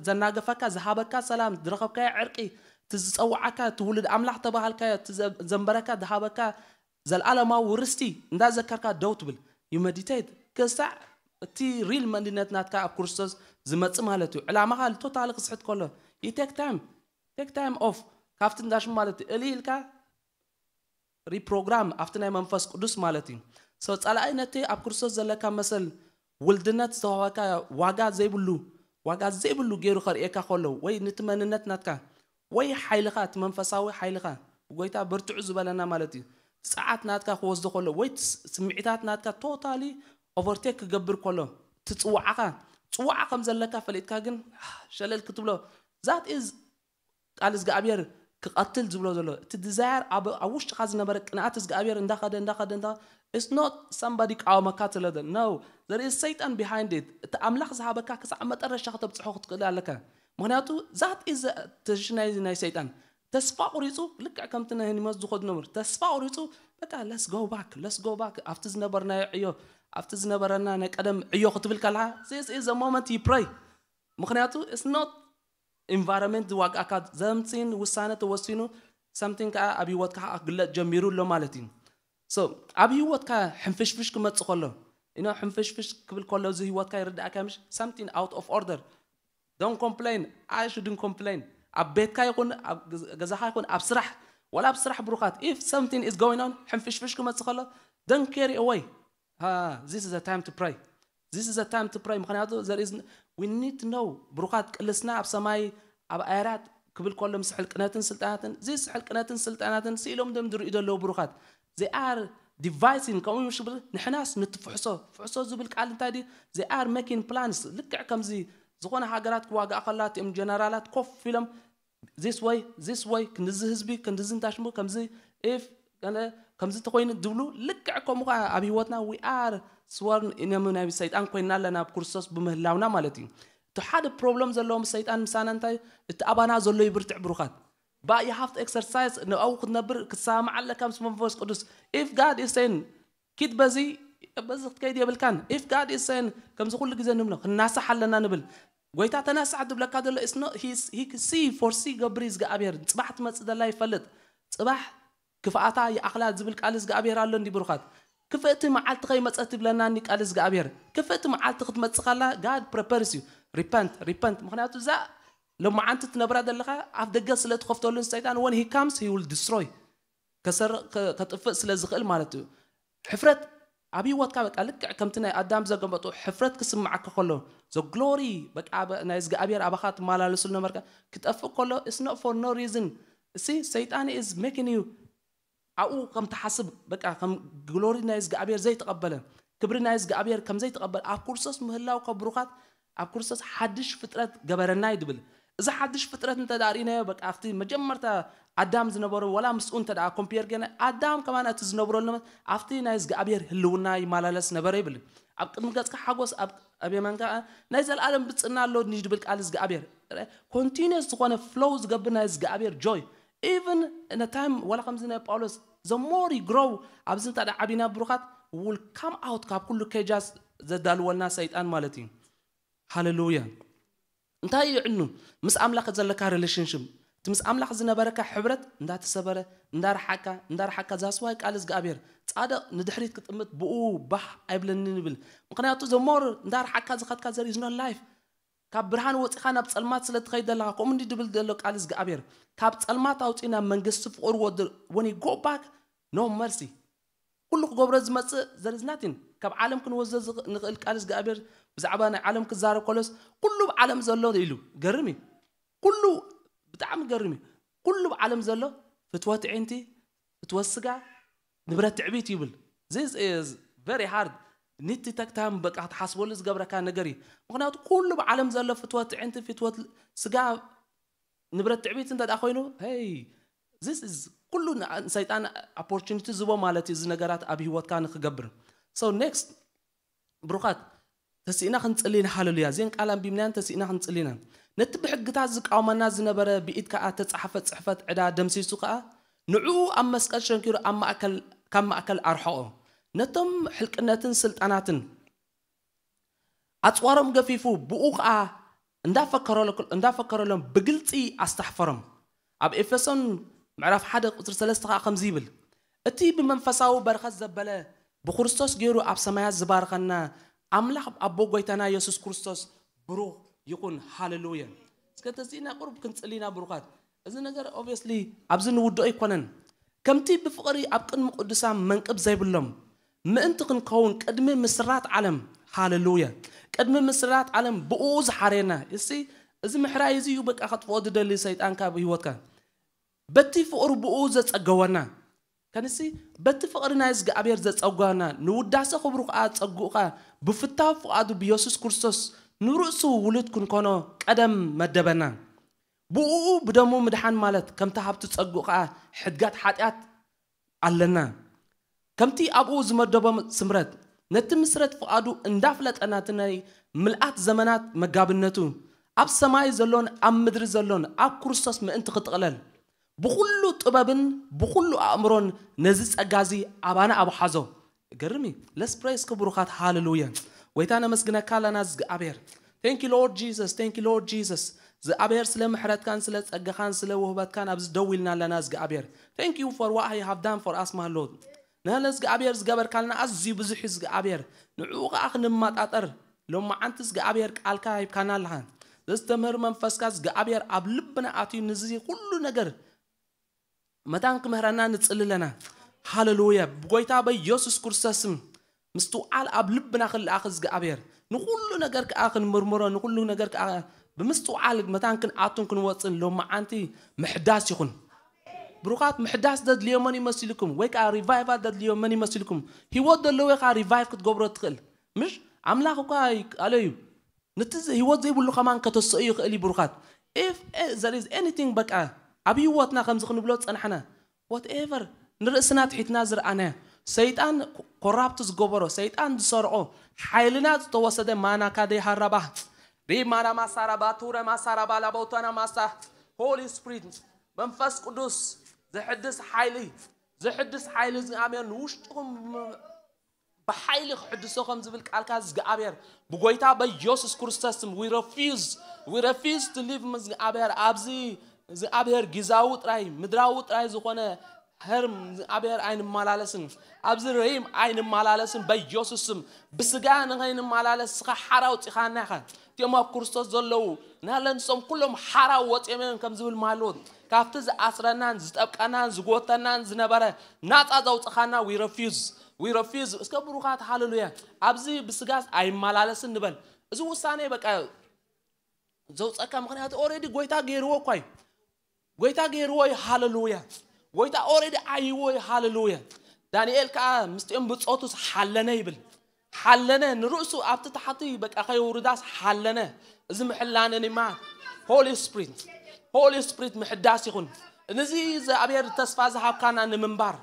ዘናገፈካ ዝሃበካ ሰላም ዝረኸብካዮ ዕርቂ እቲ ዝጸውዓካ እቲ ውሉድ ኣምላኽ ተባሃልካዮ እቲ ዘንበረካ ዝሃበካ ዘልኣለማዊ ውርስቲ እንዳዘከርካ ደው ትብል you meditate ክሳዕ እቲ ሪል መንነት ናትካ ኣብ ክርስቶስ ዝመጽእ ማለት እዩ። ዕላማኻ ቶታሊ ክስሕት ከሎ you take time take time off ካብቲ እንዳሽሙ ማለት እዩ። እሊ ኢልካ ሪፕሮግራም ኣብቲ ናይ መንፈስ ቅዱስ ማለት እዩ። So ጸላኢ ነቲ ኣብ ክርስቶስ ዘለካ መሰል ውልድነት ዝተዋህበካ ዋጋ ዘይብሉ ዋጋ ዘይብሉ ገይሩ ከርእየካ ከሎ ወይ ነቲ መንነት ናትካ ወይ ሓይልኻ እቲ መንፈሳዊ ሓይልኻ ብጎይታ በርትዑ ዝበለና ማለት እዩ። ጸዓት ናትካ ክወስዶ ከሎ ወይ ስምዒታት ናትካ ቶታሊ ኦቨርቴክ ክገብር ከሎ እቲ ጽዋዓኻ ጽዋዓ ከም ዘለካ ፈሊጥካ ግን ሸለል ክትብሎ that is ቃል እግዚኣብሔር ክቐትል ዝብሎ ዘሎ እቲ ዲዛየር ኣብ ውሽጥኻ ዝነበረ ቅንኣት እግዚኣብሔር እንዳኸደ እንዳኸደ እንዳ it's not somebody ቃወመካ ትለደ no there is ሰይጣን behind it። እቲ ኣምላኽ ዝሃበካ ክሳዕ መጠረሻ ክተብፅሖ ክትክእል ኣለካ። ምክንያቱ that is ተሽናይ ናይ ሰይጣን ተስፋ ቁሪፁ ልክዕ ከምቲ ናይ ኒሞስ ዝኸዱ ነበር ተስፋ ቁሪፁ በቃ let's go back let's go back ኣብቲ ዝነበርናዮ ዕዮ ኣብቲ ዝነበረና ናይ ቀደም ዕዮ ክትብል ከለካ this is moment you pray ምክንያቱ it's not environment ዝዋግኣካ ዘምፂን ውሳነ ተወሲኑ something ከዓ ኣብ ህይወትካ ከዓ ክግለፅ ጀሚሩ ኣሎ ማለት እዩ። So ኣብ ህይወትካ ሕንፍሽፍሽ ክመፅእ ከሎ you know ሕንፍሽፍሽ ክብል ከሎ እዚ ህይወትካ ይርዳእካ ምሽ something out of order don't complain I shouldn't complain ኣብ ቤትካ ይኹን ኣብ ገዛኻ ይኹን ኣብ ስራሕ ወላ ኣብ ስራሕ ብሩኻት if something is going on ሕንፍሽፍሽ ክመፅእ ከሎ don't carry away this is a time to pray this is a time to pray ምክንያቱ there is we need to know ብሩኻት ቅልስና ኣብ ሰማይ ኣብ ኣየራት ክብል ከሎ ምስ ሕልቅነትን ስልጣናትን እዚ ሕልቅነትን ስልጣናትን ስኢሎም ደም ዝርእዩ ዘለዉ ብሩኻት they are devising ከምኡ ምሽ ብል ንሕናስ ንቲ ፍሕሶ ፍሕሶ ዝብል ቃል እንታይ ድዩ they are making plans ልክዕ ከምዚ ዝኾነ ሃገራት ክዋግኣ ከላ እቲኦም ጀነራላት ኮፍ ኢሎም this way this way ክንድዚ ህዝቢ ክንድዚ እንታሽሙ ከምዚ if ከምዚ ተኮይኑ ዝብሉ ልክዕ ከምኡ ከዓ ኣብ ህይወትና we are sworn enemy ናይ ሰይጣን ኮይንና ኣለና ኣብ ክርስቶስ ብምህላውና ማለት እዩ። እቲ ሓደ ፕሮብለም ዘለዎም ሰይጣን ምሳና እንታይ እቲ ኣባና ዘሎ ይብርትዕ ብሩኻት but you have to exercise ንኣው ክትነብር ክትሰማማዕ ኣለካ ምስ መንፈስ ቅዱስ if God is saying ኪድ በዚ በዚ ክትከይድ የብልካን if God is saying ከምዚ ኩሉ ግዜ ንብሎ ክናሳሕ ኣለና ንብል ጎይታ ተናሳሕ ዝብለካ ዘሎ see for see ገብር እግዚኣብሔር ፅባሕ ትመፅእ ዘላ ይፈልጥ ፅባሕ ክፍኣታ ይኣኽላ ዝብል ቃል እግዚኣብሔር ኣሎ እንዲ ብሩኻት ክፍእቲ መዓልቲ ከይመፀት ይብለና እንዲ ቃል እግዚኣብሔር ክፍእቲ መዓልቲ ክትመፅእ ከላ God prepares you repent repent ምክንያቱ እዛ ሎማዓንቲ ትነብራ ዘለካ ኣብ ደገ ስለ ትኸፍተሉ ሰይጣን when he comes he will destroy ከሰርቕ ከጥፍእ ስለ ዝኽእል ማለት እዩ። ሕፍረት ኣብ ህይወትካ በቃ ልክዕ ከምቲ ናይ ኣዳም ዘገመጡ ሕፍረት ክስምዓካ ከሎ፣ the glory በቃ ናይ እግዚኣብሔር ኣባኻ ትመላለሱ ነበርካ ክጠፍእ ከሎ፣ it's not for no reason። እሲ ሰይጣን is making you ኣብኡ ከም ትሓስብ በቃ ከም ግሎሪ ናይ እግዚኣብሔር ዘይተቐበለ፣ ክብሪ ናይ እግዚኣብሔር ከም ዘይተቐበለ፣ ኣብ ክርስቶስ ምህላው ከብሩኻት ኣብ ክርስቶስ ሓድሽ ፍጥረት ገበረና እዩ ድብል። እዚ ሓድሽ ፍጥረት እንተ ደኣ ርኢናዮ በቃ ኣብቲ መጀመርታ ኣዳም ዝነበሮ ዋላ ምስኡ እንተ ደኣ ኮምፒየር ገና ኣዳም ከማን እቲ ዝነብረሉ ኣብቲ ናይ እግዚኣብሔር ህልውና ይመላለስ ነበረ ይብል። ኣብ ቅድሚ ገጽካ ሓጎስ ኣብ ኣብ የማንካ ናይ ዘለኣለም ብጽና ኣሎ ድብል ቃል እግዚኣብሔር። ኮንቲኒስ ዝኾነ ፍሎው ዝገብር ናይ እግዚኣብሔር ጆይ even in a time ዋላ ከምዚ ናይ ጳውሎስ the more you grow ኣብዚ እንተ ደኣ ዓቢና ብሩኻት will come out ካብ ኩሉ ኬጃስ ዘዳልወልና ሰይጣን ማለት እዩ። ሃሌሉያ። እንታይ ይዕኑ ምስ ኣምላኽ ዘለካ ሪሌሽንሽፕ እቲ ምስ ኣምላኽ ዝነበረካ ሕብረት እንዳተሰበረ እንዳረሓካ እንዳረሓካ ዛስዋይ ቃል እግዚኣብሔር ጻድቕ ንድሕሪት ክጥምት ብኡ ባህ ኣይብለንን ይብል። ምክንያቱ ዘሞር እንዳረሓካ ዝኸድካ ዘር is no life ካብ ብርሃን ወፂኻ ናብ ፀልማት ስለ ትኸይድ ዘለኻ ከምኡ እንዲ ድብል ዘሎ ቃል እግዚኣብሔር ካብ ፀልማት ኣውፂእ ናብ መንግስቲ ፍቕሩ ወዲ when you go back no mercy ኩሉ ክገብሮ ዝመፅእ ዘር is nothing ካብ ዓለም ክንወስዶ ዝኽ- ንኽእል ቃል እግዚኣብሔር ብዛዕባ ናይ ዓለም ክዛረብ ከሎስ ኩሉ ብዓለም ዘሎ ኢሉ ገርም እዩ ኩሉ ብጣዕሚ ገርም እዩ ኩሉ ብዓለም ዘሎ ፍትወት ዕንቲ ፍትወት ስጋ ንብረት ትዕቢት ይብል this is very hard ኒቲ ተክታም በቃ ክትሓስበሉ ዝገብረካ ነገር እዩ ምክንያቱ ኩሉ ብዓለም ዘሎ ፍትወት ዕንቲ ፍትወት ስጋ ንብረት ትዕቢት እንተ ደኣ ኮይኑ hey this is ኩሉ ን- ሰይጣን ኦፖርቹኒቲ ዝቦ ማለት እዩ እዚ ነገራት ኣብ ህይወትካ ንክገብር so next ብሩኻት ተስኢና ክንጽሊ ኢና ሃለሉያ እዚን ቃል ኣንቢብናያን ተስኢና ክንጽሊ ኢና ነቲ ብሕግታት ዝቃወመና ዝነበረ ብኢድ ከኣ ተጻሕፈ ጽሕፈት ዕዳ ደምሲሱ ከኣ ንዕኡ ኣብ መስቀል ሸንኪሩ ኣብ ማእከል ካብ ማእከል ኣርሐኦ ነቶም ሕልቅነትን ስልጣናትን ኣጽዋሮም ገፊፉ ብኡ ከኣ እንዳፈከረሎ- እንዳፈከረሎም ብግልጺ ኣስታሕፈሮም ኣብ ኤፌሶን ምዕራፍ ሓደ ቁፅሪ ሰለስተ ከኣ ከምዚ ይብል እቲ ብመንፈሳዊ በረኸት ዘበለ ብክርስቶስ ገይሩ ኣብ ሰማያት ዝባርኸና ኣምላኽ ኣቦ ጎይታና የሱስ ክርስቶስ ብሩኽ ይኹን ሃሌሉያ እስከ ተዚእና ቁሩብ ክንፅሊ ኢና ብሩኻት እዚ ነገር ኦብስሊ ኣብዚ ንውድኦ ኣይኮነን ከምቲ ብፍቕሪ ኣብ ቅድሚ ቅዱሳን መንቅብ ዘይብሎም ምእንቲ ክንከውን ቅድሚ ምስራት ዓለም ሃሌሉያ ቅድሚ ምስራት ዓለም ብኡ ዝሓረየና እሲ እዚ ምሕራይ እዚ እዩ በቃ ከጥፍኦ ዝደሊ ሰይጣን ካብ ህይወትካ በቲ ፍቕሪ ብኡ ዘጸገወና ከንሲ በቲ ፍቕሪ ናይ እግዚኣብሔር ዘጸጓና ንውዳሴ ክብሩ ከኣ ጸጉኡ ከኣ ብፍታው ፍቓዱ ብየሱስ ክርስቶስ ንርእሱ ውሉድ ክንኮኖ ቀደም መደበና ብኡ ብደሙ ምድሓን ማለት ከምቲ ሃብቲ ጸጉኡ ከኣ ሕድጋት ሓጢኣት ኣለና ከምቲ ኣብኡ ዝመደቦ ስምረት ነቲ ምስረት ፍቓዱ እንዳፍለጠ ናቲ ናይ ምልኣት ዘመናት መጋብነቱ ኣብ ሰማይ ዘሎን ኣብ ምድሪ ዘሎን ኣብ ክርስቶስ ምእንቲ ክጥቕለል ብኹሉ ጥበብን ብኹሉ ኣእምሮን ነዚ ጸጋ እዚ ኣባና ኣብሓዞ ገርሚ ለስ ፕሬስ ክብሩኻት ሃሌሉያ ጎይታ ነመስግነካ ኣለና እግዚኣብሔር Thank you Lord Jesus Thank you Lord Jesus እግዚኣብሔር ስለ ምሕረትካን ስለ ጸጋኻን ስለ ውህበትካን ኣብዚ ደው ኢልና ኣለና እግዚኣብሔር Thank you for what you have done for us my Lord ንህለ እግዚኣብሔር ዝገበርካልና ኣዝዩ ብዙሕ እዩ እግዚኣብሔር ንዕኡ ከዓ ክንመጣጠር ሎማዓንቲ እግዚኣብሔር ቃልካ ሂብካና ኣለኻ ዘስተምህር መንፈስካ እግዚኣብሔር ኣብ ልብና ኣትዩ ንዚ ኩሉ ነገር መታን ክምህረና ንጽሊ ኣለና ሃሌሉያ ብጎይታ በኢየሱስ ክርስቶስም ምስትውዓል ኣብ ልብና ክልኣኽ እግዚኣብሔር ንኩሉ ነገር ከዓ ክንምርምሮ ንኩሉ ነገር ከዓ ብምስትውዓል መታን ክንኣቱን ክንወፅን ሎማዓንቲ ምሕዳስ ይኹን ብሩኻት ምሕዳስ ደድልዮ መን ይመስልኩም ወይ ከዓ ሪቫይቫል ደድልዮ መን ይመስልኩም ህይወት ደለዎ ከዓ ሪቫይቭ ክትገብሮ ትኽእል ምሽ ኣምላኽ እኳ ቃሎ እዩ ነቲ ህይወት ዘይብሉ ከማን ከተሰኡ ይኽእል እዩ ብሩኻት if there is anything በቃ ኣብ ህይወትና ከምዚ ክንብሎ ዝፀናሕና whatever ንርእስና ትሒትና ዝረኣናዮ ሰይጣን ኮራፕት ዝገበሮ ሰይጣን ዝሰርቆ ሓይልና ዝተወሰደ ማናካ ደይሃራባ ሪማና ማሳራባ ቱረ ማሳራባ ላቦተና ማሳ ሆሊ ስፕሪት መንፈስ ቅዱስ ዘሕድስ ሓይሊ ዘሕድስ ሓይሊ እግዚኣብሔር ንውሽጥኹም ብሓይሊ ክሕድሶ ከም ዝብል ቃልካ እግዚኣብሔር ብጎይታ በኢየሱስ ክርስቶስ ስም we refuse we refuse to live ምስ እግዚኣብሔር ኣብዚ እግዚኣብሔር ጊዛዊ ጥራይ ምድራዊ ጥራይ ዝኾነ ህርም እግዚኣብሔር ኣይንመላለስን ኣብዚ ርሂም ኣይንመላለስን በኢየሱስ ስም ብስጋ ንኸይንመላለስ ስኻ ሓራ ውፂኻና ኢኻ እቲኦም ኣብ ክርስቶስ ዘለዉ ናለ ንሶም ኩሎም ሓራ ወፂኦም እዮም ከም ዝብል ማልዎት ካብቲ ዝኣስረናን ዝጠብቀናን ዝጎተናን ዝነበረ ናፃ ዘውፅኻና we refuse We refuse እስከ ብሩኻት ሃለሉያ። ኣብዚ ብስጋስ ኣይመላለስን ንበል። እዚ ውሳኔ በቃ ዘውፀካ ምክንያቱ already ጎይታ ገይርዎ እኳ እዩ። ጎይታ ገይርዎ እዩ። ሃለሉያ። ጎይታ already ዓይዎ እዩ። ሃለሉያ። ዳንኤል ከዓ ምስጢኦም ብፆቱስ ሓለነ ይብል። ሓለነ ንርእሱ ኣብቲ ታሕቲ በቃ ከይውርዳስ ሓለነ። እዚ ምሕላነ ኒማ Holy Spirit Holy Spirit ምሕዳስ ይኹን። ንዚ እግዚኣብሔር ተስፋ ዝሃብካና ንምንባር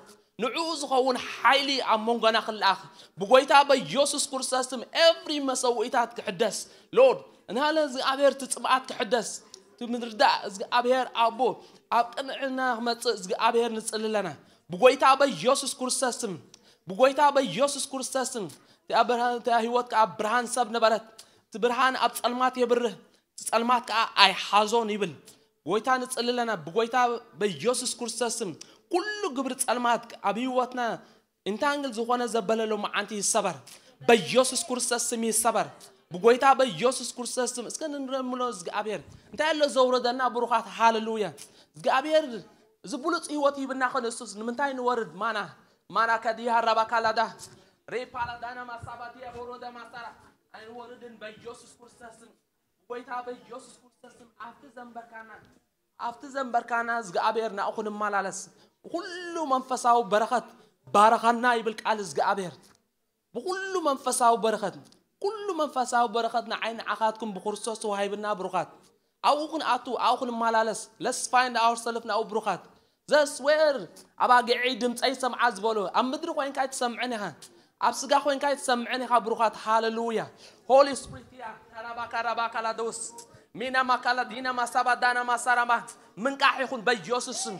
ንዕኡ ዝኸውን ሓይሊ ኣብ መንጎና ክልኣኽ ብጎይታ በኢየሱስ ክርስቶስ ስም every መሰውኢታት ክሕደስ። Lord እናለ እግዚኣብሔር ትጽብኣት ክሕደስ ትምርዳእ እግዚኣብሔር ኣቦ ኣብ ቅንዕና ክመጽእ እግዚኣብሔር ንጽልለና ብጎይታ በኢየሱስ ክርስቶስ ስም ብጎይታ በኢየሱስ ክርስቶስ ስም እቲኣ ብርሃን እቲኣ ህይወት ከኣ ብርሃን ሰብ ነበረት። እቲ ብርሃን ኣብ ጸልማት የብርህ፣ እቲ ጸልማት ከኣ ኣይሓዞን ይብል። ጎይታ ንጽልለና ብጎይታ በኢየሱስ ክርስቶስ ስም ኩሉ ግብሪ ጸልማት ኣብ ህይወትና እንታንግል ዝኾነ ዘበለሎ መዓንቲ ይሰበር። በኢየሱስ ክርስቶስ ስም ይሰበር። ብጎይታ በኢየሱስ ክርስቶስ ስም እስከ ንንረምሎ እግዚኣብሔር እንታይ ኣሎ ዘውረደና ብሩኻት ሃለሉያ። እግዚኣብሔር እዚ ብሉፅ ህይወት ሂብና ከነሱስ ንምንታይ ንወርድ ማና ማና ከዲያ ራባ ካላዳ ሬፓላዳና ማሳባዲያ ቦሮዳ ማሳራ ኣይንወርድን በኢየሱስ ክርስቶስ ስም። ጎይታ በኢየሱስ ክርስቶስ ስም ኣብቲ ዘንበርካና ኣብቲ ዘንበርካና እግዚኣብሔር ናእኹ ንመላለስ። ኩሉ መንፈሳዊ በረኸት ባረኸና ይብል ቃል እግዚኣብሔር። ብኩሉ መንፈሳዊ በረኸት ኩሉ መንፈሳዊ በረኸት ንዓይ ንዓኻትኩም ብክርስቶስ ተዋሂብና ብሩኻት። ኣብኡ ክንኣቱ ኣብኡ ክንመላለስ። Let's find ourselves ናብኡ ብሩኻት። ዘስዌር ኣባጊዐይ ድምፀይ ሰምዓ ዝበሎ ኣብ ምድሪ ኮይንካ ኣይትሰምዕን ኢኻ። ኣብ ስጋ ኮይንካ ኣይትሰምዕን ኢኻ ብሩኻት። ሃለሉያ። Holy Spirit ያ ካራባ ካራባ ካላዶስ ሚና ማካላ ዲና ማሳባ ዳና ማሳራማ ምንቃሕ ይኹን በኢየሱስ ስም።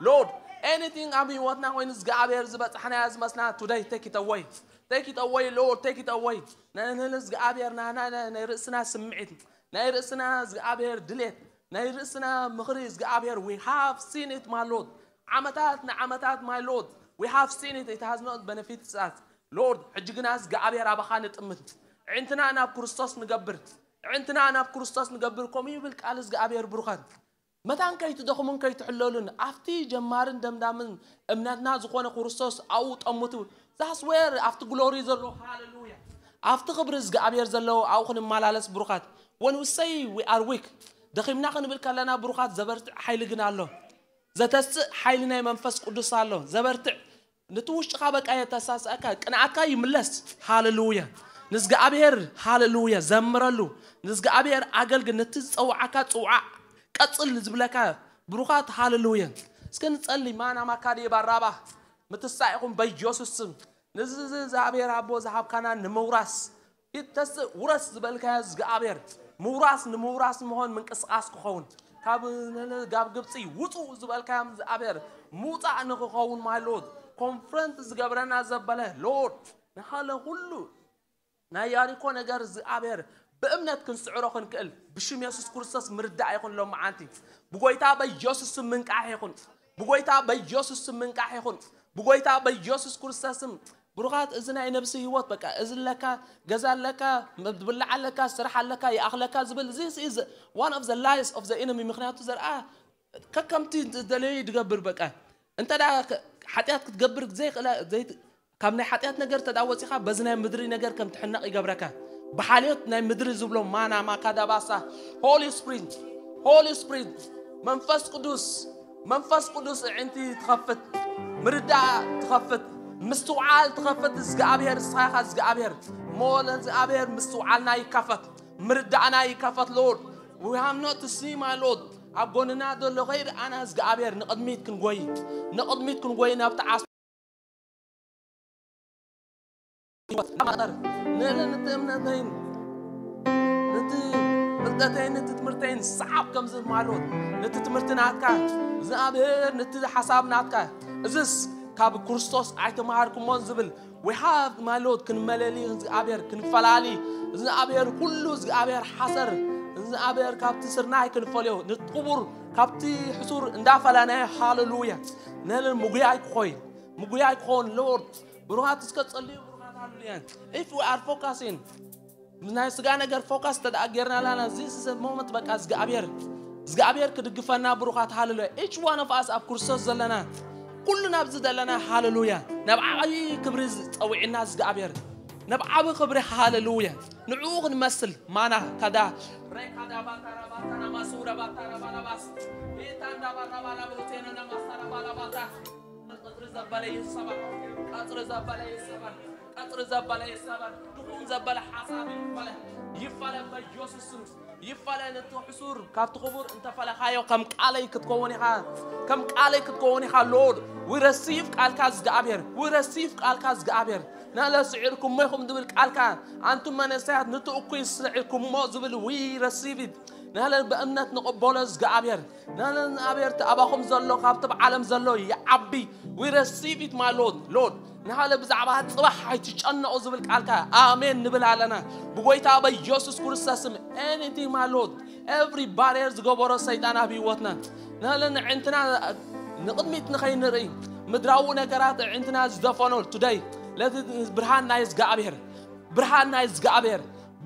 Lord anything ኣብ ህይወትና ኮይኑ እግዚኣብሔር ዝበፅሕናዮ ዝመስልና today take it away. Take it away Lord take it away. ናይ እግዚኣብሔር ናይ ርእስና ስምዒት ናይ ርእስና እግዚኣብሔር ድሌት ናይ ርእስና ምኽሪ እግዚኣብሔር we have seen it my Lord. ዓመታት ንዓመታት my Lord we have seen it it has not benefit us Lord. ሕጂ ግና እግዚኣብሔር ኣባኻ ንጥምት ዕንትና ናብ ክርስቶስ ንገብር ዕንትና ናብ ክርስቶስ ንገብር ከምኡ ይብል ቃል እግዚኣብሔር ብሩኻት። መታን ከይትደኽሙን ከይትሕለሉን ኣብቲ ጀማርን ደምዳምን እምነትና ዝኾነ ክርስቶስ ኣብኡ ጠምቱ። ዛስዌር ኣብቲ ግሎሪ ዘሎ ሃለሉያ ኣብቲ ክብሪ እግዚኣብሔር ዘለዎ ኣብኡ ክንመላለስ ብሩኻት። When we say we are weak ደኺምና ክንብል ከለና ብሩኻት ዘበርትዕ ሓይሊ ግን ኣሎ። ዘተስእ ሓይሊ ናይ መንፈስ ቅዱስ ኣሎ ዘበርትዕ። ነቲ ውሽጥኻ በቃ የተሳስአካ ቅንኣትካ ይምለስ። ሃለሉያ ንዝግኣብሔር ሃለሉያ ዘምረሉ። ንዝግኣብሔር ኣገልግል ነቲ ዝፀውዓካ ፅውዓ ቀፅል ዝብለካ ብሩኻት ሃለሉያ። እስከ ንፀሊ ማና ማካዲ ባራባ ምትሳእ ይኹን በኢየሱስ ስም። ንዚ እግዚኣብሔር ኣቦ ዝሃብካና ንምውራስ ይተስእ ውረስ ዝበልካዮ እግዚኣብሔር ምውራስ ንምውራስ ምኾን ምንቅስቃስ ክኸውን ካብ ነለ- ጋብ ግብፂ ውፁ ዝበልካዮም እግዚኣብሔር ምውፃእ ንክኸውን ማይ ሎድ ኮንፍረንት ዝገብረና ዘበለ ሎድ ንኻለ ኩሉ ናይ ያሪኮ ነገር እግዚኣብሔር ብእምነት ክንስዕሮ ክንክእል ብሽም የሱስ ክርስቶስ ምርዳእ ይኹን ሎም መዓንቲ ብጎይታ በኢየሱስ ስም ምንቃሕ ይኹን ብጎይታ በኢየሱስ ስም ምንቃሕ ይኹን ብጎይታ በኢየሱስ ክርስቶስ ስም ብሩኻት እዚ ናይ ነብሲ ህይወት በቃ እዚ ኣለካ ገዛ ኣለካ ብላዕ ኣለካ ስራሕ ኣለካ ይኣኽለካ ዝብል እዚ is one of the lies of the enemy ምክንያቱ ዘርኣ ከከምቲ ዝደለዩ ይድገብር በቃ እንተ ሓጢኣት ክትገብር ዘይክእላ ካብ ናይ ሓጢኣት ነገር ተዳ ወፂኻ በዚ ናይ ምድሪ ነገር ከም ትሕነቕ ይገብረካ ብሓልዮት ናይ ምድሪ ዝብሎ ማና ማካዳባሳ Holy Spirit Holy Spirit መንፈስ ቅዱስ መንፈስ ቅዱስ እዕንቲ ትኸፍት ምርዳእ ትኸፍት ምስትውዓል ትኸፍት እግዚኣብሔር እስኻ ኢኻ እግዚኣብሔር እሞ ለእግዚኣብሔር ምስትውዓልና ይከፈት ምርዳእና ይከፈት Lord we have not to see my Lord ኣብ ጎንና ዘሎ ከይርኣና እግዚኣብሔር ንቕድሚት ክንጎይ ንቕድሚት ክንጎይ ናብቲ ዓስ ንእለ ነቲ እምነተይን ነቲ ፍልጠተይን ነቲ ትምህርተይን ሰዓብ ከም ዝማሎት ነቲ ትምህርቲ ናትካ እግዚኣብሔር ነቲ ሓሳብ ናትካ እዝስ ካብ ክርስቶስ ኣይተምሃርኩሞን ዝብል we have my Lord ክንመለሊ እግዚኣብሔር ክንፈላሊ እግዚኣብሔር ኩሉ እግዚኣብሔር ሓሰር እግዚኣብሔር ካብቲ ስርናይ ክንፈልዮ ንክቡር ካብቲ ሕሱር እንዳፈላናዮ ሃለሉያ ነለ ምጉያይ ክኾይ ምጉያይ ክኾን Lord ብሩኻት እስከ ጸልዩ ብሩኻት ሃለሉያ if we are focusing ናይ ስጋ ነገር ፎካስ ተደኣ ጌርና ላና this moment በቃ እግዚኣብሔር እግዚኣብሔር ክድግፈና ብሩኻት ሃለሉያ each one of us ኣብ ክርስቶስ ዘለና ኩሉ ናብዚ ዘለና ሃለሉያ ናብ ዓብዪ ክብሪ ዝፀውዕና እግዚኣብሔር ናብ ዓብ ክብሪ ሃለሉያ ንዕኡ ክንመስል ማና ካዳ ሬ ካዳ ባታ ራባታ ናማሱ ረባታ ራባላባስ ቤታ እንዳባራባላ ብሩቴና ናማሳ ራባላባታ ቀጽሪ ዘበለ ይሰበር። ቀጽሪ ዘበለ ይሰበር። ቀጽሪ ዘበለ ይሰበር። ድኹም ዘበለ ሓሳብ ይፈለ ይፈለ በኢየሱስ ስም ይፈለ። ነቲ ሕሱር ካብቲ ክቡር እንተፈለኻዮ ከም ቃለይ ክትከውን ኢኻ። ከም ቃለይ ክትከውን ኢኻ። Lord, we receive ቃልካ እግዚኣብሔር። We receive ቃልካ እግዚኣብሔር። ናለ ስዒርኩሞ ኢኹም ዝብል ቃልካ ኣንቱም መነሰያት ንትእኩይ ስዒርኩሞ ዝብል we receive it። ናለ ብእምነት ንቕበሎ እግዚኣብሔር። ናለ ንኣብሔር ኣባኹም ዘሎ ካብቲ ዓለም ዘሎ ይዓቢ። We receive it, my Lord. Lord, ናለ ብዛዕባ ጽባሕ ኣይትጨነቑ ዝብል ቃልካ ኣሜን ንብል ኣለና። ብጎይታ በኢየሱስ ክርስቶስ ስም anything, my Lord, every barrier ዝገበሮ ሰይጣን ኣብ ህይወትና ናለ ንዕንትና ንቕድሚት ንኸይንርኢ ምድራዊ ነገራት ዕንትና ዝደፈኖ today let it ብርሃን ናይ እግዚኣብሔር ብርሃን ናይ እግዚኣብሔር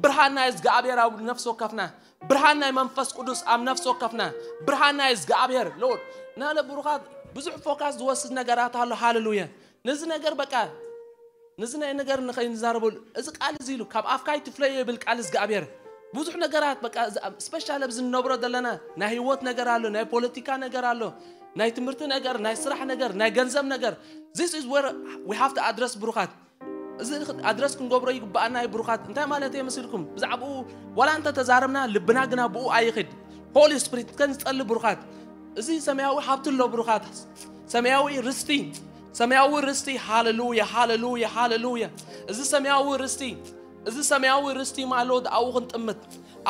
ብርሃን ናይ እግዚኣብሔር ኣብ ነፍሲ ወከፍና ብርሃን ናይ መንፈስ ቅዱስ ኣብ ነፍሲ ወከፍና ብርሃን ናይ እግዚኣብሔር Lord ናለ ብሩኻት ብዙሕ ፎካስ ዝወስድ ነገራት ኣሎ። ሃለሉያ። ነዚ ነገር በቃ ነዚ ናይ ነገር ንኸይንዛረበሉ እዚ ቃል እዚ ኢሉ ካብ ኣፍካ ይትፍለዮ ይብል ቃል እግዚኣብሔር። ብዙሕ ነገራት በቃ ስፔሻል ኣብዚ ንነብሮ ዘለና ናይ ህይወት ነገር ኣሎ፣ ናይ ፖለቲካ ነገር ኣሎ፣ ናይ ትምህርቲ ነገር፣ ናይ ስራሕ ነገር፣ ናይ ገንዘብ ነገር this is where we have to address ብሩኻት። እዚ ኣድረስ ክንገብሮ ይግባኣና እዩ ብሩኻት። እንታይ ማለት እየ መሲልኩም? ብዛዕባኡ ዋላ እንተ ተዛረብና ልብና ግና ብኡ ኣይኽድ። ሆሊ ስፕሪት ከን ዝጸሊ ብሩኻት። እዚ ሰማያዊ ሃብቲ ኣሎ ብሩኻት። ሰማያዊ ርስቲ ሰማያዊ ርስቲ ሃለሉያ ሃለሉያ ሃለሉያ። እዚ ሰማያዊ ርስቲ እዚ ሰማያዊ ርስቲ ማሎድ ኣብኡ ክንጥምት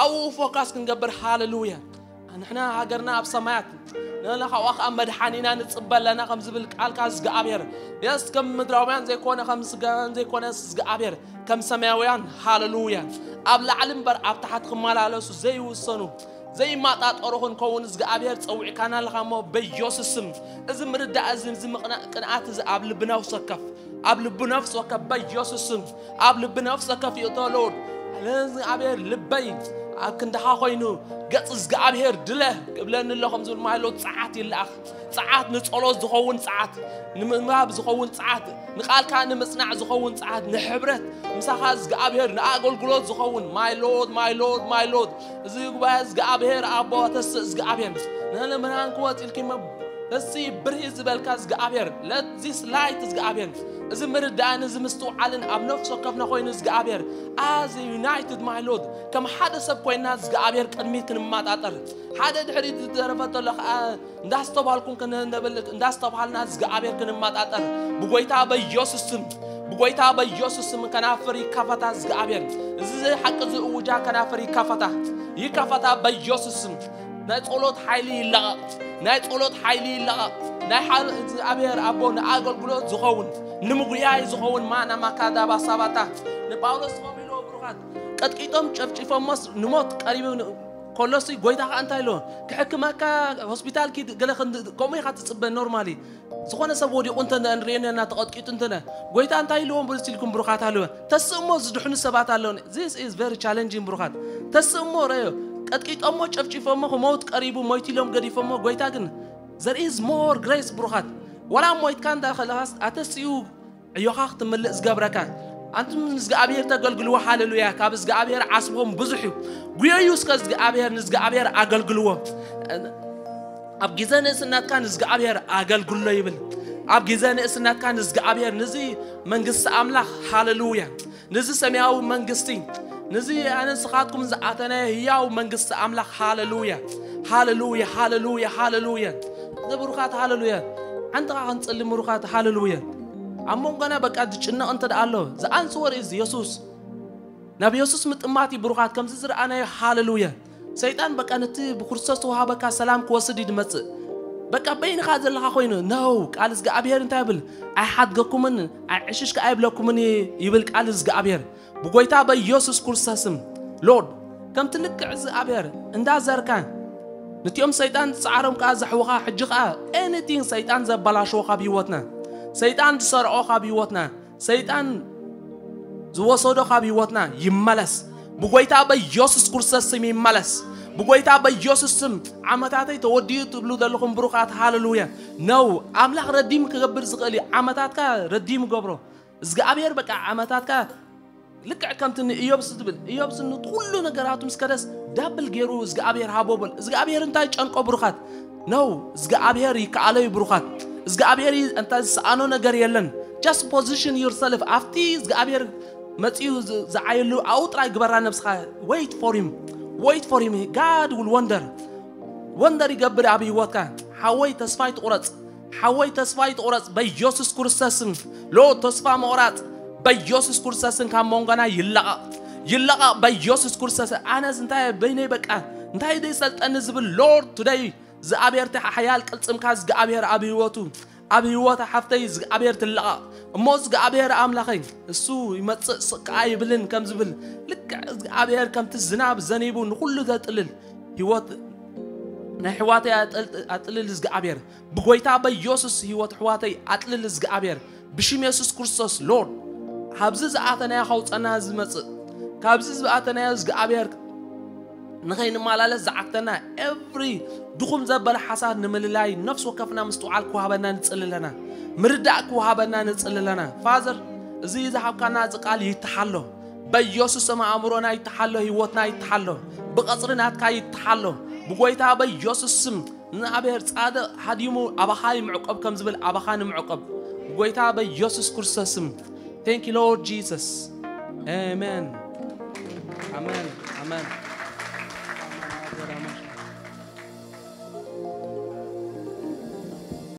ኣብኡ ፎካስ ክንገብር ሃለሉያ። ንሕና ሃገርና ኣብ ሰማያት ንሕና ካብኣ ከዓ መድሓኒና ንፅበ ኣለና ከም ዝብል ቃልካ እግዚኣብሔር የስ ከም ምድራውያን ዘይኮነ ከም ስጋውያን ዘይኮነ እግዚኣብሔር ከም ሰማያውያን ሃለሉያ ኣብ ላዕሊ እምበር ኣብ ታሕቲ ክመላለሱ ዘይውሰኑ ዘይማጣጠሩ ክንከውን እግዚኣብሔር ፀዊዕካና ኣለኻ እሞ በኢየሱስ ስም እዚ ምርዳእ እዚ እዚ ምቕናእ ቅንኣት እዚ ኣብ ልብና ውሰከፍ ኣብ ልቢ ነፍስ ወከፍ በኢየሱስ ስም ኣብ ልቢ ነፍስ ወከፍ ይእቶ ሎርድ እግዚኣብሔር ልበይ ኣብ ክንድኻ ኮይኑ ገጽ እግዚኣብሔር ድለ ክብለኒ ኣሎ ከም ዝብል ማይሎ ጸዓት ይለኣኽ ጸዓት ንጸሎት ዝኸውን ጸዓት ንምንባብ ዝኸውን ጸዓት ንቓልካ ንምጽናዕ ዝኸውን ጸዓት ንሕብረት ምሳኻ እግዚኣብሔር ንኣገልግሎት ዝኸውን ማይሎድ ማይሎድ ማይሎድ እዚ ጉባኤ እግዚኣብሔር ኣቦ ተስእ እግዚኣብሔር ንህነ ምርሃን ክወጽ ኢልኪ በዚ ብርሂ ዝበልካ እግዚኣብሔር let this light እግዚኣብሔር እዚ ምርዳእን እዚ ምስትውዓልን ኣብ ነፍሲ ወከፍና ኮይኑ እግዚኣብሔር as united my Lord ከም ሓደ ሰብ ኮይና እግዚኣብሔር ቅድሚት ክንመጣጠር ሓደ ድሕሪት ዝተረፈ ተሎ ከዓ እንዳስተባልኩም ክንነብል እንዳስተባልና እግዚኣብሔር ክንመጣጠር ብጎይታ በኢየሱስ ስም ብጎይታ በኢየሱስ ስም ከናፍር ይከፈታ እግዚኣብሔር እዚ ሓቂ ዝእውጃ ከናፍር ይከፈታ ይከፈታ በኢየሱስ ስም ናይ ጸሎት ሓይሊ ይለቐቕ ናይ ጸሎት ሓይሊ ይለቐቕ ናይ ሓል እግዚኣብሔር ኣቦ ንኣገልግሎት ዝኸውን ንምጉያይ ዝኸውን ማና ማካዳባ ሳባታ ንጳውሎስ ኸም ኢልዎ ብሩኻት ቀጥቂጦም ጨፍጭፎሞስ ንሞት ቀሪቡ ከሎሲ ጎይታ ከዓ እንታይ ኢልዎ ክሕክመካ ሆስፒታል ኪድ ገለ ከምኡ ኢኻ ትፅበ ኖርማሊ ዝኾነ ሰብ ወዲቑ እንተ ንሪኦ ነና ተቐጥቂጡ እንተ ጎይታ እንታይ ኢልዎም ብልስ ኢልኩም ብሩኻት ኣለወ ተስእሞ ዝድሕኑ ሰባት ኣለውን this is very challenging ብሩኻት ተስእሞ ረዮ ቀጥቂጦሞ ጨፍጭፎሞ ክመውት ቀሪቡ ሞይቱ ኢሎም ገዲፎሞ ጎይታ ግን there is more grace ብሩኻት ወላ ሞይትካ እንዳኸለኻስ ኣተስኡ ዕዮኻ ክትምልእ ዝገብረካ ኣንቱም ንዝግኣብሔር ተገልግልዎ ሃለሉያ ካብ ዝግኣብሔር ዓስብኹም ብዙሕ እዩ ጉየዩ እስከ ዝግኣብሔር ንዝግኣብሔር ኣገልግልዎ ኣብ ግዜ ንእስነትካ ንዝግኣብሔር ኣገልግሎ ይብል ኣብ ግዜ ንእስነትካ ንዝግኣብሔር ንዚ መንግስቲ ኣምላኽ ሃለሉያ ንዚ ሰማያዊ መንግስቲ ንዚ ኣነ ንስኻትኩም ዝኣተነ ህያው መንግስቲ ኣምላኽ ሃለሉያ ሃለሉያ ሃለሉያ ሃለሉያ ንብሩኻት ሃለሉያ ሓንትኻ ክንጽሊ ምሩኻት ሃለሉያ ኣብ መንጎና በቃ ዝጭነቕ እንተ ደኣ ኣሎ ዝኣንስወር እዩ የሱስ ናብ የሱስ ምጥማት እዩ ብሩኻት ከምዚ ዝረኣናዮ ሃለሉያ ሰይጣን በቃ ነቲ ብክርስቶስ ተዋሃበካ ሰላም ክወስድ እዩ ዝመጽእ በቃ በይንኻ ዘለኻ ኮይኑ ነው ቃል እግዚኣብሔር እንታይ ይብል ኣይሓድገኩምን ኣይዕሽሽካ ኣይብለኩምን ይብል ቃል እግዚኣብሔር ብጎይታ በኢየሱስ ክርስቶስም ሎርድ ከምቲ ልክዕ እግዚኣብሔር እንዳዘርካ ነቲኦም ሰይጣን ዝፀዓሮም ከዓ ዘሕውኻ ሕጂ ከዓ ኤኒቲንግ ሰይጣን ዘበላሸዎ ካብ ህይወትና ሰይጣን ዝሰርዖ ካብ ህይወትና ሰይጣን ዝወሰዶ ካብ ህይወትና ይመለስ ብጎይታ በኢየሱስ ክርስቶስ ስም ይመለስ ብጎይታ በኢየሱስ ስም ዓመታተይ ተወዲኡ ትብሉ ዘለኹም ብሩኻት፣ ሃሌሉያ። ነው ኣምላኽ ረዲም ክገብር ዝኽእል እዩ። ዓመታትካ ረዲም ገብሮ። እግዚኣብሔር በቃ ዓመታትካ ልክዕ ከምቲ ንእዮብ ዝብል፣ እዮብ ንኩሉ ነገራቱ ምስ ከደስ ዳብል ገይሩ እግዚኣብሔር ሃቦ በል። እግዚኣብሔር እንታይ ጨንቆ ብሩኻት? ነው እግዚኣብሔር ይከኣሎ እዩ ብሩኻት። እግዚኣብሔር እንታይ ዝሰኣኖ ነገር የለን። Just position yourself ኣብቲ እግዚኣብሔር መጺኡ ዝ- ዝዓየሉ ኣብኡ ጥራይ ግበራ ነብስኻ። Wait for him, wait for him, God will wonder. ወንደር ይገብር ኣብ ህይወትካ። ሓወይ ተስፋ ኣይትቑረጽ፣ ሓወይ ተስፋ ኣይትቑረጽ። በኢየሱስ ክርስቶስም ሎ ተስፋ ምቑራጽ በኢየሱስ ክርስቶስን ካብ መንጎና ይለቐቕ፣ ይለቐቕ በኢየሱስ ክርስቶስ። ኣነስ እንታይ በይነይ በቃ እንታይ ደይ ሰልጠኒ ዝብል ሎርድ ቱደይ ዝኣብሔር እቲ ሓያል ቅልጽምካ ዝግኣብሔር ኣብ ህይወቱ ኣብ ህይወት ሓፍተይ እግዚኣብሔር ትለቐቕ እሞ እግዚኣብሔር ኣምላኸይ እሱ ይመጽእ ስቃ ይብልን ከም ዝብል ልክዕ እግዚኣብሔር ከምቲ ዝናብ ዘኒቡ ንኹሉ ዘጥልል ህይወት ናይ ሕዋተይ ኣጥልል እግዚኣብሔር ብጎይታ በኢየሱስ ህይወት ሕዋተይ ኣጥልል እግዚኣብሔር ብሽም የሱስ ክርስቶስ ሎርድ ኣብዚ ዝኣተናዮ ከውፀና ዝመፅእ ካብዚ ዝኣተናዮ እግዚኣብሔር ንኸይንመላለስ ዝዓግተና ኤቭሪ ድኹም ዘበለ ሓሳብ ንምልላይ ነፍሲ ወከፍና ምስትውዓል ክወሃበና ንጽሊ ኣለና። ምርዳእ ክወሃበና ንጽሊ ኣለና። ፋዘር እዚ ዝሃብካና እዚ ቃል ይተሓሎ በኢየሱስ ስም ኣእምሮና ይተሓሎ ህይወትና ይተሓሎ ብቐጽሪ ናትካ ይተሓሎ ብጎይታ በኢየሱስ ስም ንኣብሔር ጻድቕ ሃዲሙ ኣባኻ ይምዕቆብ ከም ዝብል ኣባኻ ንምዕቆብ ብጎይታ በኢየሱስ ክርስቶስ ስም Thank you Lord Jesus. Amen. Amen. Amen.